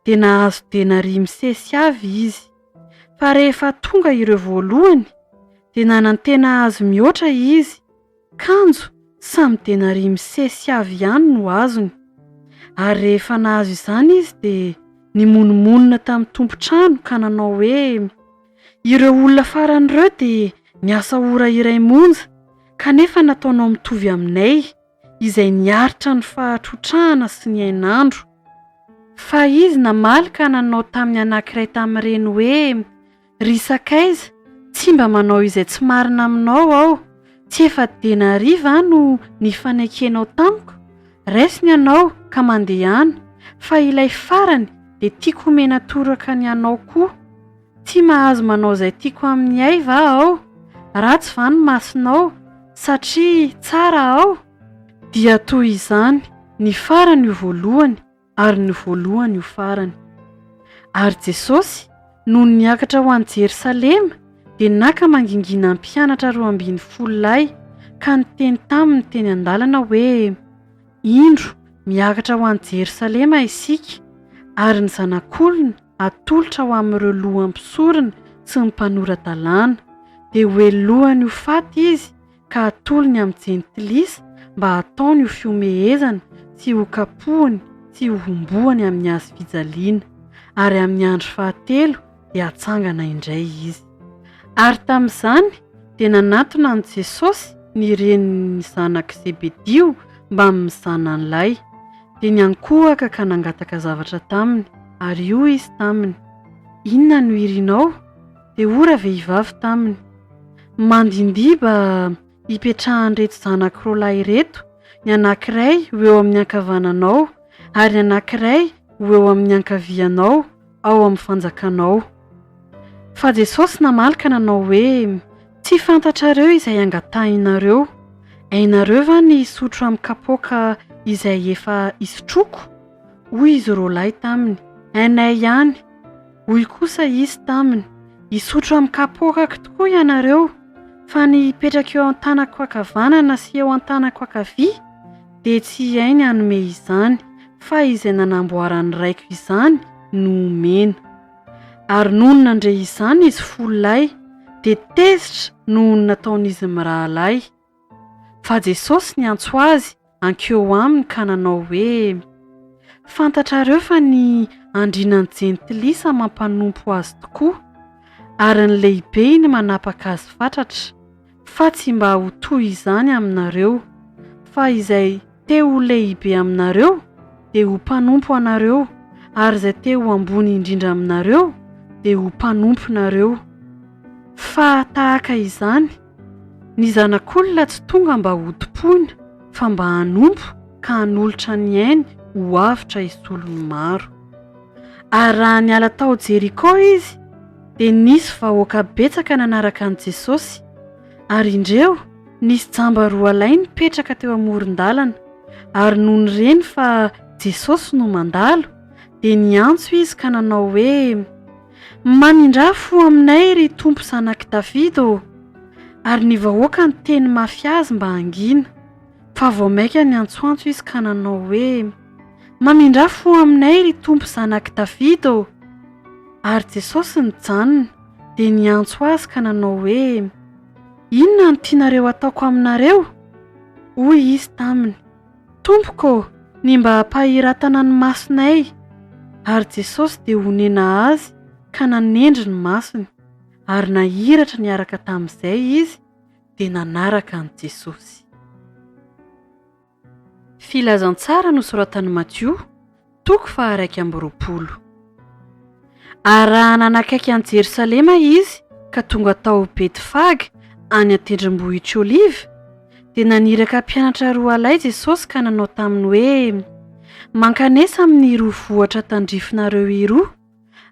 A: dia nahazo denaria misesy avy izy. Fa rehefa tonga ireo voalohany, dia nanantena hahazo mihoatra izy, kanjo samy denaria misesy avy ihany no azony. Ary rehefa nahazo izany izy dia nimonomonona tamin'ny tompon-trano ka nanao hoe, Ireo olona farany ireo dia niasa ora iray monja kanefa nataonao mitovy aminay izay niaritra ny fahatrotrahana sy ny hainandro. Fa izy namaly ka nanao tamin'ny anankiray tamin'ireny hoe, Ry sakaiza, tsy mba manao izay tsy marina aminao aho. Tsy efa denaria va no nifanekenao tamiko? Raiso ny anao ka mandehana, fa ilay farany dia tiako homena toraka ny anao koa. Tsy mahazo manao izay tiako amin'ny ahy va aho? Ratsy va ny masonao, satria tsara aho? Dia toy izany, ny farany ho voalohany, ary ny voalohany ho farany. Ary Jesosy, nony niakatra ho any Jerosalema, dia naka mangingina mpianatra 12 lahy ka niteny taminy teny an-dalana hoe, Indro, miakatra ho any Jerosalema isika, ary ny Zanak'olona hatolotra ho amin'ireo loham-pisorona sy ny mpanora-dalàna, dia hohelohany ho faty izy ka hatolony amin'ny jentilisa mba hataony ho fihomehezana sy ho kapohiny sy ho homboany amin'ny hazo fijaliana, ary amin'ny andro fahatelo dia hatsangana indray izy. Ary tamin'izany dia nanatona an'i Jesosy ny renin'ny zanak'i Zebedio mbamin'ny zanany lahy, dia niankohoka ka nangataka zavatra taminy, ary hoy izy taminy, Inona no irinao? Dia hoy ravehivavy taminy, Mandindiba hipetrahan'ireto zanako roalahy ireto, ny anankiray ho eo amin'ny ankavananao, ary ny anankiray ho eo amin'ny ankavianao, ao amin'ny fanjakanao. Fa Jesosy namaly ka nanao hoe, Tsy fantatrareo izay angatahinareo. Hainareo va ny hisotro amin'ny kapoaka izay efa hisotroako? Hoy izy roalahy taminy, Hainay ihany. Hoy kosa izy taminy, Hisotro amin'ny kapoakako tokoa ianareo, fa ny hipetraka eo an-tanako ankavanana sy eo an-tanako ankavia dia tsy hainy hanome izany, fa izay nanamboaran'ny Raiko izany no homena. Ary nony nandre izany izy folo lahy, dia tezitra noho ny nataon'izy mirahalahy. Fa Jesosy niantso azy hankeo aminy ka nanao hoe, Fantatrareo fa ny andrianan'ny jentilisa mampanompo azy tokoa, ary ny lehibeny manapaka azy fatratra. Fa tsy mba ho toy izany aminareo, fa izay te ho lehibe aminareo dia ho mpanompo anareo, ary izay te ho ambony indrindra aminareo dia ho mpanomponareo. Fa tahaka izany, ny Zanak'olona tsy tonga mba hotompoina, fa mba hanompo ka hanolotra ny ainy ho avotra hisolo ny maro. Ary raha niala tao Jeriko izy, dia nisy vahoaka betsaka nanaraka an'i Jesosy. Ary indreo, nisy jamba roalahy nipetraka teo amoron-dalana, ary nony reny fa Jesosy no mandalo, dia niantso izy ka nanao hoe, Mamindrà fo aminay, ry Tompo Zanak'i Davida ô! Ary ny vahoaka niteny mafy azy mba hangina. Fa vao mainka niantsoantso izy ka nanao hoe, Mamindrà fo aminay, ry Tompo Zanak'i Davida ô! Ary Jesosy nijanona, dia niantso azy ka nanao hoe, Inona no tianareo hataoko aminareo? Hoy izy taminy, Tompoko ô, ny mba hampahiratana ny masonay. Ary Jesosy dia onena azy ka nanendry ny masony, ary nahiratra niaraka tamin'izay izy, dia nanaraka an'i Jesosy. Filazantsara nosoratan'i Matio, toko faha-21. Ary raha nanakaiky an'i Jerosalema izy ka tonga tao Betfaga any an-tendrombohitr'i Oliva, dia naniraka mpianatra roalahy Jesosy ka nanao taminy hoe, Mankanesa amin'iroa vohitra tandrifinareo iroa,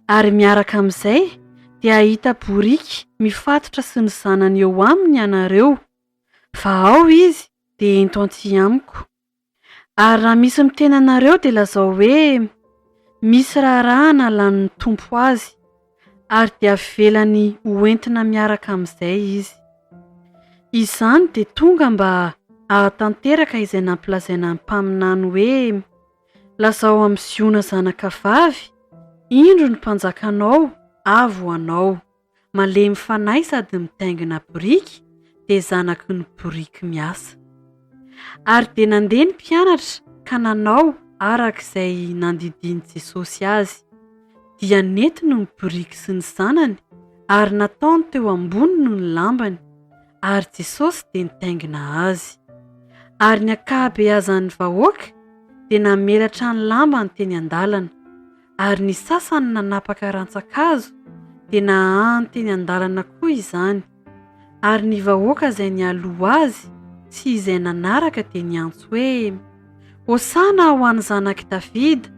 A: ary miaraka amin'izay dia hahita boriky mifatotra sy ny zanany eo aminy ianareo, fa ao izy dia ento anty amiko. Ary raha misy miteny anareo dia lazao hoe, Misy raharaha analan'ny Tompo azy, ary dia avelany ho entina miaraka amin'izay izy. Izany dia tonga mba hahatanteraka izay nampilazaina ny mpaminany hoe, Lazao amin'i Ziona zanakavavy, Indro ny mpanjakanao avy ho anao, malemy fanahy sady mitaingina boriky, dia zanaky ny boriky miasa. Ary dia nandeha ny mpianatra ka nanao araka izay nandidian'i Jesosy azy. Dia nentiny ny boriky sy ny zanany, ary nataony teo amboniny ny lambany, ary Jesosy dia nitaingina azy. Ary ny ankahabeazan'ny vahoaka dia namelatra ny lambany teny an-dalana, ary ny sasany nanapaka rantsan-kazo dia nahahany teny an-dalana koa izany. Ary ny vahoaka izay nialoha azy sy izay nanaraka dia niantso hoe, Hosana ho an'ny Zanak'i Davida!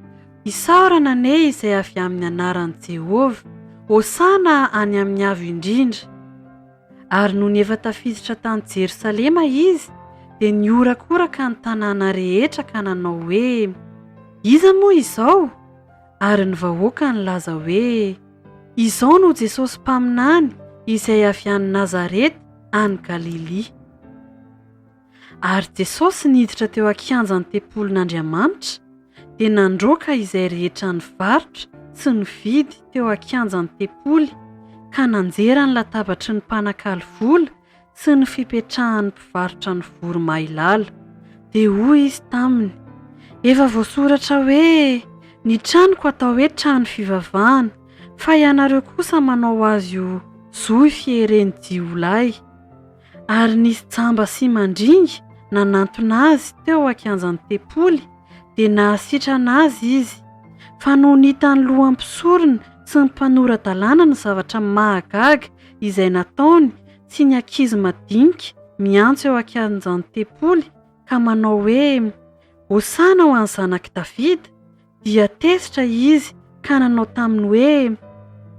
A: Isaorana anie izay avy amin'ny anaran'i Jehovah! Hosana any amin'ny avo indrindra! Ary nony efa tafiditra tany Jerosalema izy, dia nihorakoraka ny tanàna rehetra ka nanao hoe, Iza moa izao? Ary ny vahoaka nilaza hoe, Izao no Jesosy mpaminany izay avy any Nazareta any Galilia. Ary Jesosy niditra teo an-kianjan'ny tempolin'Andriamanitra, dia nandroaka izay rehetra nivarotra sy nividy teo an-kianjan'ny tempoly, ka nanjera ny latabatry ny mpanakalo vola sy ny fipetrahan'ny mpivarotra ny voromailala. Dia hoy izy taminy, Efa voasoratra hoe, 'Ny tranoko atao hoe trano fivavahana', fa ianareo kosa manao azy ho zohy fieren'ny jiolahy. Ary nisy jamba sy mandringa nanantona azy teo an-kianjan'ny tempoly, dia nahasitrana azy izy. Fa nony hitan'ny lohan'ny mpisorona sy ny mpanora-dalàna ny zavatra mahagaga izay nataony sy ny ankizy madinika miantso eo an-kianjan'ny tempoly ka manao hoe, Hosana ho an'ny Zanak'i Davida, dia tezitra izy ka nanao taminy hoe,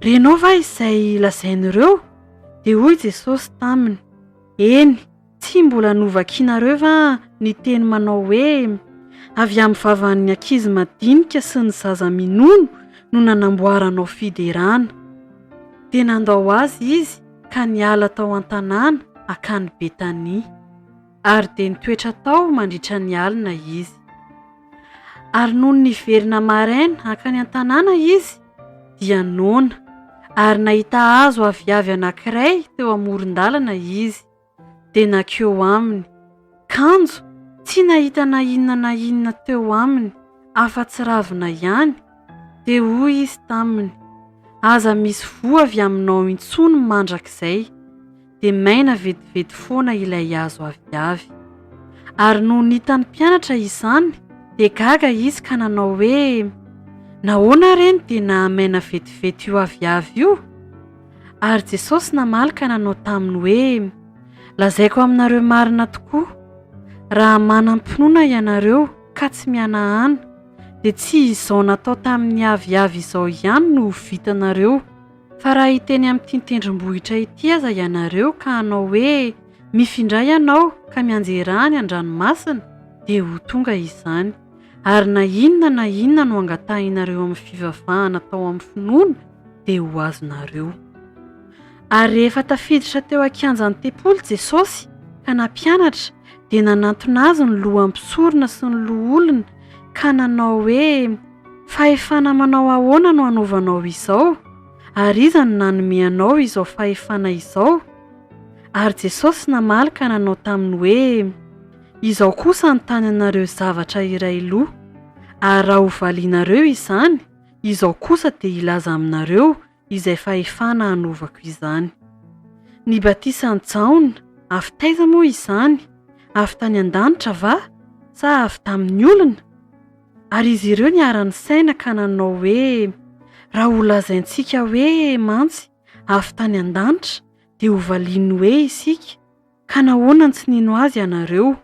A: Renao va izay lazain'ireo? Dia hoy Jesosy taminy, Eny, tsy mbola novakinareo va ny teny manao hoe, Avy amin'ny vavan'ny ankizy madinika sy ny zaza minono no nanamboaranao fiderana? Dia nandao azy izy ka niala tao an-tanàna hankany Betania. Ary dia nitoetra tao mandritra ny alina izy. Ary nony niverina maraina hankany an-tanàna izy, dia noana, ary nahita hazo aviavy anankiray teo amoron-dalana izy, dia nankeo aminy, kanjo tsy nahita na inona na inona teo aminy afa-tsy ravina ihany, dia hoy izy taminy, Aza misy voa avy aminao intsony mandrakizay. Dia maina vetivety foana ilay hazo aviavy. Ary nony hitan'ny mpianatra izany, dia gaga izy ka nanao hoe, Nahoana re no dia nahamaina vetivety io aviavy io? Ary Jesosy namaly ka nanao taminy hoe, Lazaiko aminareo marina tokoa, raha manam-pinoana ianareo ka tsy mihanahana, dia tsy izao natao tamin'ny aviavy izao ihany no ho vitanareo, Fa raha hiteny amin'ity tendrombohitra ity aza ianareo ka hanao hoe, Mifindrà ianao ka mianjerà any an-dranomasina, dia ho tonga izany. Ary na inona na inona no angatahinareo amin'ny fivavahana atao amin'ny finoana, dia ho azonareo. Ary rehefa tafiditra teo an-kianjan'ny tempoly Jesosy ka nampianatra, dia nanantona azy ny lohan'ny mpisorona sy ny loholona ka nanao hoe, Fahefana manao ahoana no anaovanao izao? Ary iza no nanome anao izao fahefana izao? Ary Jesosy namaly ka nanao taminy hoe, Izao kosa hanontany anareo zavatra iray loha, ary raha hovalianareo izany, izao kosa dia hilaza aminareo izay fahefana hanaovako izany. Ny batisan'i Jaona, avy taiza moa izany? Avy tany an-danitra va, sa avy tamin'ny olona? Ary izy ireo niara-nisaina ka nanao hoe, Raha holazaintsika hoe mantsy avy tany an-danitra, dia hovaliany hoe isika, Ka nahoana no tsy nino azy ianareo?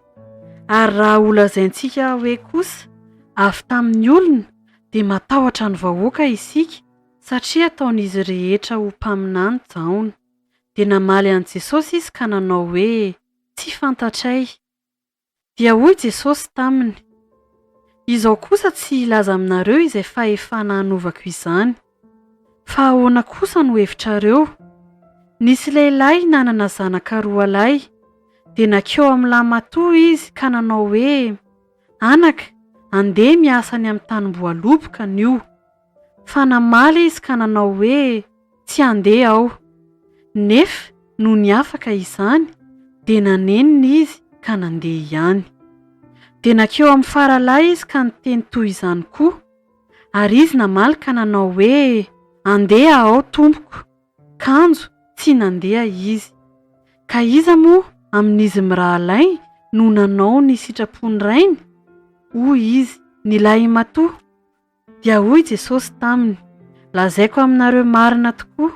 A: Ary raha holazaintsika hoe kosa, Avy tamin'ny olona, dia matahotra ny vahoaka isika, satria ataon'izy rehetra ho mpaminany Jaona. Dia namaly an'i Jesosy izy ka nanao hoe, Tsy fantatray. Dia hoy Jesosy taminy, Izao kosa tsy hilaza aminareo izay fahefana hanaovako izany. Fa ahoana kosa no hevitrareo? Nisy lehilahy nanana zanaka roalahy. Dia nankeo amin'ny lahimatoa izy ka nanao hoe, Anaka, andeha miasa any amin'ny tanimboaloboka anio. Fa namaly izy ka nanao hoe, Tsy handeha aho. Nefa nony afaka izany, dia nanenina izy ka nandeha ihany. Dia nankeo amin'ny faralahy izy ka niteny toy izany koa. Ary izy namaly ka nanao hoe, Andeha aho, tompoko. Kanjo tsy nandeha izy. Ka iza moa amin'izy mirahalahy no nanao ny sitrapon'ny rainy? Hoy izy, Ny lahimatoa. Dia hoy Jesosy taminy, Lazaiko aminareo marina tokoa,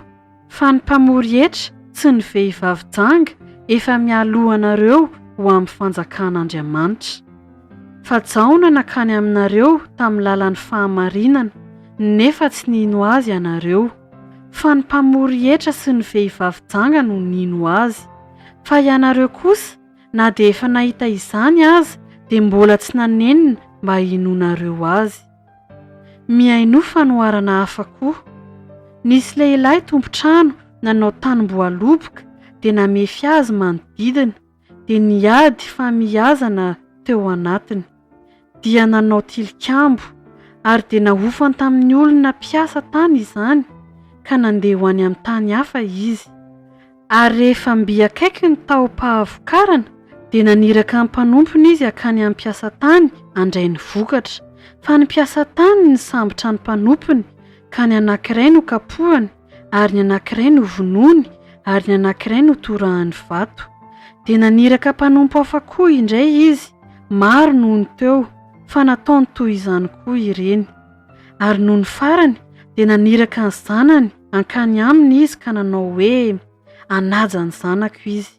A: fa ny mpamory hetra sy ny vehivavy janga efa mialoha anareo ho amin'ny fanjakan'Andriamanitra. Fa Jaona nankany aminareo tamin'ny lalan'ny fahamarinana, nefa tsy nino azy ianareo. Fa ny mpamory hetra sy ny vehivavy janga no nino azy. Fa ianareo kosa, na dia efa nahita izany aza, dia mbola tsy nanenina mba hinoanareo azy. Mihainoa fanoharana hafa koa. Nisy lehilahy tompon-trano nanao tanim-boaloboka dia namefy azy manodidina, dia niady famiazana teo anatiny. Dia nanao tilikambo, ary dia nahofany tamin'ny olona mpiasa tany izany, ka nandeha ho any amin'ny tany hafa izy. Ary rehefa mby akaiky ny taom-pahavokarana, dia naniraka ny mpanompony izy hankany amin'ny mpiasa tany handray ny vokatra. Fa ny mpiasa tany nisambotra ny mpanompony, ka ny anankiray nokapohany, ary ny anankiray novonoiny, ary ny anankiray notorahany vato. Dia naniraka mpanompo hafa koa indray izy, maro noho ny teo, fa nataony toy izany koa ireny. Ary nony farany, dia naniraka ny zanany hankany aminy izy ka nanao hoe, Hanaja ny zanako izy.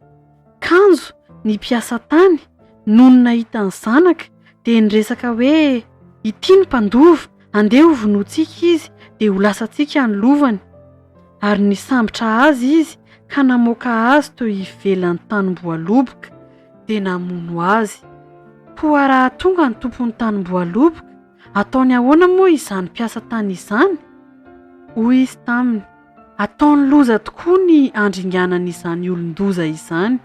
A: Kanjo ny mpiasa tany, nony nahita ny zanaka, dia niresaka hoe, Ity ny mpandova, andeha hovonointsika izy, dia ho lasantsika ny lovany. Ary nisambotra azy izy ka namoaka azy teo ivelan'ny tanim-boaloboka, dia namono azy. Koa raha tonga ny tompon'ny tanim-boaloboka, ataony ahoana moa izany mpiasa tany izany? Hoy izy taminy, Ataony loza tokoa ny handringanany izany olon-doza izany,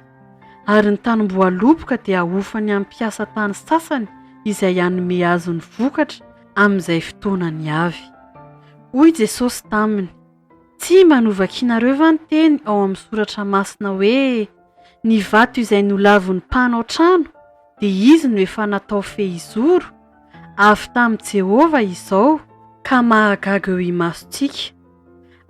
A: ary ny tanim-boaloboka dia hahofany amin'ny mpiasa tany sasany izay hanome azy ny vokatra amin'izay fotoanany avy. Hoy Jesosy taminy, Tsy mba novakinareo va ny teny ao amin'ny Soratra Masina hoe, Ny vato izay nolavin'ny mpanao trano dia izy no efa natao fehizoro? Avy tamin'i Jehovah izao, ka mahagaga eo imasontsika.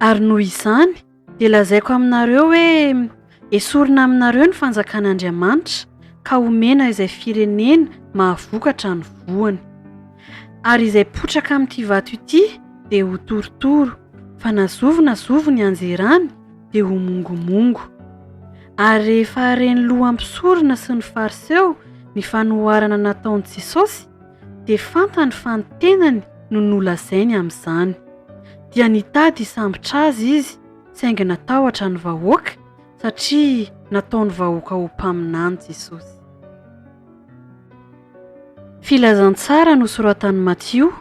A: Ary noho izany dia lazaiko aminareo hoe, Esorina aminareo ny fanjakan'Andriamanitra ka homena izay firenena mahavokatra ny voany. Ary izay potraka amin'ity vato ity dia ho torotoro, fa na zovy na zovy ny anjerany dia ho mongomongo. Ary rehefa ren'ny lohan'ny mpisorona sy ny Fariseo ny fanoharana nataon'i Jesosy, dia fantany fa ny tenany no nolazainy amin'izany. Dia nitady hisambotra azy izy, saingy natahotra ny vahoaka, satria nataon'ny vahoaka ho mpaminany Jesosy. Filazantsara nosoratan'i Matio,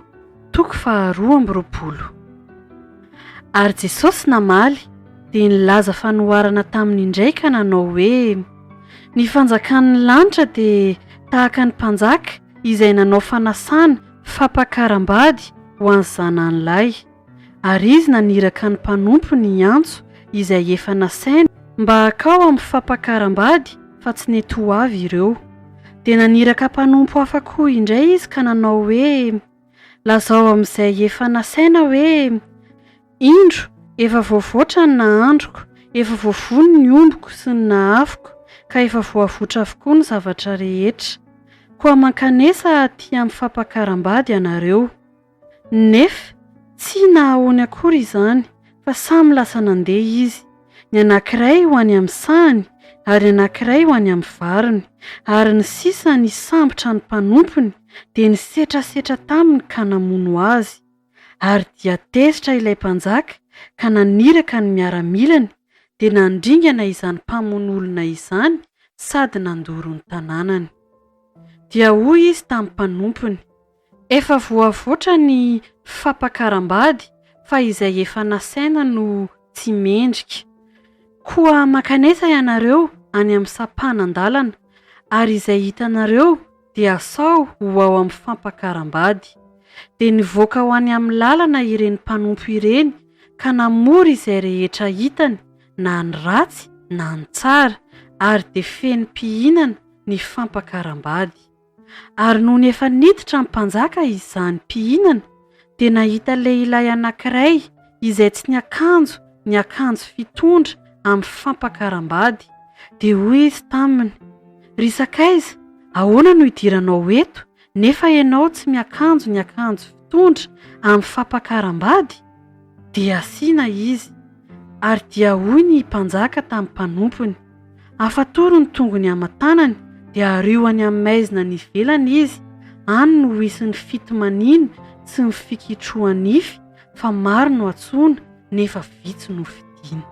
A: toko faharoa amby roapolo. Ary Jesosy namaly, dia nilaza fanoharana taminy indray ka nanao hoe, Ny fanjakan'ny lanitra dia tahaka ny mpanjaka izay nanao fanasana fampakaram-bady ho an'ny zanany lahy. Ary izy naniraka ny mpanompony hiantso izay efa nasaina mba hakao amin'ny fampakaram-bady fa tsy nety ho avy ireo. Dia naniraka mpanompo hafa koa indray izy ka nanao hoe, Lazao amin'izay efa nasaina hoe, Indro, efa voavoatra ny nahandroko, efa voavono ny ombiko sy ny nahafiko, ka efa voavotra avokoa ny zavatra rehetra. Koa mankanesa aty amin'ny fampakaram-bady ianareo. Nefa tsy nahaony akory izany, fa samy lasa nandeha izy, ny anankiray ho any amin'ny sahany, ary ny anankiray ho any amin'ny variny, ary ny sisa nisambotra ny mpanompony, dia nisetrasetra taminy ka namono azy. Ary dia tezitra ilay mpanjaka ka naniraka ny miaramilany, dia nandringana izany mpamono olona izany sady nandoro ny tanànany. Dia hoy izy tamin'ny mpanompony, Efa voavoatra ny fampakaram-bady fa izay efa nasaina no tsy mendrika. Koa mankanesa ianareo any amin'ny sampanan-dalana, ary izay hitanareo dia asao ho ao amin'ny fampakaram-bady. Dia nivoaka ho any amin'ny lalana ireny mpanompo ireny ka namory izay rehetra hitany, na ny ratsy na ny tsara, ary dia feno mpihinana ny fampakaram-bady. Ary nony efa niditra ny mpanjaka izany mpihinana, dia nahita lehilahy anankiray izay tsy niakanjo ny akanjo fitondra amin'ny fampakaram-bady, dia hoy izy taminy, Ry sakaiza, ahoana no idiranao eto, nefa ianao tsy miakanjo ny akanjo fitondra amin'ny fampakaram-bady? Dia asiana izy. Ary dia hoy ny mpanjaka tamin'ny mpanompony, Afatoro ny tongony aman-tanany, dia ario any amin'ny maizina any ivelany izy, any no hisy ny fitomaniana sy ny fikitroha-nify, fa maro no antsoina, nefa vitsy no fidina.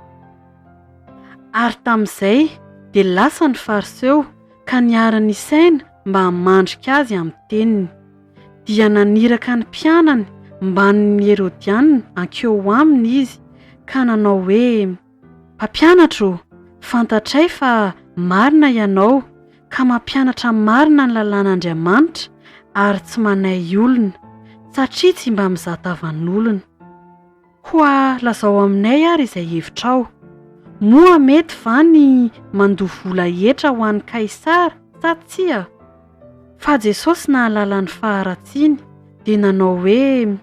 A: Ary tamin'izay dia lasa ny Fariseo ka niara-nisaina mba hamandrika azy amin'ny teniny. Dia naniraka ny mpianany mbamin'ny Herodiana hankeo aminy izy ka nanao hoe, Mpampianatra ô, fantatray fa marina ianao ka mampianatra marina ny lalàn'Andriamanitra ary tsy manay olona, satria tsy mba mizaha tavan'olona. Koa lazao aminay ary izay hevitrao. Moa mety va ny mandoa vola hetra ho an'i Kaisara sa tsia? Fa Jesosy nahalala ny faharatsiany, dia nanao hoe,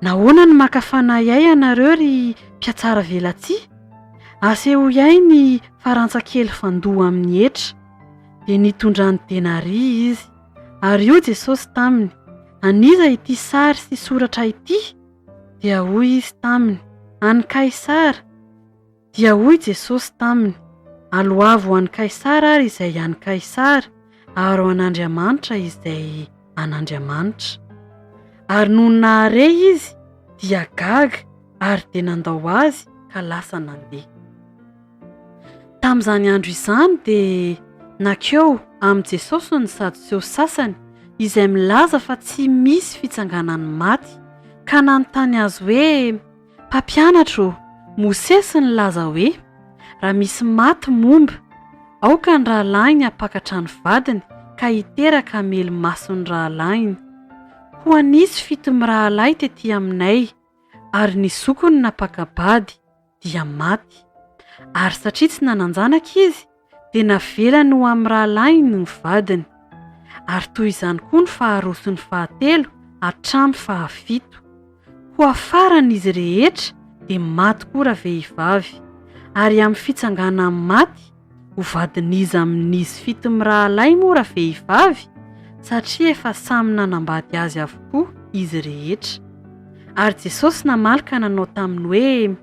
A: Nahoana no maka fanahy ahy ianareo ry mpihatsaravelatsihy? Asehoy ahy ny farantsa kely fandoa amin'ny hetra. Dia nitondrany denaria izy. Ary hoy Jesosy taminy, An'iza ity sary sy soratra ity? Dia hoy izy taminy, An'i Kaisara. Dia hoy Jesosy taminy, Aloavy ho an'i Kaisara ary izay an'i Kaisara, ary ho an'Andriamanitra izay an'Andriamanitra. Ary nony nahare izy, dia gaga ary dia nandao azy ka lasa nandeha. Tamin'izany andro izany dia nankeo amin'i Jesosy ny Sadoseo sasany izay milaza fa tsy misy fitsanganan'ny maty, ka nanontany azy hoe, Mpampianatra ô, Mosesy nilaza hoe, Raha misy maty momba, aoka ny rahalahiny hampakatra ny vadiny ka hiteraka hamely mason'ny rahalahiny. Koa nisy fitomirahalahy tetỳ aminay, ary ny zokiny nampaka-bady, dia maty. Ary satria tsy nanan-janaka izy, dia navelany ho amin'ny rahalahiny ny vadiny. Ary toy izany koa ny faharoa sy ny fahatelo hatramin'ny fahafito. Koa farany izy rehetra dia maty koa ravehivavy. Ary amin'ny fitsanganan'ny maty, Ho vadin'iza amin'izy fitomirahalahy moa ravehivavy? Satria efa samy nanambady azy avokoa izy rehetra. Ary Jesosy namaly ka nanao taminy hoe,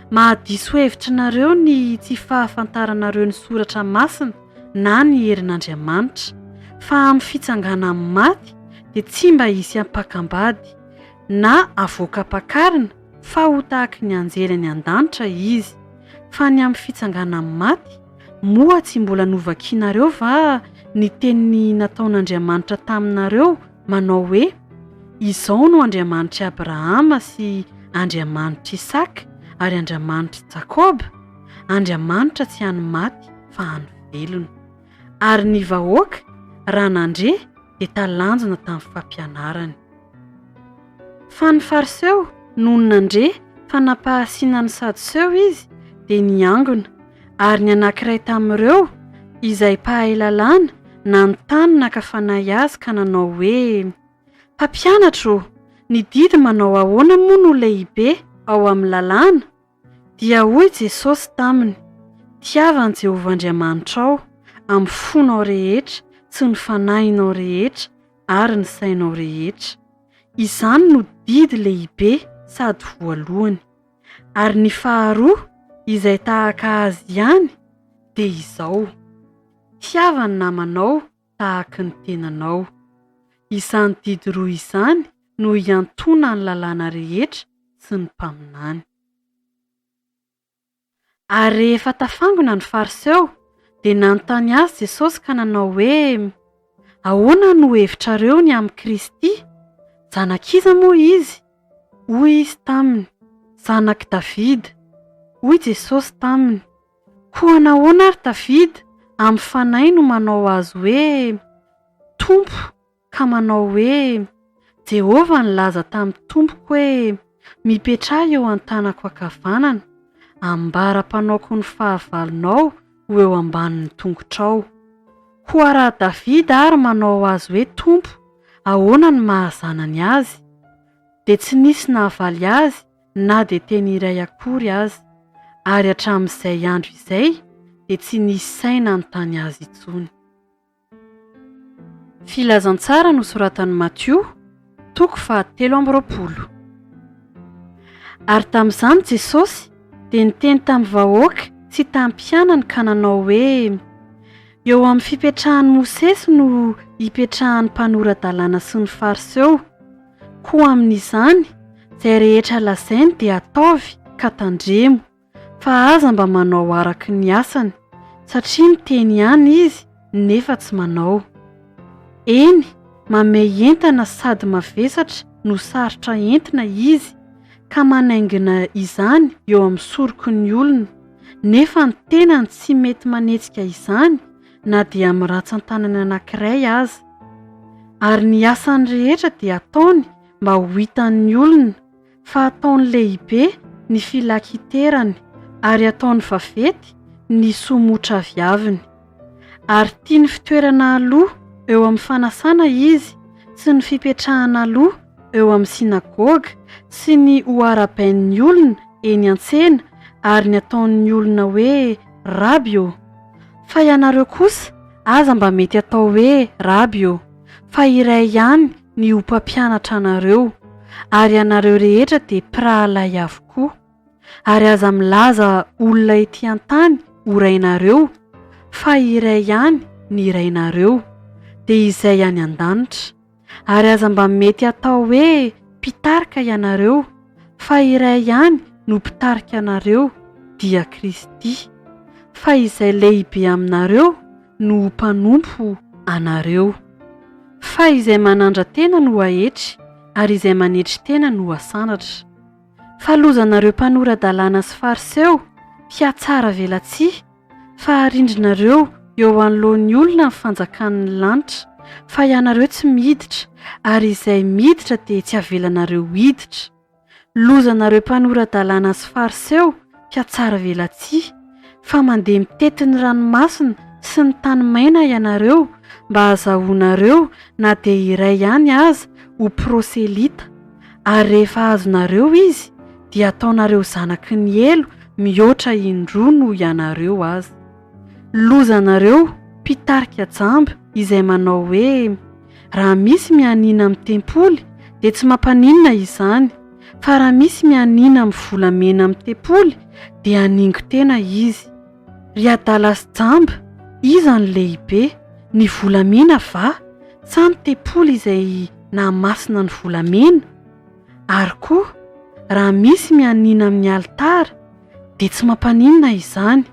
A: Mahadiso hevitra anareo ny tsy fahafantaranareo ny Soratra Masina na ny herin'Andriamanitra, fa amin'ny fitsanganan'ny maty dia tsy mba hisy ampakambady na avoakam-pakarina, fa ho tahaky ny anjely any an-danitra izy. Fa ny amin'ny fitsanganan'ny maty, moa tsy mbola novakinareo va ny teny nataon'Andriamanitra taminareo manao hoe, Izao no Andriamanitr'i Abrahama sy Andriamanitr'Isaka ary Andriamanitr'i Jakoba? Andriamanitra tsy an'ny maty fa an'ny velona. Ary ny vahoaka, raha nandre, dia talanjona tamin'ny fampianarany. Fa ny Fariseo, nony nandre fa nampahasina ny Sadoseo izy, dia niangona, ary ny anankiray tamin'ireo, izay mpahay lalàna, nanontany naka fanahy azy ka nanao hoe, Mpampianatra ô, ny didy manao ahoana moa no lehibe ao amin'ny lalàna? Dia hoy Jesosy taminy, Tiava an'i Jehovah Andriamanitrao amin'ny fonao rehetra sy ny fanahinao rehetra ary ny sainao rehetra. Izany no didy lehibe sady voalohany. Ary ny faharoa, izay tahaka azy ihany, dia izao, Tiava ny namanao tahaka ny tenanao. Izany didy roa izany no iantoana ny lalàna rehetra sy ny mpaminany. Ary rehefa tafangona ny Fariseo, dia nanontany azy Jesosy ka nanao hoe, Ahoana no hevitrareo ny amin'i Kristy? Zanak'iza moa izy? Hoy izy taminy, Zanak'i Davida. Hoy Jesosy taminy, Koa nahoana ary Davida amin'ny fanahy no manao azy hoe Tompo ka manao hoe, Jehovah nilaza tamin'ny Tompoko hoe, Mipetraha eo an-tanako ankavanana, ambara-panaoko ny fahavalonao ho eo ambanin'ny tongotrao. Koa raha Davida ary manao azy hoe Tompo, ahoana no maha-zanany azy? Dia tsy nisy nahavaly azy na dia teny iray akory aza, ary hatramin'izay andro izay dia tsy nisy sahy nanontany azy intsony. Filazantsara nosoratan'i Matio, toko fahatelo amby 20. Ary tamin'izany Jesosy dia niteny tamin'ny vahoaka sy tamin'ny mpianany ka nanao hoe, Eo amin'ny fipetrahan'i Mosesy no ipetrahan'ny mpanora-dalàna sy ny Fariseo. Koa amin'izany, izay rehetra lazainy dia ataovy, Ka tandremo, fa aza mba manao araka ny asany, satria miteny ihany izy nefa tsy manao. Eny, mamehy entana sady mavesatra no sarotra entina izy, ka manaingina izany eo amin'ny soroky ny olona, nefa ny tenany tsy mety manetsika izany na dia amin'ny rantsan-tanany anankiray aza. Ary ny asany rehetra dia ataony mba ho hitan'ny olona, fa ataony lehibe ny filakiterany ary ataony vaventy ny somotraviaviny. Ary tia ny fitoerana aloha eo amin'ny fanasana izy sy ny fipetrahana aloha eo amin'ny synagoga sy ny ho arahabain'ny olona eny an-tsena ary ny ataon'ny olona hoe Raby ô! Fa ianareo kosa aza mba mety atao hoe Raby ô, fa iray ihany ny ho mpampianatra anareo, ary ianareo rehetra dia mpirahalahy avokoa. Ary aza milaza olona ety an-tany ho rainareo, fa iray ihany ny Rainareo, dia izay any an-danitra. Ary aza mba mety atao hoe mpitarika ianareo, fa iray ihany no mpitarika anareo, dia Kristy. Fa izay lehibe aminareo no ho mpanompo anareo. Fa izay manandra-tena no haetry, ary izay manetry tena no hasandratra. Fa lozanareo mpanora-dalàna sy Fariseo, mpihatsara velatsihy, fa harindrinareo eo anoloan'ny olona ny fanjakan'ny lanitra, fa ianareo tsy miditra, ary izay miditra dia tsy avelanareo hiditra. Lozanareo mpanora-dalàna sy Fariseo, mpihatsara velatsihy, fa mandeha mitety ny ranomasina sy ny tany maina ianareo mba hahazahoanareo na dia iray ihany aza ho proselyta, ary rehefa azonareo izy dia ataonareo zanaky ny helo mihoatra indroa noho ianareo aza. Lozanareo mpitarika jamba izay manao hoe, Raha misy mianiana amin'ny tempoly dia tsy mampaninona izany, fa raha misy mianiana amin'ny volamena amin'ny tempoly dia haningo-tena izy. Ry adala sy jamba, iza no lehibe, ny volamena va, sa ny tempoly izay nahamasina ny volamena? Ary koa, raha misy mianiana amin'ny alitara, dia tsy mampaninona izany,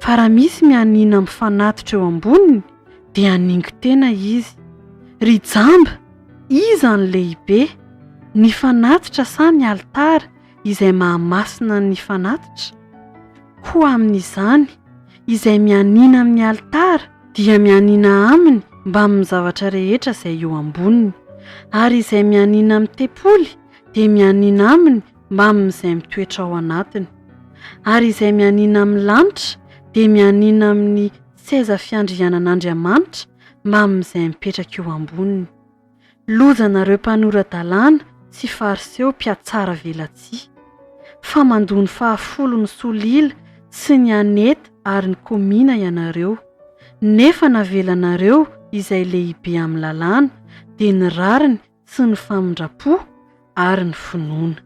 A: fa raha misy mianiana amin'ny fanatitra eo amboniny, dia haningo-tena izy. Ry jamba, iza no lehibe, ny fanatitra sa ny alitara izay mahamasina ny fanatitra? Koa amin'izany, izay mianiana amin'ny alitara dia mianiana aminy mbamin'ny zavatra rehetra izay eo amboniny, ary izay mianiana amin'ny tempoly dia mianiana aminy mbamin'izay mitoetra ao anatiny. Ary izay mianiana amin'ny lanitra dia mianiana amin'ny seza fiandrianan'Andriamanitra mbamin'izay mipetraka eo amboniny. Lozanareo mpanora-dalàna sy Fariseo mpihatsara velatsihy, fa mandoa ny fahafolon'ny solila sy ny aneta ary ny komina ianareo, nefa navelanareo izay lehibe amin'ny lalàna, dia ny rariny sy ny famindram-po ary ny finoana.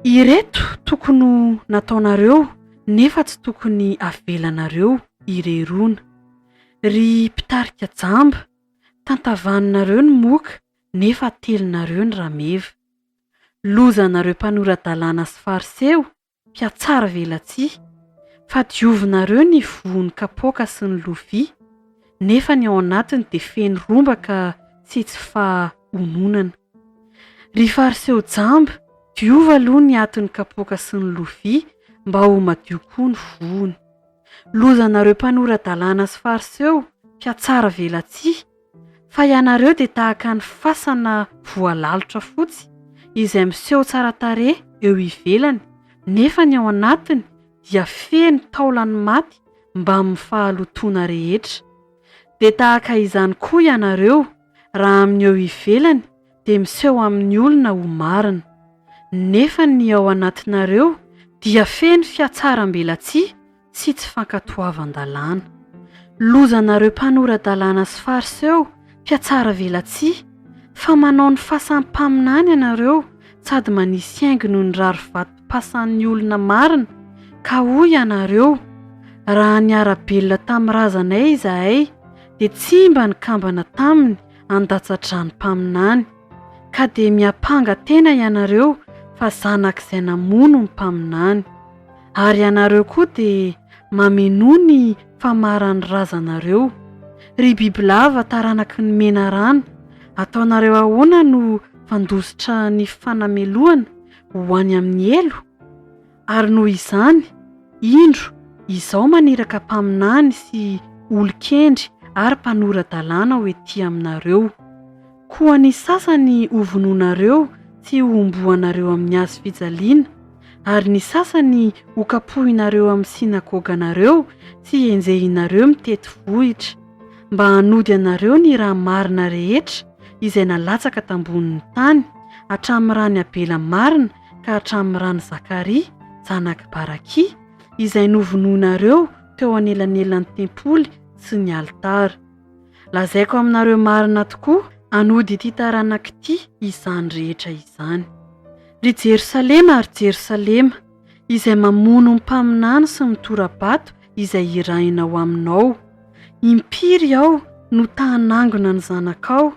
A: Ireto tokony ho nataonareo nefa tsy tokony havelanareo ireroana. Ry mpitarika jamba, Tantavaninareo ny moka nefa atelinareo ny rameva. Lozanareo mpanora-dalàna sy Fariseo, mpihatsara velatsihy, fa diovinareo ny vohon'ny kapoaka sy ny lovia, nefa ny ao anatiny dia feno rombaka sy tsy fahononana. Ry Fariseo jamba, diova aloha ny atin'ny kapoaka sy ny lovia mba ho madio koa ny vohony. Lozanareo mpanora-dalàna sy Fariseo, mpihatsara velatsihy, fa ianareo dia tahaka ny fasana voalalotra fotsy, izay miseho tsara tarehy eo ivelany, nefa ny ao anatiny dia feno taolan'ny maty mbamin'ny fahalotoana rehetra. Dia tahaka izany koa ianareo, raha amin'ny eo ivelany dia miseho amin'ny olona ho marina, nefa ny ao anatinareo dia feno fihatsarambelatsihy sy tsy fankatoavan-dalàna. Lozanareo mpanora-dalàna sy Fariseo mpihatsaravelatsihy, fa manao ny fasan'ny mpaminany ianareo sady manisy haingony ny rarivatom-pasan'ny olona marina, ka hoy ianareo, Raha niara-belona tamin'ny razanay izahay, dia tsy mba nikambana taminy handatsa-drà ny mpaminany. Ka dia miampanga tena ianareo. fa zanak'izay namono ny mpaminany. Ary ianareo koa dia mamenoa ny famaran'ny razanareo. Ry bibilava taranaky ny menarana, ataonareo ahoana no fandositra ny fanamelohana ho any amin'ny helo? Ary noho izany, indro, Izaho maniraka mpaminany sy olon-kendry ary mpanora-dalàna ho ety aminareo. Koa ny sasany hovonoinareo sy hohomboanareo amin'ny hazo fijaliana, ary ny sasany hokapohinareo amin'ny synagoganareo sy henjehinareo mitety vohitra, mba hanody anareo ny ra marina rehetra izay nalatsaka tambonin'ny tany, hatramin'ny ran'i Abela marina ka hatramin'ny ran'i Zakaria, zanak'i Barakia, izay novonoinareo teo anelanelan'ny tempoly sy ny alitara. Lazaiko aminareo marina tokoa, hanody ity taranaka ity izany rehetra izany. Ry Jerosalema, ry Jerosalema, izay mamono ny mpaminany sy mitora-bato izay irahina ho aminao! Impiry aho no ta-hanangona ny zanakao,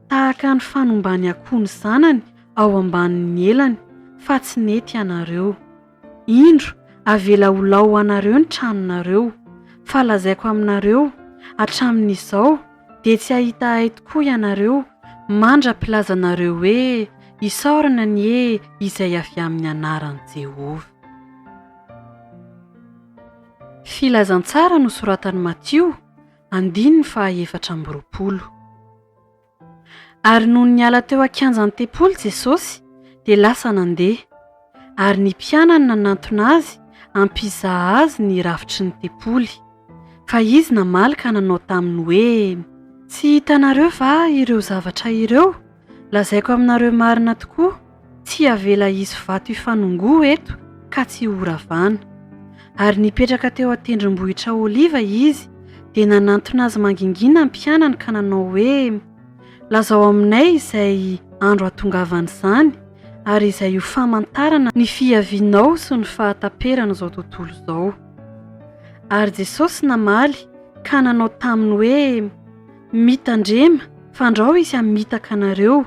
A: tahaka ny fanombany akoho ny zanany ao ambanin'ny elany, fa tsy nety ianareo. Indro, avela ho lao ho anareo ny tranonareo. Fa lazaiko aminareo, hatramin'izao, dia tsy hahita ahy tokoa ianareo, mandra-pilazanareo hoe, Isaorana anie izay avy amin'ny anaran'i Jehovah. Filazantsara nosoratan'i Matio, andininy faha-24. Ary nony niala teo an-kianjan'ny tempoly Jesosy, dia lasa nandeha. Ary ny mpianany nanantona azy hampizaha azy ny rafitry ny tempoly. Fa izy namaly ka nanao taminy hoe, Tsy hitanareo va ireo zavatra ireo? Lazaiko aminareo marina tokoa, tsy havela hisy vato hifanongoa eto ka tsy horavana. Ary nipetraka teo an-tendrombohitra Oliva izy, dia nanantona azy mangingina ny mpianany ka nanao hoe, Lazao aminay izay andro hahatongavan'izany, ary izay ho famantarana ny fiavianao sy ny fahataperan'izao tontolo izao. Ary Jesosy namaly ka nanao taminy hoe, Mitandrema, fandrao hisy hamitaka anareo,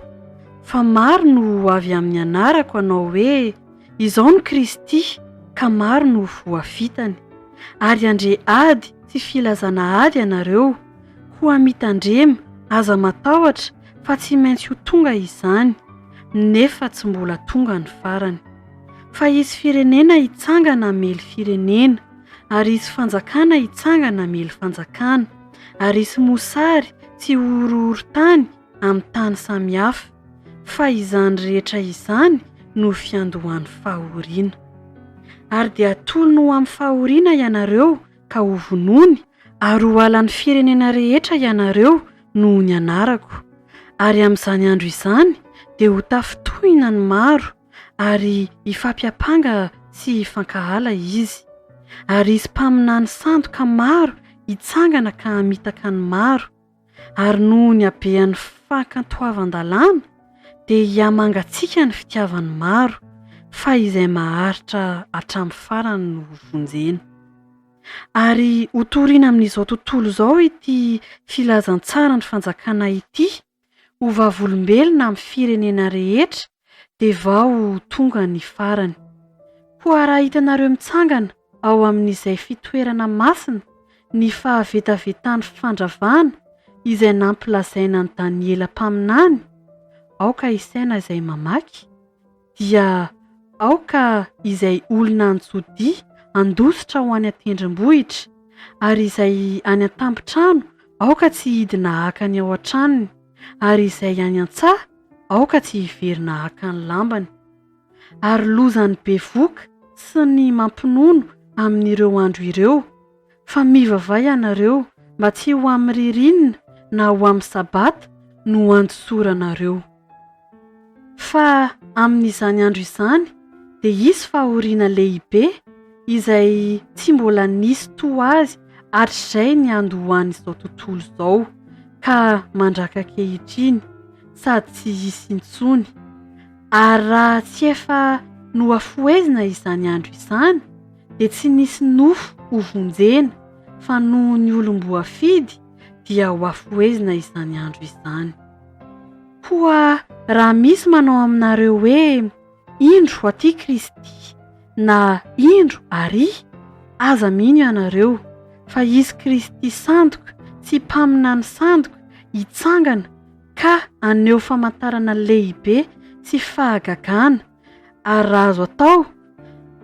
A: fa maro no ho avy amin'ny anarako hanao hoe, Izao no Kristy, ka maro no ho voafitany. Ary handre ady sy filazana ady ianareo, koa mitandrema, aza matahotra, fa tsy maintsy ho tonga izany, nefa tsy mbola tonga ny farany. Fa hisy firenena hitsangana hamely firenena, ary hisy fanjakana hitsangana hamely fanjakana, ary hisy mosary sy horohoron-tany amin'ny tany samihafa, fa izany rehetra izany no fiandohan'ny fahoriana. Ary dia hatolony ho amin'ny fahoriana ianareo ka hovonoiny, ary ho halan'ny firenena rehetra ianareo noho ny anarako. Ary amin'izany andro izany dia ho tafintohina ny maro, ary hifampiampanga sy hifankahala izy. Ary hisy mpaminany sandoka maro hitsangana ka hamitaka ny maro, ary noho ny habean'ny fankantoavan-dalàna dia hihamangatsiaka ny fitiavan'ny maro, fa izay maharitra hatramin'ny farany no hovonjena. Ary hotorina amin'izao tontolo izao ity filazantsaran'ny fanjakana ity, ho vavolombelona amin'ny firenena rehetra dia vao ho tonga ny farany. Koa raha hitanareo mitsangana ao amin'izay fitoerana masina ny fahavetavetan'ny fandravana izay nampilazaina an'i Daniela mpaminany, aoka hisaina izay mamaky, dia aoka izay olona any Jodia handositra ho any an-tendrombohitra, ary izay any an-tampon-trano aoka tsy hidina haka ny ao an-tranony, ary izay any an-tsaha aoka tsy hiverina haka ny lambany. Ary lozan'ny bevohoka sy ny mampinono amin'ireo andro ireo, fa mivavaha ianareo mba tsy ho amin'ny ririnina na ho amin'ny Sabata no handisoranareo. Fa amin'izany andro izany dia hisy fahoriana lehibe izay tsy mbola nisy toa azy hatrizay niandohan'izao tontolo izao ka mandrak'ankehitriny, sady tsy hisy intsony. Ary raha tsy efa nohafohezina izany andro izany, dia tsy nisy nofo hovonjena, fa noho ny olom-boafidy dia hohafohezina izany andro izany. Koa raha misy manao aminareo hoe, Indro aty Kristy, na Indro arỳ, aza mino ianareo, fa hisy Kristy sandoka sy mpaminany sandoka hitsangana ka haneho famantarana lehibe sy fahagagana, ary raha azo atao,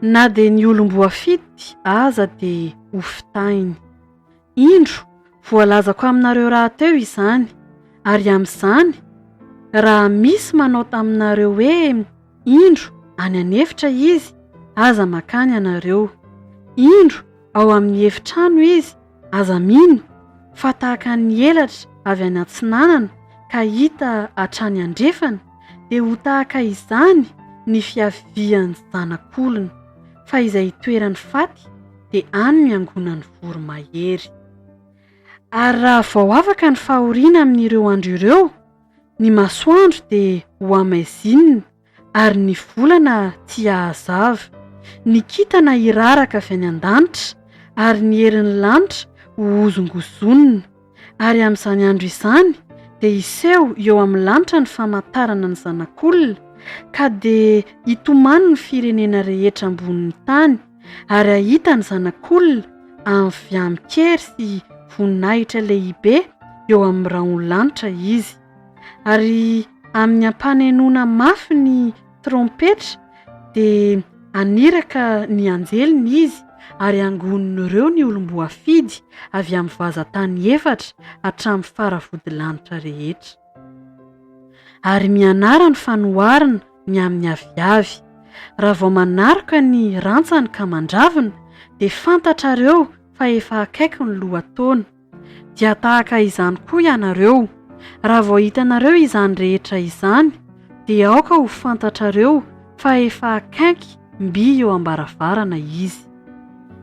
A: na dia ny olom-boafidy aza dia hofitahiny. Indro, voalazako aminareo rahateo izany, ary amin'izany, raha misy manao taminareo hoe, Indro, any an'efitra izy, aza mankany ianareo. Indro, ao amin'ny efitrano izy, aza mino, fa tahaka ny elatra avy any atsinanana ka hita hatrany andrefana, dia ho tahaka izany ny fiavian'ny Zanak'olona. Fa izay itoeran'ny faty, dia any no iangonan'ny voromahery. Ary raha vao afaka ny fahoriana amin'ireo andro ireo, ny masoandro dia ho hamaizinina ary ny volana tsy hahazava, ny kintana hiraraka avy any an-danitra ary ny herin'ny lanitra ho hozongozonina. Ary amin'izany andro izany dia hiseho eo amin'ny lanitra ny famantarana ny Zanak'olona, ka dia hitomany ny firenena rehetra ambonin'ny tany, ary hahita ny Zanak'olona avy amin-kery sy voninahitra lehibe eo amin'ny rahon'ny lanitra izy. Ary amin'ny ampanenoana mafy ny trompetra dia haniraka ny anjeliny izy ary hangonin'ireo ny olom-boafidy avy amin'ny vazan-tany efatra hatramin'ny faravodilanitra rehetra. Ary mianara ny fanoharana ny amin'ny aviavy. Raha vao manaroka ny rantsany ka mandravina, dia fantatrareo fa efa akaiky ny lohataona. Dia tahaka izany koa ianareo, raha vao hitanareo izany rehetra izany, dia aoka ho fantatrareo fa efa akaiky mby eo am-baravarana izy.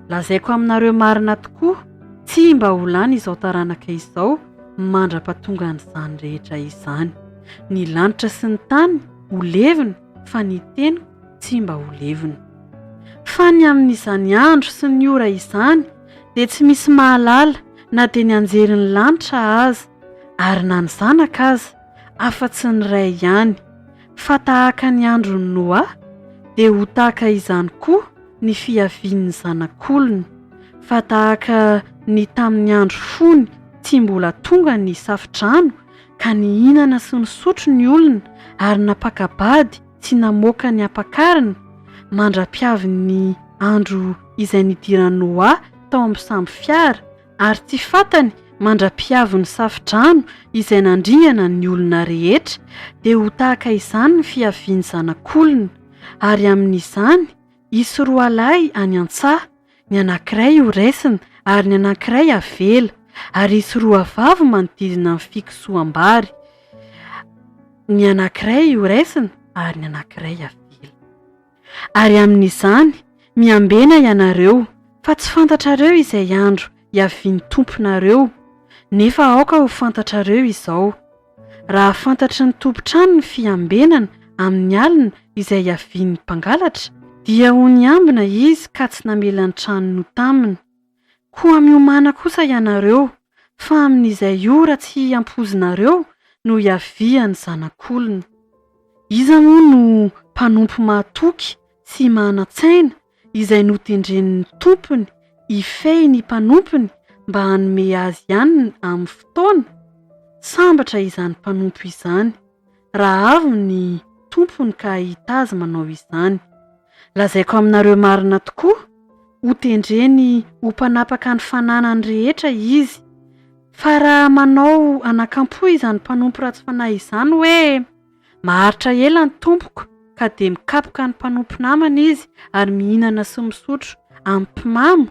A: Lazaiko aminareo marina tokoa, tsy mba ho lany izao taranaka izao mandra-pahatongan'izany rehetra izany. Ny lanitra sy ny tany ho levona, fa ny teniko tsy mba ho levona. Fa ny amin'izany andro sy ny ora izany dia tsy misy mahalala na dia ny anjelin'ny lanitra aza, ary na ny Zanaka aza, afa-tsy ny Ray ihany. Fa tahaka ny andron'i Noa, dia ho tahaka izany koa ny fiavian'ny Zanak'olona. Fa tahaka ny tamin'ny andro fony tsy mbola tonga ny safo-drano, ka nihinana sy nisotro ny olona ary nampaka-bady sy namoaka ny ampakarina, mandra-piavin'ny andro izay nidiran'i Noa tao amin'ny sambo fiara, ary tsy fantany mandra-piavin'ny safo-drano izay nandringana ny olona rehetra, dia ho tahaka izany ny fiavian'ny Zanak'olona. Ary amin'izany, hisy roalahy any an-tsaha, ny anankiray ho raisina ary ny anankiray havela, ary hisy roavavy manodidina ny fikosoham-bary, ny anankiray ho raisina ary ny anankiray havela. Ary amin'izany, miambena ianareo, fa tsy fantatrareo izay andro hiavian'ny Tomponareo, nefa aoka ho fantatrareo izao, Raha fantatry ny tompon-trano ny fiambenana amin'ny alina izay hiavian'ny mpangalatra, dia ho niambina izy ka tsy namela ny tranony ho taminy. Koa miomàna kosa ianareo, fa amin'izay ora tsy ampoizinareo no hiavian'ny Zanak'olona. Iza moa no mpanompo mahatoky sy manan-tsaina izay notendren'ny tompony hifehy ny mpanompony mba hanome azy hanina amin'ny fotoana? Sambatra izany mpanompo izany, raha avy ny tompony ka hahita azy manao izany. Lazaiko aminareo marina tokoa, hotendreny ho mpanapaka ny fananany rehetra izy. Fa raha manao anakampo izany mpanompo ratsy fanahy izany hoe, Maharitra ela ny tompoko ka dia mikapoka ny mpanompo namany izy ary mihinana sy misotro amin'ny mpimamo,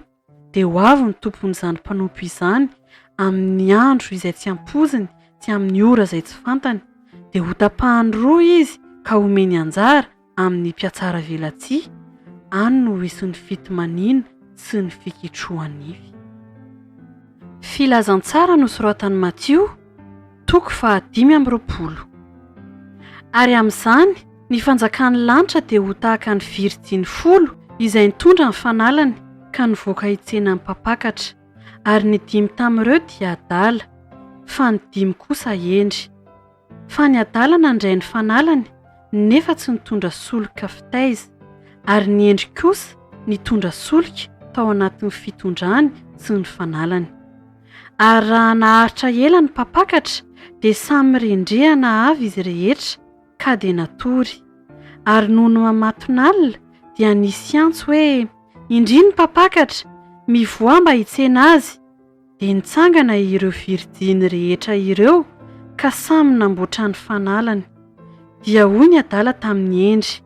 A: dia ho avy ny tompon'izany mpanompo izany amin'ny andro izay tsy ampoiziny sy amin'ny ora izay tsy fantany, dia hotapahany roa izy ka homeny anjara amin'ny mpihatsaravelatsihy, any no hisy ny fitomaniana sy ny fikitroha-nify. Filazantsara nosoratan'i Matio, toko faha-25. Ary amin'izany, ny fanjakan'ny lanitra dia ho tahaka ny virjiny folo izay nitondra ny fanalany ka nivoaka hitsena ny mpampakatra. Ary ny dimy tamin'ireo dia adala, fa ny dimy kosa hendry. Fa ny adala nandray ny fanalany. nefa tsy nitondra solika fitaiza, ary ny hendry kosa nitondra solika tao anatin'ny fitondrany sy ny fanalany. Ary raha naharitra ela ny mpampakatra, dia samy rendrehana avy izy rehetra, ka dia natory. Ary nony mamatonalina, dia nisy antso hoe, Indry ny mpampakatra! Mivoaha mba hitsena azy! Dia nitsangana ireo virjiny rehetra ireo ka samy namboatra ny fanalany. Dia hoy ny adala tamin'ny hendry,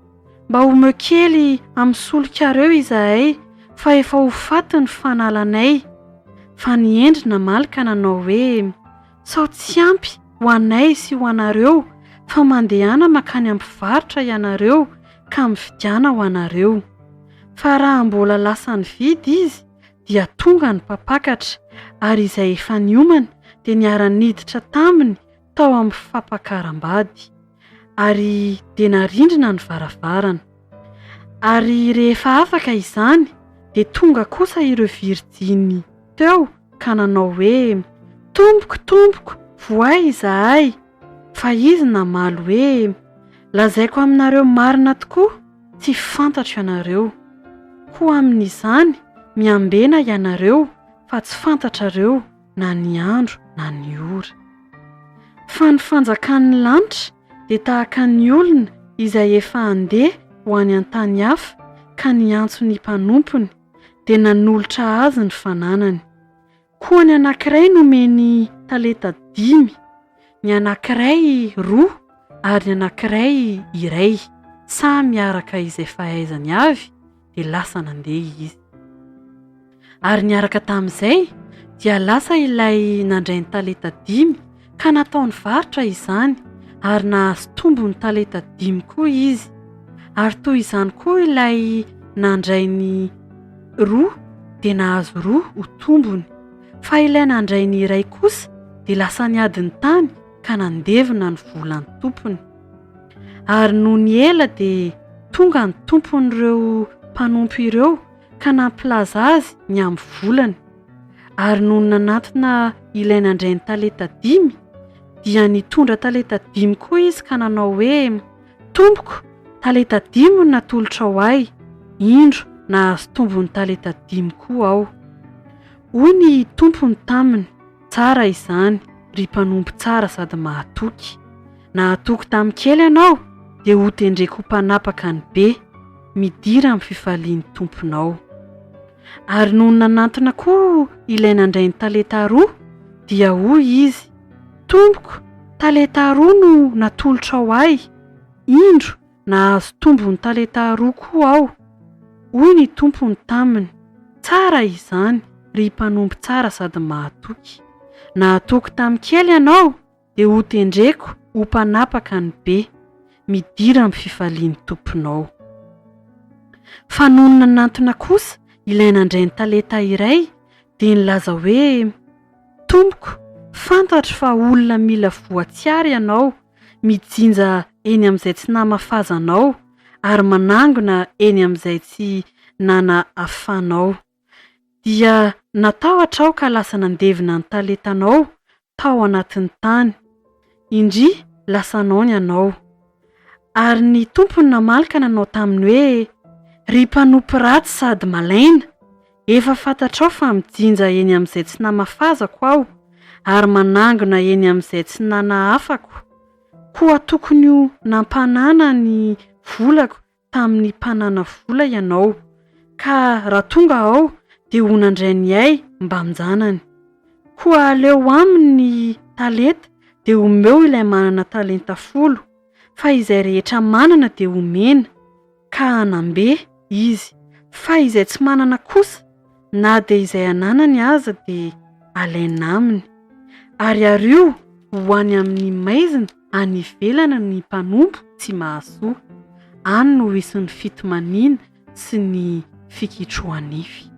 A: Mba omeo kely amin'ny solikareo izahay fa efa ho faty ny fanalanay. Fa ny hendry namaly ka nanao hoe, Sao tsy ampy ho anay sy ho anareo fa mandehana mankany amin'ny mpivarotra ianareo ka mividiana ho anareo. Fa raha mbola lasa nividy izy dia tonga ny mpampakatra, ary izay efa niomana dia niara-niditra taminy tao amin'ny fampakaram-bady, ary dia narindrina ny varavarana. Ary rehefa afaka izany, dia tonga kosa ireo virjiny teo ka nanao hoe, Tompoko, tompoko, vohay izahay! Fa izy namaly hoe, Lazaiko aminareo marina tokoa, tsy fantatro ianareo. Koa amin'izany, miambena ianareo, fa tsy fantatrareo na ny andro na ny ora. Fa ny fanjakan'ny lanitra dia tahaka ny olona izay efa handeha ho any an-tany hafa ka niantso ny mpanompony, dia nanolotra azy ny fananany. Koa ny anankiray nomeny talenta dimy, ny anankiray roa ary ny anankiray iray, samy araka izay fahaizany avy, dia lasa nandeha izy. Ary niaraka tamin'izay dia lasa ilay nandray ny talenta dimy ka nataony varotra izany ary nahazo tombony talenta dimy koa izy. Ary toy izany koa ilay nandray ny roa dia nahazo roa ho tombony. Fa ilay nandray ny iray kosa dia lasa niady ny tany ka nandevina ny volan'ny tompony. Ary nony ela dia tonga ny tompon'ireo mpanompo ireo ka nampilaza azy ny amin'ny volany. Ary nony nanatona ilay nandray ny talenta dimy, dia nitondra talenta dimy koa izy ka nanao hoe, Tompoko, talenta dimy no natolotrao ahy, indro nahazo tombony talenta dimy koa aho. Hoy ny tompony taminy, Tsara izany, ry mpanompo tsara sady mahatoky. Nahatoky tamin'ny kely ianao, dia hotendreko ho mpanapaka ny be. Midira amin'ny fifalian'ny tomponao. Ary nony nanantona koa ilay nandray ny talenta roa, dia hoy izy, Tompoko, talenta roa no natolotrao ahy, indro, nahazo tombony talenta roa koa aho. Hoy ny tompony taminy, Tsara izany, ry mpanompo tsara sady mahatoky. Nahatoky tamin'ny kely ianao, dia hotendreko ho mpanapaka ny be, midira amin'ny fifalian'ny tomponao. Fa nony nanantona kosa ilay nandray ny talenta iray, dia nilaza hoe, Tompoko, fantatro fa olona mila voatsiary ianao, mijinja eny amin'izay tsy namafazanao, ary manangona eny amin'izay tsy nanahafanao. Dia natahotra aho ka lasa nandevina ny talentanao tao anatin'ny tany. Indria, lasanao ny anao. Ary ny tompony namaly ka nanao taminy hoe, Ry mpanompo ratsy sady malaina, efa fantatrao fa mijinja eny amin'izay tsy namafazako aho, ary manangona eny amin'izay tsy nanahafako. Koa tokony ho nampanana ny volako tamin'ny mpanana vola ianao, ka raha tonga aho dia ho nandray ny ahy mbamin-janany. Koa aleo aminy ny talenta dia omeo ilay manana talenta folo, fa izay rehetra manana dia homena, ka hanam-be izy, fa izay tsy manana kosa, na dia izay ananany aza dia alaina aminy. Ary ario ho any amin'ny maizina any ivelany ny mpanompo tsy mahasoa. Any no hisy ny fitomaniana sy ny fikitroha-nify.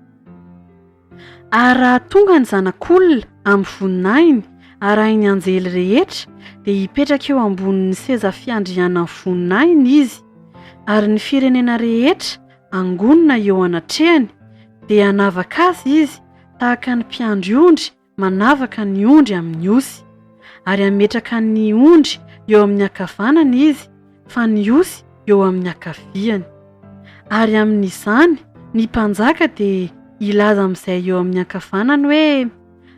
A: Ary raha tonga ny Zanak'olona amin'ny voninahiny, arahin'ny anjely rehetra, dia hipetraka eo ambonin'ny seza fiandrianan'ny voninahiny izy. Ary ny firenena rehetra angonina eo anatrehany, dia hanavaka azy izy tahaka ny mpiandry ondry manavaka ny ondry amin'ny osy. Ary hametraka ny ondry eo amin'ny ankavanany izy, fa ny osy eo amin'ny ankaviany. Ary amin'izany ny mpanjaka dia hilaza amin'izay eo amin'ny ankavanany hoe,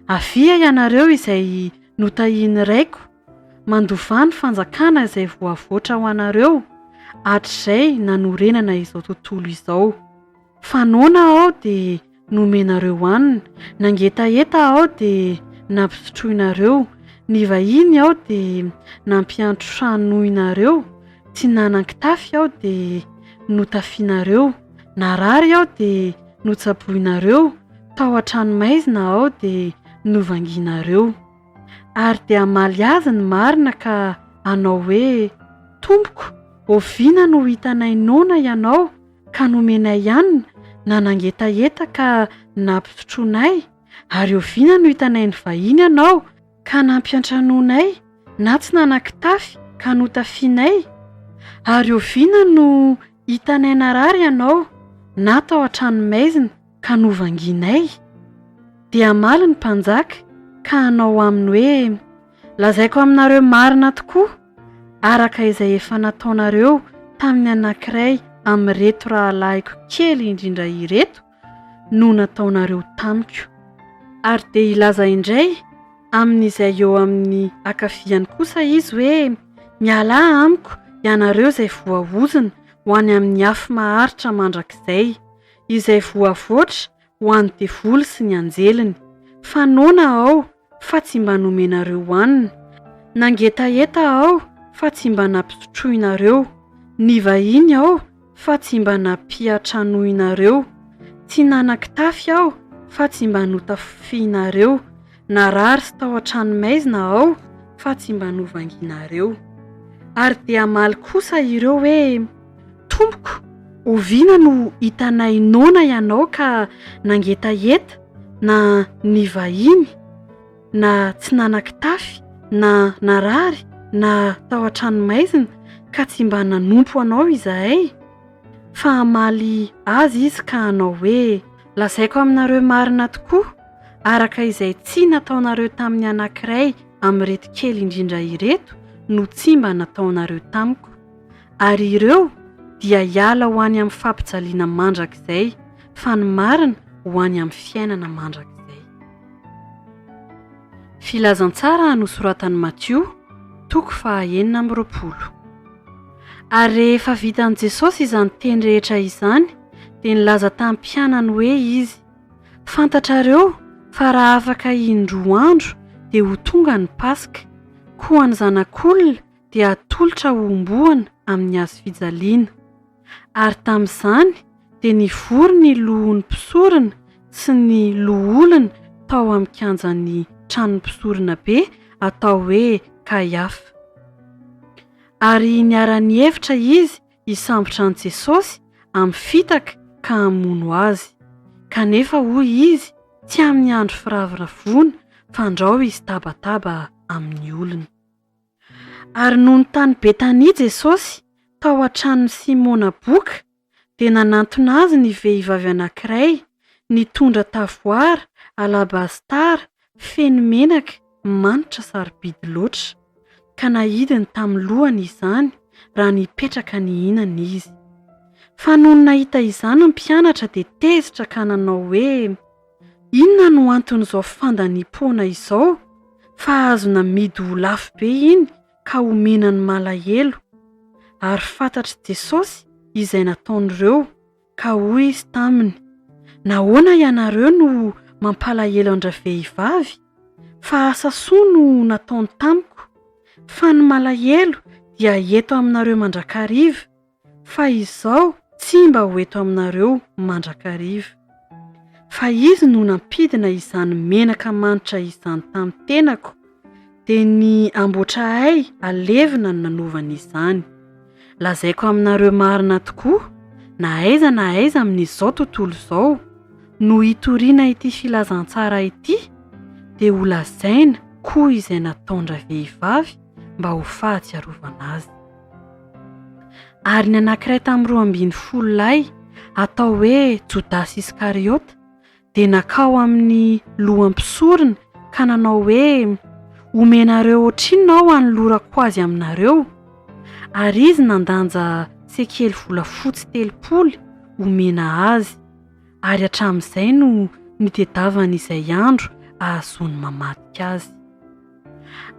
A: Avia ianareo izay notahian'ny Raiko, mandovà ny fanjakana izay voavoatra ho anareo hatrizay nanorenana izao tontolo izao. Fa noana aho dia nomenareo hanina, nangetaheta aho dia nampisotroinareo, nivahiny aho dia nampiantranoinareo, tsy nanan-kitafy aho dia notafianareo, narary aho dia notsaboinareo, tao an-tranomaizina aho dia novangianareo. Ary dia hamaly azy ny marina ka hanao hoe, Tompoko, oviana no hitanay noana ianao ka nomenay hanina, na nangetaheta ka nampisotroinay? Ary oviana no hitanay nivahiny ianao ka nampiantranoinay, na tsy nanan-kitafy ka notafianay? Ary oviana no hitanay narary ianao, na tao an-tranomaizina ka novangianay? Dia hamaly ny mpanjaka ka hanao aminy hoe, Lazaiko aminareo marina tokoa, araka izay efa nataonareo tamin'ny anankiray amin'ireto rahalahiko kely indrindra ireto no nataonareo tamiko. Ary dia hilaza indray amin'izay eo amin'ny ankaviany kosa izy hoe, Mialà amiko ianareo izay voaozona ho any amin'ny afo maharitra mandrakizay, izay voavoatra ho an'ny devoly sy ny anjeliny. Fa noana aho, fa tsy mba nomenareo hanina, nangetaheta aho, fa tsy mba nampisotroinareo, nivahiny aho, fa tsy mba nampiantranoinareo, tsy nanan-kitafy aho, fa tsy mba notafianareo, narary sy tao an-tranomaizina aho, fa tsy mba novangianareo. Ary dia hamaly kosa ireo hoe, Tompoko, oviana no hitanay noana ianao ka nangetaheta, na nivahiny, na tsy nanan-kitafy, na narary, na tao an-tranomaizina, ka tsy mba nanompo anao izahay? Fa hamaly azy izy ka hanao hoe, Lazaiko aminareo marina tokoa, araka izay tsy nataonareo tamin'ny anankiray amin'ireto kely indrindra ireto no tsy mba nataonareo tamiko. Ary ireo dia hiala ho any amin'ny fampijaliana mandrakizay, fa ny marina ho any amin'ny fiainana mandrakizay. Filazantsara nosoratan'i Matio, toko faha 26. Ary rehefa vitan'i Jesosy izany teny rehetra izany, dia nilaza tamin'ny mpianany hoe Izy, Fantatrareo fa raha afaka indroa andro dia ho tonga ny Paska, koa ny Zanak'olona dia atolotra hohomboana amin'ny hazo fijaliana. Ary tamin'izany dia nivory ny loholon'ny mpisorona sy ny loholona tao amin'ny kianjan'ny tranon'ny mpisoronabe atao hoe Kaiafa. Ary niara-nihevitra izy hisambotra an'i Jesosy amin'ny fitaka ka hamono azy. Kanefa hoy izy, tsy amin'ny andro firavoravoana, fandrao hisy tabataba amin'ny olona. Ary nony tany Betania Jesosy, tao an-tranon'i Simona boka, dia nanantona azy ny vehivavy anankiray, nitondra tavoara alabastara feno menaka manitra sarobidy loatra, ka naidiny tamin'ny lohany izany raha nipetraka nihinana izy. Fa nony nahita izany ny mpianatra dia tezitra ka nanao hoe, Inona no anton'izao fandaniam-poana izao fa azo namidy ho lafo be iny ka homena ny malahelo? Ary fantatr'i Jesosy izay nataon'ireo ka hoy Izy taminy, Nahoana ianareo no mampalahelo an-dravehivavy? Fa asa soa no nataony tamiko. Fa ny malahelo dia eto aminareo mandrakariva, Fa izaho tsy mba ho eto aminareo mandrakariva. Fa izy no nampidina izany menaka manitra izany tamin'ny tenako, dia ny amboatra ahy alevina no nanovany izany. Lazaiko aminareo marina tokoa, na aiza na aiza amin'izao tontolo izao no hitoriana ity filazantsara ity, dia holazaina koa izay nataon-dravehivavy mba ho fahatsiarovana azy. Ary ny anankiray tamin'ny 12 lahy, atao hoe Jodasy Iskariota, dia nankao amin'ny loham-pisorona ka nanao hoe, Homenareo ohatrinona aho hanolorako azy aminareo? Ary izy nandanja sekely volafotsy 30 homena azy, ary hatramin'izay no nitedavany izay andro ahazoany mamadika azy.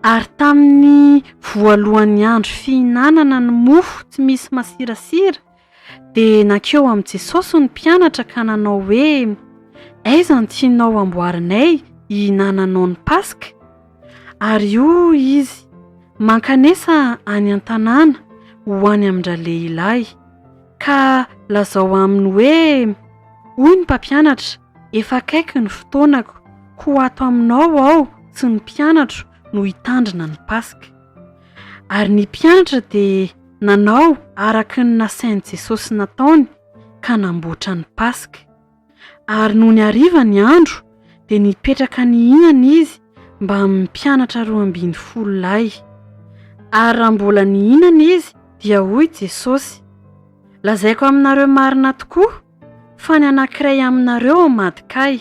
A: Ary tamin'ny voalohan'ny andro fihinanana ny mofo tsy misy masirasira, dia nankeo amin'i Jesosy ny mpianatra ka nanao hoe, Aiza no tianao hamboarinay hihinananao ny Paska? Ary hoy Izy, Mankanesa any an-tanàna ho any amin-dralehilahy, ka lazao aminy hoe, Hoy ny Mpampianatra, Efa akaiky ny fotoanako, koa ato aminao aho sy ny mpianatro no hitandrina ny Paska. Ary ny mpianatra dia nanao araka ny nasain'i Jesosy nataony ka namboatra ny Paska. Ary nony hariva ny andro, dia nipetraka nihinana izy mbamin'ny mpianatra 12 lahy. Ary raha mbola nihinana izy, dia hoy Jesosy, Lazaiko aminareo marina tokoa, fa ny anankiray aminareo hamadika Ahy.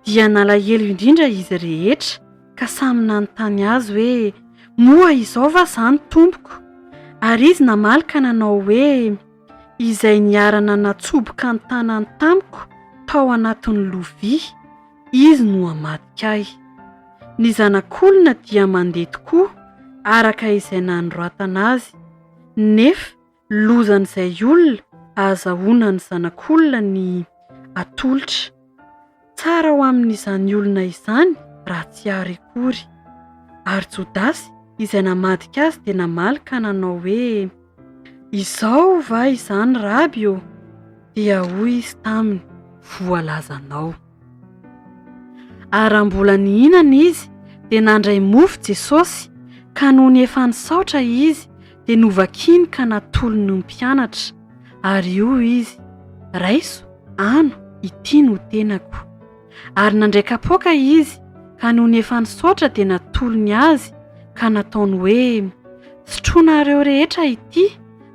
A: Dia nalahelo indrindra izy rehetra, ka samy nanontany Azy hoe, Moa izao va izany, Tompoko? Ary Izy namaly ka nanao hoe, Izay niara-nanatsoboka ny tanany tamiko tao anatin'ny lovia, izy no hamadika Ahy. Ny Zanak'olona dia mandeha tokoa araka izay nanoratana Azy, nefa Lozan'izay olona ahazahoana ny Zanak'olona ny atolotra. Tsara ho amin'izany olona izany raha tsy ary akory. Ary Jodasy izay namadika azy dia namaly ka nanao hoe, Izao va izany, Raby ô? Dia hoy izy taminy, Voalazanao. Ary raha mbola nihinana izy, dia nandray mofo Jesosy, ka nony efa nisaotra izy, dia novakiny ka natolony ny mpianatra, ary hoy izy, Raiso, ano, ity no tenako. Ary nandray kapoaka izy, ka nony efa nisaotra dia natolony azy, ka nataony hoe, Sotroinareo rehetra ity,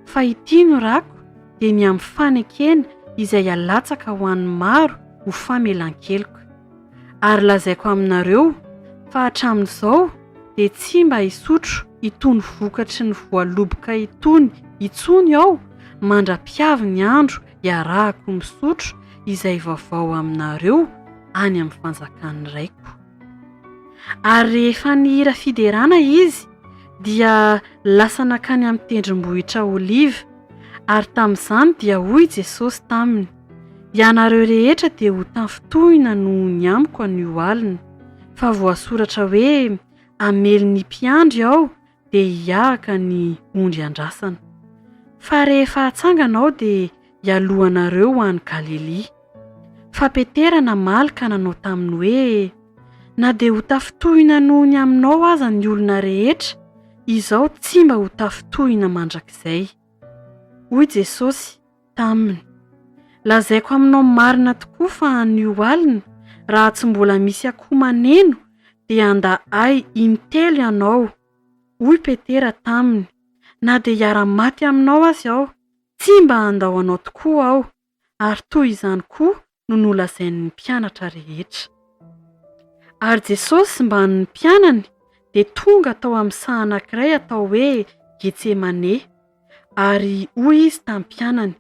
A: fa ity no rako, dia ny amin'ny fanekena izay alatsaka ho an'ny maro ho famelan-keloka. Ary lazaiko aminareo, fa hatramin'izao dia tsy mba hisotro itony vokatry ny voaloboka itony intsony aho mandra-piavy ny andro hiarahako misotro izay vaovao aminareo any amin'ny fanjakan'ny Raiko. Ary rehefa nihira fiderana izy, dia lasa nankany amin'ny tendrombohitra Oliva, ary tamin'izany dia hoy Jesosy taminy, Ianareo rehetra dia ho tafintohina noho ny amiko anio alina, fa voasoratra hoe, Hamely ny mpiandry aho, dia hiahaka ny ondry andrasana. Fa rehefa hatsangana aho dia hialoha anareo ho any Galilia. Fa Petera namaly ka nanao taminy hoe, Na dia ho tafintohina noho ny aminao aza ny olona rehetra, izaho tsy mba ho tafintohina mandrakizay. Hoy Jesosy taminy, Lazaiko aminao marina tokoa fa anio alina, raha tsy mbola misy akoho maneno, dia handà Ahy intelo ianao. Hoy Petera taminy, Na dia hiara-maty aminao aza aho, tsy mba handao anao tokoa aho. Ary toy izany koa no nolazain'ny mpianatra rehetra. Ary Jesosy mbamin'ny mpianany dia tonga tao amin'ny saha anankiray atao hoe Getsemane. Ary hoy Izy tamin'ny mpianany,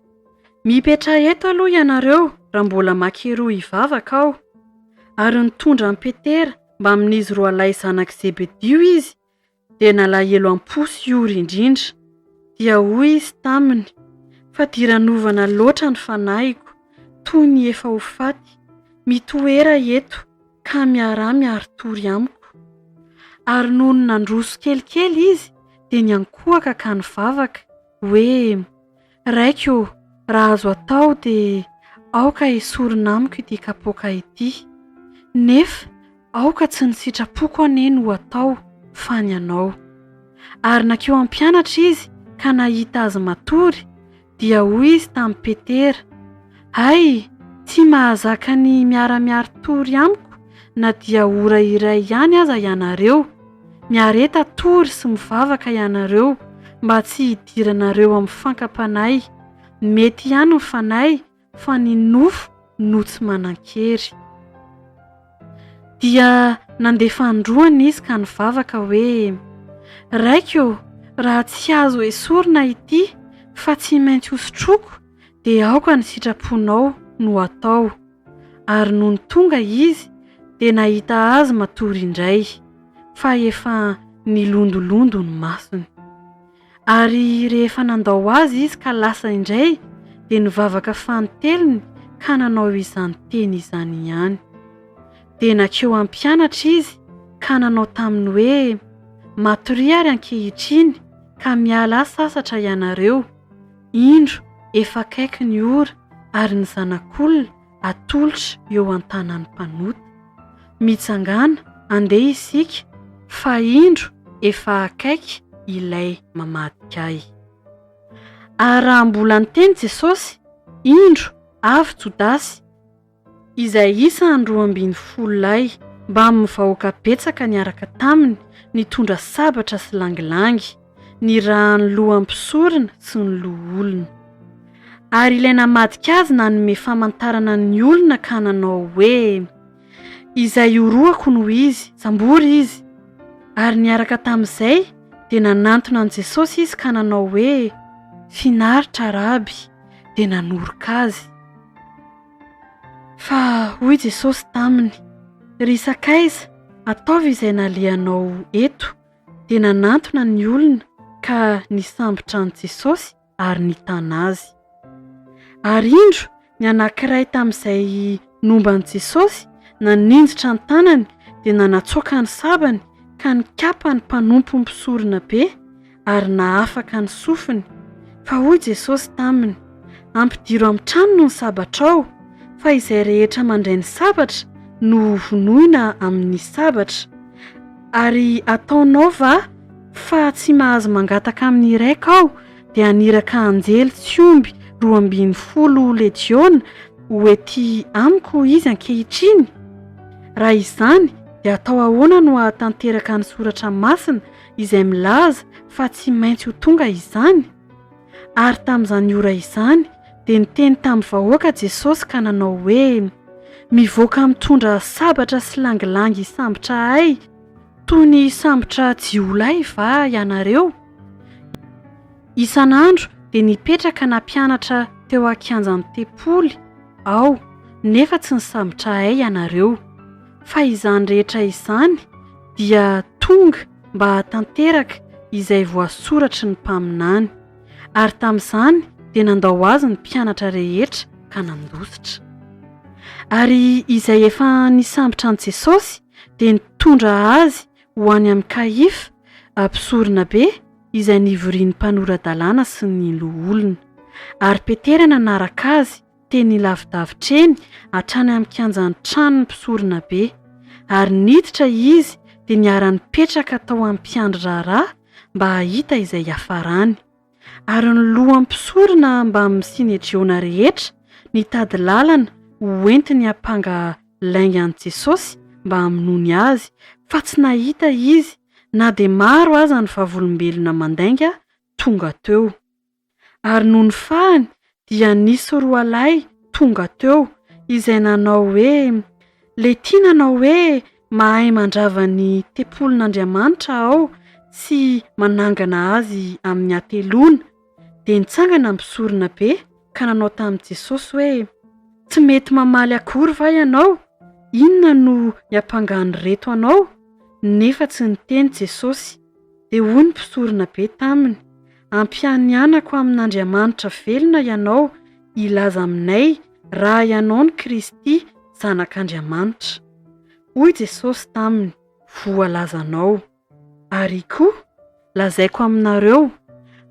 A: Mipetraha eto aloha ianareo raha mbola makeroa hivavaka Aho. Ary nitondra an'i Petera mbamin'izy roalahy zanak'i Zebedio Izy, dia nalahelo am-po sy ory indrindra. Dia hoy Izy taminy, Fadiranovana loatra ny fanahiko, toy ny efa ho faty, mitoera eto, ka miaraha miari-tory amiko. Ary nony nandroso kelikely izy, dia niankohoka ka nivavaka, hoe, Raiko ô, raha azo atao dia aoka hesorina amiko ity kapoaka ity. Nefa aoka tsy ny sitrapoko anie no atao fa ny anao. Ary nankeo amin'ny mpianatra izy ka nahita azy matory, dia hoy izy tamin'i Petera, Hay, tsy mahazaka ny miara-miari-tory amiko na dia ora iray ihany aza ianareo. Miareta tory sy mivavaka ianareo mba tsy hidiranareo amin'ny fankam-panahy. Mety ihany ny fanahy fa ny nofo no tsy manan-kery. Dia nandeha fanindroany izy ka nivavaka hoe, Raiko ô, Raha tsy azo esorina ity fa tsy maintsy hosotroiko, dia aoka ny sitraponao no hatao. Ary nony tonga izy, dia nahita azy matory indray, fa efa nilondolondo ny masony. Ary rehefa nandao azy izy ka lasa indray, dia nivavaka fanintelony ka nanao izany teny izany ihany. Dia nankeo amin'ny mpianatra izy ka nanao taminy hoe, Matoria ary ankehitriny, ka mialà sasatra ianareo. Indro, efa akaiky ny ora, ary ny Zanak'olona atolotra eo an-tanan'ny mpanota. Mitsangàna, andeha isika, fa indro efa akaiky ilay mamadika ahy. Ary raha mbola niteny Jesosy, indro, avy Jodasy, izay isan'ny 12 lahy, mbamin'ny vahoaka betsaka niaraka taminy, nitondra sabatra sy langilangy, nirahan'ny lohan'ny mpisorona sy ny loholona. Ary ilay namadika azy nanome famantarana ny olona ka nanao hoe, Izay orohako no izy, sambory izy. Ary niaraka tamin'izay dia nanantona an'i Jesosy izy ka nanao hoe, Finaritra, Raby, dia nanoroka azy. Fa hoy Jesosy taminy, Ry sakaiza, ataovy izay nalehanao eto. Dia nanantona ny olona ka nisambotra an'i Jesosy ary nitana azy. Ary indro, ny anankiray tamin'izay nomba an'i Jesosy naninjitra ny tanany dia nanatsoaka ny sabany ka nikapa ny mpanompon'ny mpisorona be ary nahafaka ny sofiny. Fa hoy Jesosy taminy, Ampidiro amin'ny tranony ny sabatrao, fa izay rehetra mandray ny sabatra no hovonoina amin'ny sabatra. Ary ataonao va fa tsy mahazo mangataka amin'ny Raiko aho dia haniraka anjely tsy omby 12 lejiona ho ety amiko izy ankehitriny? Raha izany, dia atao ahoana no hahatanteraka ny soratra masina izay milaza fa tsy maintsy ho tonga izany? Ary tamin'izany ora izany dia niteny tamin'ny vahoaka Jesosy ka nanao hoe, Mivoaka mitondra sabatra sy langilangy hisambotra ahy toy ny hisambotra jiolahy va ianareo? Isan'andro dia nipetraka nampianatra teo an-kianjan'ny tempoly aho, nefa tsy nisambotra ahy ianareo. Fa izany rehetra izany dia tonga mba hahatanteraka izay voasoratry ny mpaminany. Ary tamin'izany dia nandao azy ny mpianatra rehetra ka nandositra. Ary izay efa nisambotra an'i Jesosy dia nitondra azy ho any amin'i Kaifa, mpisoronabe, izay nivorian'ny mpanora-dalàna sy ny loholona. Ary Petera nanaraka azy teny lavidavitra eny hatrany amin'ny kianjan'ny tranon'ny mpisoronabe. Ary niditra izy dia niara-nipetraka tao amin'ny mpiandry raharaha mba hahita izay hiafarany. Ary ny lohan'ny mpisorona mbamin'ny Synedriona rehetra nitady lalana ho entiny hampanga lainga an'i Jesosy mba hamonoany azy, fa tsy nahita izy, na dia maro aza ny vavolombelona mandainga tonga teo. Ary nony fahany dia nisy roalahy tonga teo, izay nanao hoe, Letia nanao hoe, Mahay mandrava ny tempolin'Andriamanitra aho sy manangana azy amin'ny hateloana. Dia nitsangana ny mpisoronabe ka nanao tamin'i Jesosy hoe, Tsy mety mamaly akory va ianao? Inona no iampangan'ireto anao? Nefa tsy niteny Jesosy. Dia hoy ny mpisoronabe taminy, Ampianianako amin'Andriamanitra velona ianao hilaza aminay raha ianao no Kristy, Zanak'Andriamanitra. Hoy Jesosy taminy, Voalazanao. Ary koa, lazaiko aminareo,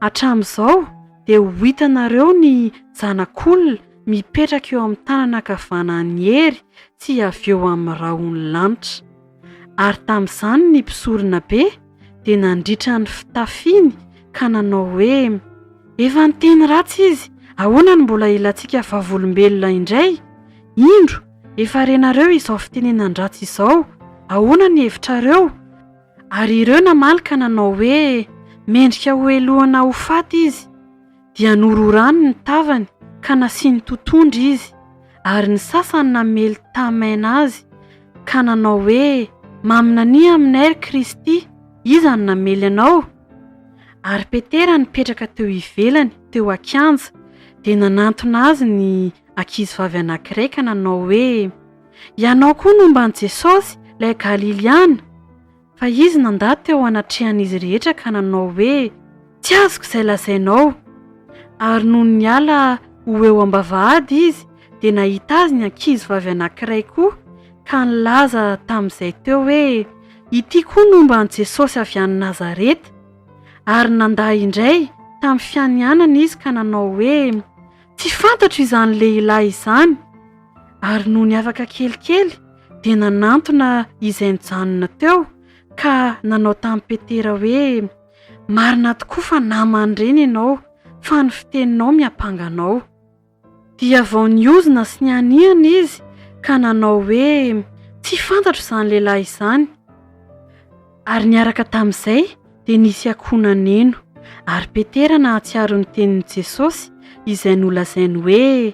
A: hatramin'izao dia ho hitanareo ny Zanak'olona mipetraka eo amin'ny tanana ankavanan'ny hery sy avy eo amin'ny rahon'ny lanitra. Ary tamin'izany ny mpisoronabe dia nandritra ny fitafiny ka nanao hoe, Efa niteny ratsy izy, ahoana no mbola ilantsika vavolombelona indray? Indro, efa renareo izao fitenenan-dratsy izao, ahoana ny hevitrareo? Ary ireo namaly ka nanao hoe, Mendrika hohelohina ho faty izy. Dia nororany ny tavany ka nasiany totondry izy, ary ny sasany namely tamaina azy ka nanao hoe, Maminania aminay, ry Kristy, iza no namely anao? Ary Petera nipetraka teo ivelany, teo an-kianja, dia nanantona azy ny ankizivavy anankiray ka nanao hoe, Ianao koa nomba an'i Jesosy, ilay Galiliana! Fa izy nandà teo anatrehan'izy rehetra ka nanao hoe, Tsy azoko izay lazainao! Ary nony niala ho eo am-bavahady izy, dia nahita azy ny ankizivavy anankiray koa, ka nilaza tamin'izay teo hoe, Ity koa nomba an'i Jesosy avy any Nazareta. Ary nandà indray tamin'ny fianianana izy ka nanao hoe, Tsy fantatro izany lehilahy izany! Ary nony afaka kelikely dia nanantona izay nijanona teo ka nanao tamin'i Petera hoe, Marina tokoa fa naman'ireny ianao, fa ny fiteninao miampanga anao. Dia vao niozona sy nihanihana izy ka nanao hoe, Tsy fantatro izany lehilahy izany. Ary niaraka tamin'izay dia nisy akoho naneno, ary Petera nahatsiaro ny tenin'i Jesosy izay nolazainy hoe,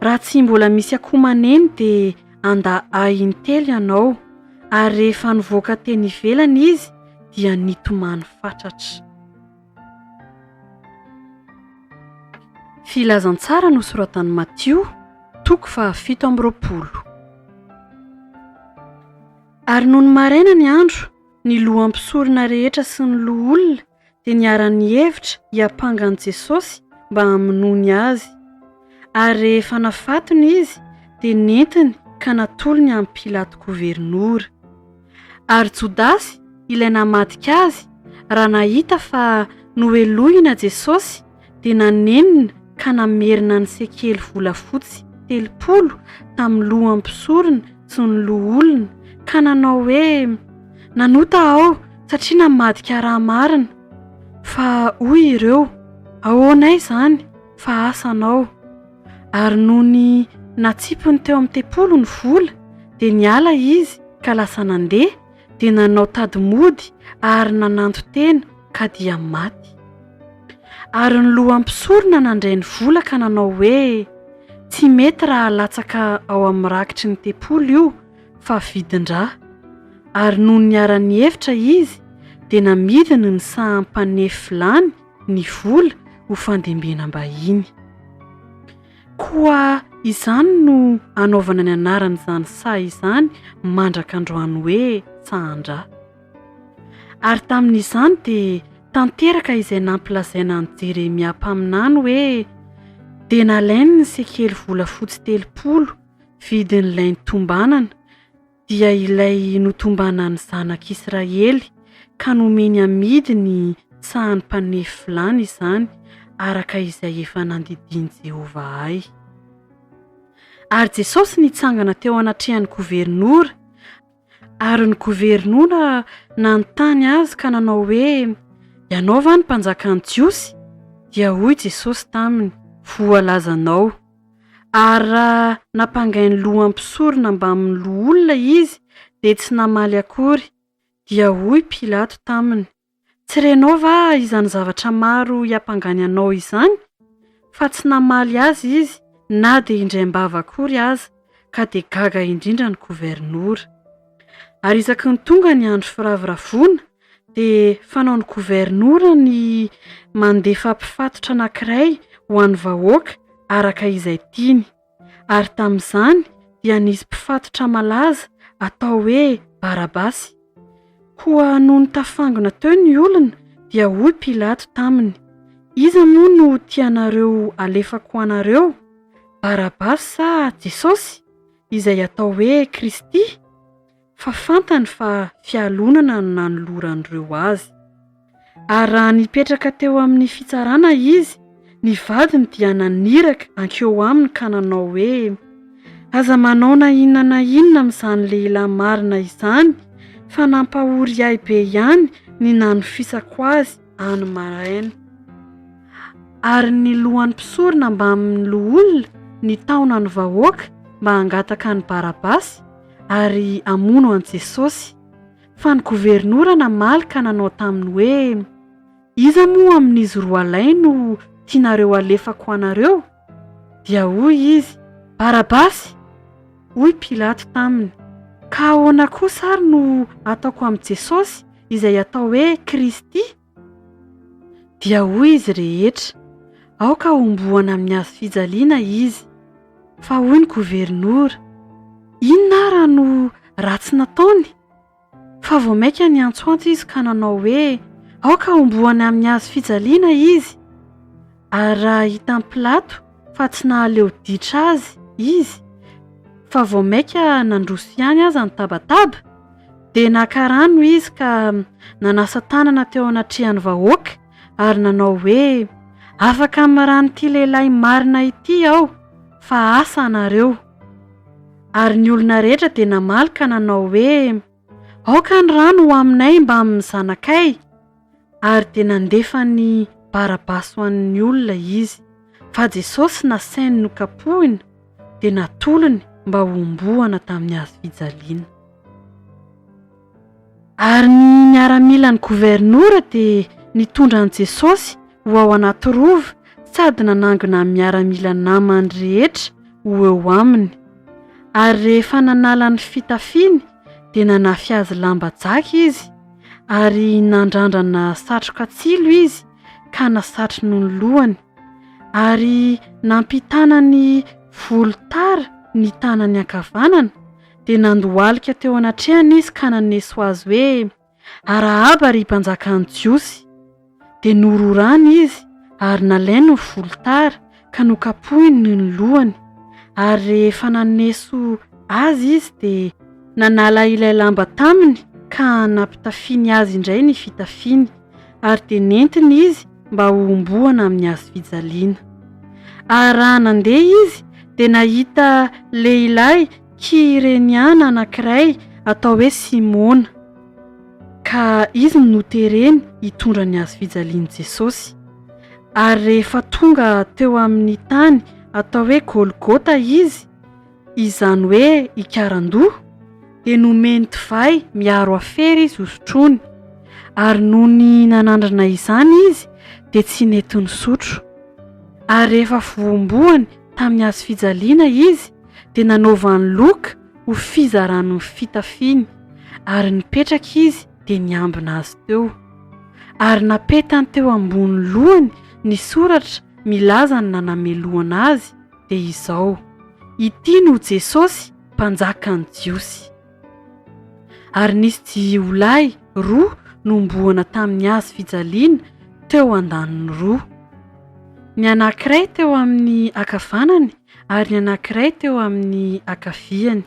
A: Raha tsy mbola misy akoho maneno dia handà Ahy intelo ianao. Ary rehefa nivoaka teny ivelany izy dia nitomany fatratra. Filazantsara nosoratan'i Matio, toko faha-27. Ary nony maraina ny andro, ny loham-pisorona rehetra sy ny loholona dia niara-nihevitra hiampanga an'i Jesosy mba hamonoany azy. Ary rehefa nafatony izy, dia nentiny ka natolony amin'i Pilato governora. Ary Jodasy, ilay namadika azy, raha nahita fa nohelohina Jesosy, dia nanenina ka namerina ny sekely volafotsy 30 tamin'ny lohan'ny mpisorona sy ny loholona, ka nanao hoe, Nanota aho satria namadika raha marina. Fa hoy ireo, Ahoanay izany, fa asanao. Ary nony natsipiny teo amin'ny tempoly ny vola, dia niala izy ka lasa nandeha, dia nanao tady mody ary nananton-tena ka dia maty. Ary ny lohan'ny mpisorona nandray ny vola ka nanao hoe, Tsy mety raha alatsaka ao amin'ny rakitry ny tempoly io, fa vidin-dra. Ary nony niara-nihevitra izy, dia namidiny ny saham-panefy vilany ny vola ho fandembenam-bahiny. Koa izany no anaovana ny anaran'izany saha izany mandraka androany hoe Sahan-dra. Ary tamin'izany dia tanteraka izay nampilazaina an'i Jeremia mpaminany hoe, Dia nalainy ny sekely volafotsy 30, vidin'ilay nitombanana, dia ilay notombanan'ny zanak'Israely, ka nomeny hamidy ny sahan'ny mpanefy vilany izany, araka izay efa nandidian'i Jehovah ahy. Ary Jesosy nitsangana teo anatrehan'ny governora, ary ny governora nanontany azy ka nanao hoe, Ianao va ny mpanjakan'ny Jiosy? Dia hoy Jesosy taminy, Voalazanao. Ary raha nampangain'ny lohan'ny mpisorona mbamin'ny loholona izy, dia tsy namaly akory. Dia hoy Pilato taminy, Tsy renao va izany zavatra maro iampangany anao izany? Fa tsy namaly azy izy na dia indraim-bava akory aza, ka dia gaga indrindra ny governora. Ary isaky ny tonga ny andro firavoravoana, dia fanaon'ny governora ny mandefa mpifatotra anankiray ho an'ny vahoaka araka izay tiany. Ary tamin'izany dia nisy mpifatotra malaza atao hoe Barabasy. Koa nony tafangona teo ny olona, dia hoy Pilato taminy, Iza moa no tianareo alefako ho anareo, Barabasy sa Jesosy, izay atao hoe Kristy? Fa fantany fa fialonana no nanoloran'ireo azy. Ary raha nipetraka teo amin'ny fitsarana izy, ny vadiny dia naniraka hankeo aminy ka nanao hoe, Aza manao na inona na inona amin'izany lehilahy marina izany, fa nampahory ahy be ihany ny nanofisako azy any maraina. Ary ny lohan'ny mpisorona mbamin'ny loholona nitaona ny vahoaka mba hangataka an'i Barabasy ary hamono an'i Jesosy. Fa ny governora namaly ka nanao taminy hoe, Iza moa amin'izy roalahy no tianareo halefako ho anareo? Dia hoy izy, Barabasy! Hoy Pilato taminy, Ka ahoana kosa ary no hataoko amin'i Jesosy, izay atao hoe Kristy? Dia hoy izy rehetra, Aoka homboana amin'ny hazo fijaliana izy. Fa hoy ny governora, Inona ara no ratsy nataony? Fa vao mainka niantsoantso izy ka nanao hoe, Aoka homboana amin'ny hazo fijaliana izy! Ary raha hitan'i Pilato fa tsy nahaleo ditra azy izy, fa vao mainka nandroso ihany aza ny tabataba, dia naka rano izy ka nanasa tanana teo anatrehan'ny vahoaka ary nanao hoe, Afaka amin'ny ran'ity lehilahy marina ity aho, fa asa anareo. Ary ny olona rehetra dia namaly ka nanao hoe, Aoka ny rano ho aminay mbamin'ny zanakay. Ary dia nandefa an'i Barabasy ho an'ny olona izy. Fa Jesosy nasainy nokapohina, dia natolony mba hohomboana tamin'ny hazo fijaliana. Ary ny miaramilan'ny governora dia nitondra an'i Jesosy ho ao anaty rova sady nanangona ny miaramila namany rehetra ho eo aminy. Ary rehefa nanala ny fitafiany dia nanafy azy lamba jaky izy, ary nandrandrana satroka tsilo izy ka nasatriny ny lohany, ary nampitanany volotara ny tanany ankavanana, dia nandohalika teo anatrehany izy ka naneso azy hoe, Arahaba, ry mpanjakan'ny Jiosy! Dia nororany izy ary nalainy ny volotara ka nokapohiny ny lohany, ary rehefa naneso azy izy dia nanala ilay lamba taminy ka nampitafiany azy indray ny fitafiany, ary dia nentiny izy mba hohomboana amin'ny hazofijaliana. Ary raha nandeha izy dia nahita lehilahy Kyreniana anankiray atao hoe Simona, ka izy no notereny hitondra ny hazofijalian'i Jesosy. Ary rehefa tonga teo amin'ny tany atao hoe Golgota izy, izany hoe Ikarandoha, dia nomeny divay miharo afera izy hosotroiny. Ary nony nanandrana izany izy, dia tsy nety nisotro. Ary rehefa vohomboany tamin'ny hazofijaliana izy, dia nanaovany loka ho fizarany ny fitafiany, ary nipetraka izy dia niambina azy teo. Ary napetany teo ambony lohany ny soratra milaza ny nanamelohana azy, dia izao, Ity no Jesosy, Mpanjakan'ny Jiosy. Ary nisy jiolahy roa nohomboana tamin'ny hazo fijaliana teo andaniny roa. Ny anankiray teo amin'ny ankavanany ary ny anankiray teo amin'ny ankaviany.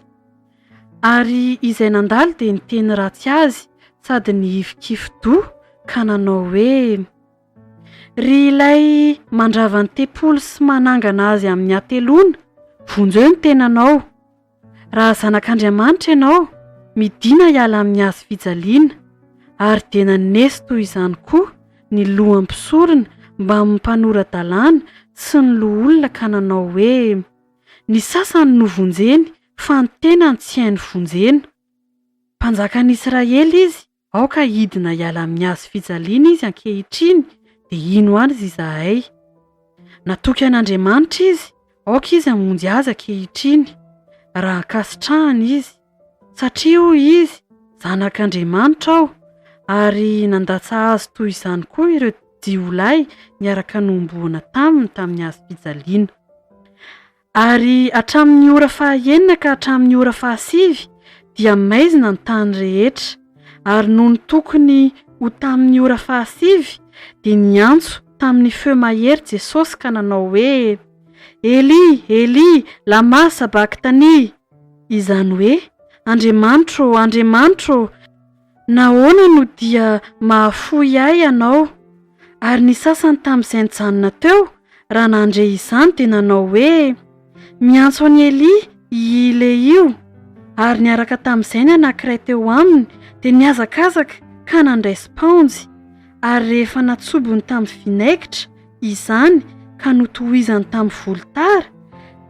A: Ary izay nandalo dia niteny ratsy azy sady nihifikifi-doha ka nanao hoe, Ry ilay mandrava ny tempoly sy manangana azy amin'ny hateloana, vonjeo ny tenanao! Raha zanak'Andriamanitra ianao, midìna hiala amin'ny hazo fijaliana. Ary dia naneso toy izany koa ny lohan'ny mpisorona mbamin'ny mpanora-dalàna sy ny loholona ka nanao hoe, Ny sasany novonjeny, fa ny tenany tsy hainy vonjena. Mpanjakan'i Israely izy, Aoka hidina hiala amin'ny hazo fijaliana izy ankehitriny, dia hino azy izahay. Natoky an'Andriamanitra izy, aoka izy hamonjy azy ankehitriny, raha ankasitrahany izy. Satria hoy izy, Zanak'Andriamanitra aho, ary nandatsa azy toy izany koa ireo jiolahy niaraka nohomboana taminy tamin'ny hazo fijaliana. Ary hatramin'ny ora fahaenina ka hatramin'ny ora fahasivy dia maizina ny tany rehetra, ary nony tokony ho tamin'ny ora fahasivy dia niantso tamin'ny feo mahery Jesosy ka nanao hoe, Eli, Eli, lama sabaktani? Izany hoe, Andriamanitro ô, Andriamanitro ô, Nahoana no dia mahafoy ahy ianao? Ary ny sasany tamin'izay nijanona teo, raha nandre izany, dia nanao hoe, Miantso an'i Elia i Ilehio. Ary niaraka tamin'izay ny anankiray teo aminy dia nihazakazaka ka nandray spaonjy, ary rehefa natsobony tamin'ny vinaigitra izany ka notohizany tamin'ny volotara,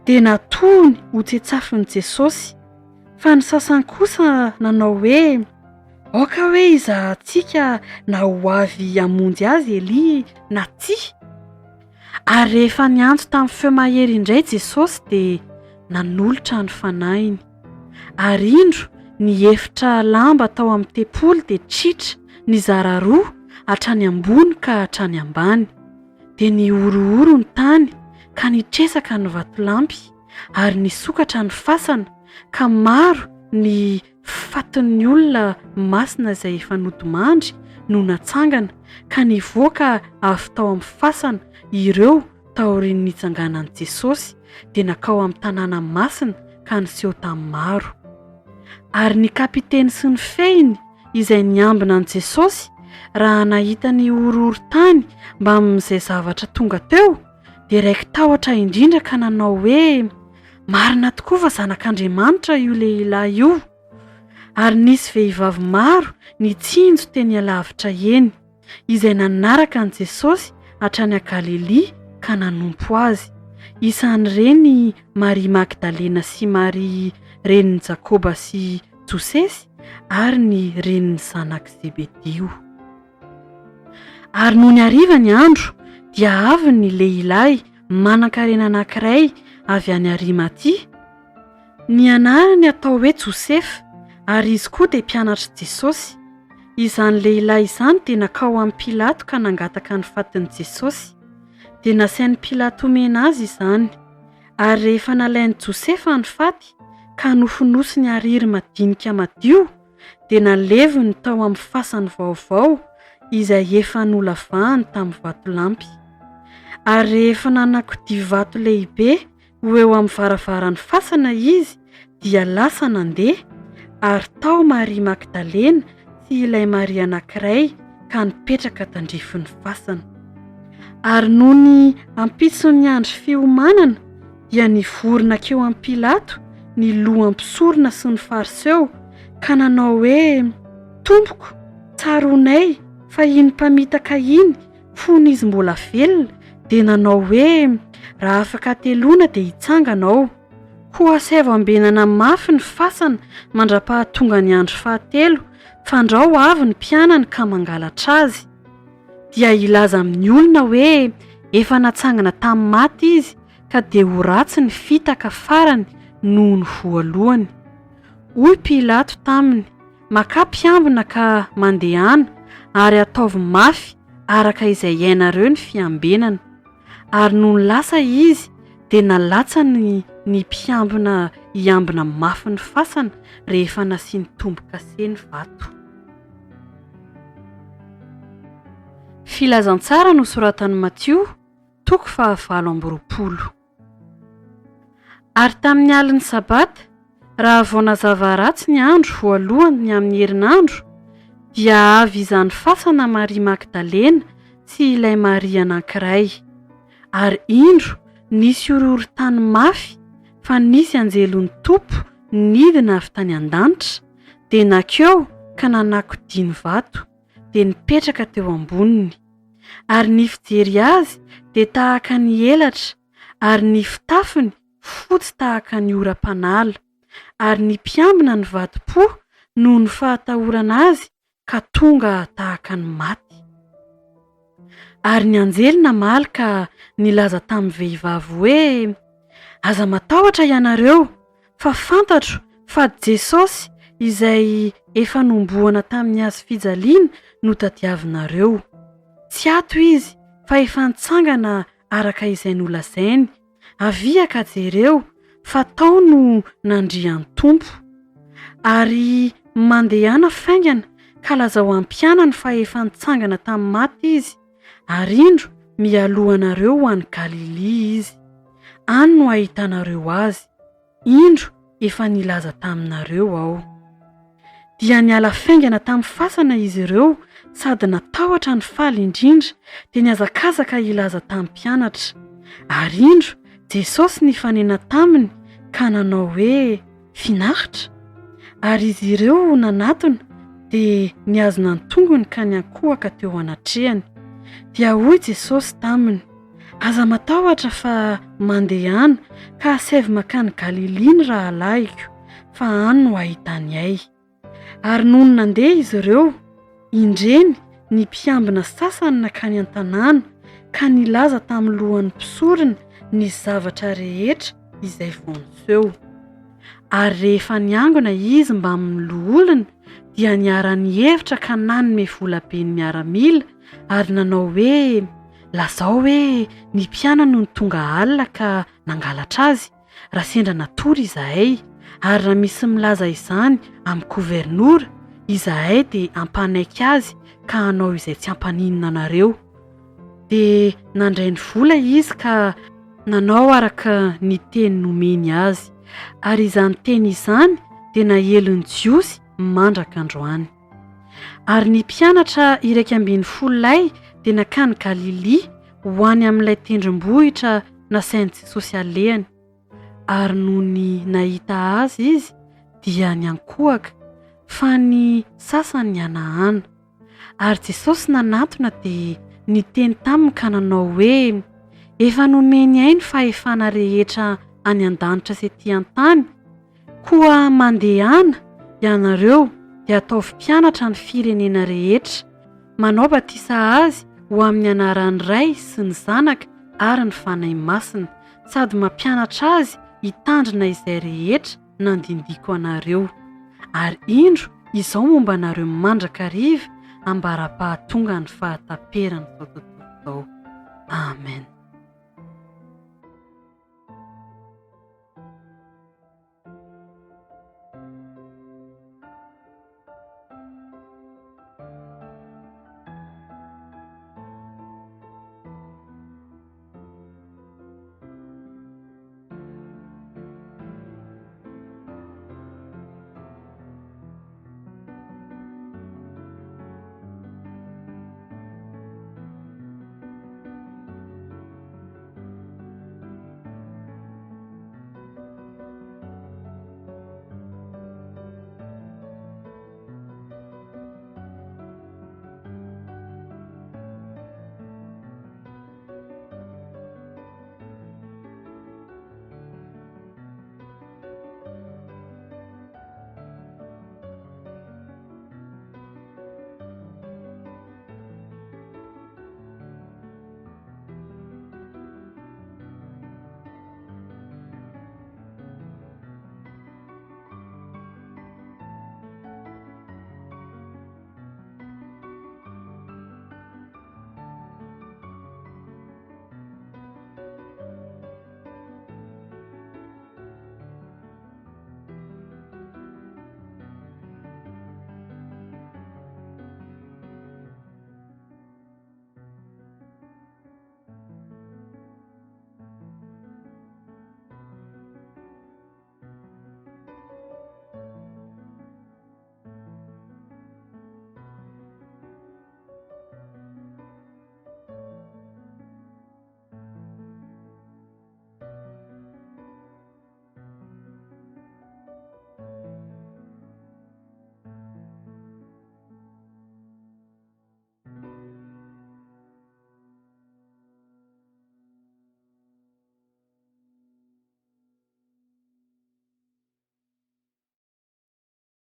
A: dia natohony ho tsetsafin'i Jesosy. Fa ny sasany kosa nanao hoe, Aoka hoe hizahantsika na ho avy hamonjy azy Elia na tsia. Ary rehefa niantso tamin'ny feo mahery indray Jesosy dia nanolotra ny fanahiny. Ary indro, ny efitra lamba tao amin'ny tempoly dia tritra nizara roa. hatrany ambony ka hatrany ambany. Dia nihorohoro ny tany ka nitresaka ny vatolampy, ary nisokatra ny fasana, ka maro ny fatin'ny olona masina izay efa nodimandry no natsangana, ka nivoaka avy tao amin'ny fasana ireo taorian'ny nitsanganan'i Jesosy, dia nankao amin'ny tanàna masina ka niseho tamin'ny maro. Ary ny kapiteny sy ny fehiny izay niambina an'i Jesosy, raha nahita ny horohoron-tany mbamin'izay zavatra tonga teo, dia raiki-tahotra indrindra ka nanao hoe, Marina tokoa fa Zanak'Andriamanitra io lehilahy io. Ary nisy vehivavy maro nitsinjo teny alavitra eny, izay nanaraka an'i Jesosy hatrany Galilia ka nanompo azy. Isan'ireny Maria Magdalena sy Maria renin'i Jakoba sy Josesy ary ny renin'ny zanak'i Zebedio. Ary nony hariva ny andro, dia avy ny lehilahy manan-karena anankiray avy any Arimatia. Ny anarany atao hoe Josefa, ary izy koa dia mpianatr'i Jesosy. Izany lehilahy izany dia nankao amin'i Pilato ka nangataka ny fatin'i Jesosy. Dia nasain'i Pilato homena azy izany. Ary rehefa nalain'i Josefa ny faty, ka nofonosiny hariry madinika madio, dia naleviny tao amin'ny fasany vaovao izay efa nolavahany tamin'ny vatolampy. Ary rehefa nanakodia vato lehibe ho eo amin'ny varavaran'ny fasana izy, dia lasa nandeha, ary tao Maria Magdalena sy ilay Maria anankiray ka nipetraka tandrifin'ny fasana. Ary nony ampitson'ny andro fiomanana, dia nivory nankeo amin'i Pilato ny loham-pisorona sy ny Fariseo, ka nanao hoe, Tompoko, tsaroanay fa iny mpamitaka iny, fony izy mbola velona, dia nanao hoe, Raha afaka hateloana dia hitsangana aho. Koa asaivo ambenana mafy ny fasana mandra-pahatonga ny andro fahatelo, fandrao avy ny mpianany ka mangalatra azy. Dia hilaza amin'ny olona hoe efa natsangana tamin'ny maty izy ka dia ho ratsy ny fitaka farany noho ny voalohany. Hoy Pilato taminy, Makà mpiambina ka mandehana, ary ataovy mafy araka izay hainareo ny fiambenana. Ary nony lasa izy, dia nalatsany ny mpiambina hiambina mafy ny fasana rehefa nasiany tombo-kase ny vato. Filazantsara nosoratan'i Matio, toko fahavalo amby 20. Ary tamin'ny alin'ny Sabata, raha vao nazava ratsy ny andro voalohany ny amin'ny herinandro, dia avy izany fasana Maria Magdalena sy ilay Maria anankiray. Ary indro nisy horohorontany mafy, fa nisy anjelin'ny Tompo nidina avy tany an-danitra, dia nankeo ka nanakodia ny vato, dia nipetraka teo amboniny. Ary ny fijery azy dia tahaka ny elatra, ary ny fitafiny fotsy tahaka ny oram-panala. Ary ny mpiambina nivadi-po noho ny fahatahorana azy ka tonga tahaka ny maty. Ary ny anjely namaly ka nilaza tamin'ny vehivavy hoe, Aza matahotra ianareo, fa fantatro fa Jesosy izay efa nohomboana tamin'ny hazo fijaliana no tadiavinareo. Tsy ato izy, fa efa nitsangana araka izay nolazainy. Avia ka jereo, fa tao no nandrian'ny Tompo. Ary mandehana faingana ka lazao amin'ny mpianany fa efa nitsangana tamin'ny maty izy, ary indro mialoha anareo ho any Galilia izy. Any no hahitanareo azy. Indro efa nilaza taminareo aho. Dia niala faingana tamin'ny fasana izy ireo sady natahotra no faly indrindra, dia nihazakazaka hilaza tamin'ny mpianatra. Ary indro Jesosy nifanena taminy ka nanao hoe, Finaritra! Ary izy ireo nanatona, dia nihazona ny tongony ka niankohoka teo anatrehany. Dia hoy Jesosy taminy, Aza matahotra fa mandehana ka asaivo mankany Galilia ny rahalahiko, fa any no hahitany ahy. Ary nony nandeha izy ireo, indreny ny mpiambina sasany nankany an-tanàna ka nilaza tamin'ny lohan'ny mpisorona ny zavatra rehetra izay vao niseho. Ary rehefa niangona izy mbamin'ny loholona, dia niara-nihevitra ka nanome vola be ny miaramila ary nanao hoe, Lazao hoe ny mpianany no tonga alina ka nangalatra azy, raha sendra natory izahay, ary raha misy milaza izany amin'ny governora, izahay dia hampanaiky azy ka hanao izay tsy hampaninona anareo. Dia nandray ny vola izy ka nanao araka ny teny nomeny azy. Ary izany teny izany dia naelin'ny Jiosy mandraka androany. Ary ny mpianatra 11 lahy dia nankany Galilia ho any amin'ilay tendrombohitra nasain'i Jesosy halehany. Ary nony nahita azy izy dia niankohoka, fa ny sasany nihanahana. Ary Jesosy nanatona dia niteny taminy ka nanao hoe, Efa nomeny ahy ny fahefana rehetra any an-danitra sy ety an-tany, koa mandehana ianareo dia ataovy mpianatra ny firenena rehetra, manao batisa azy ho amin'ny anaran'ny Ray sy ny Zanaka ary ny Fanahy Masina, sady mampianatra azy hitandrina izay rehetra nandindiko anareo. Ary indro izao momba anareo mandrakariva ambara-pahatongan'ny fahataperan'izao tontolo izao. Amen.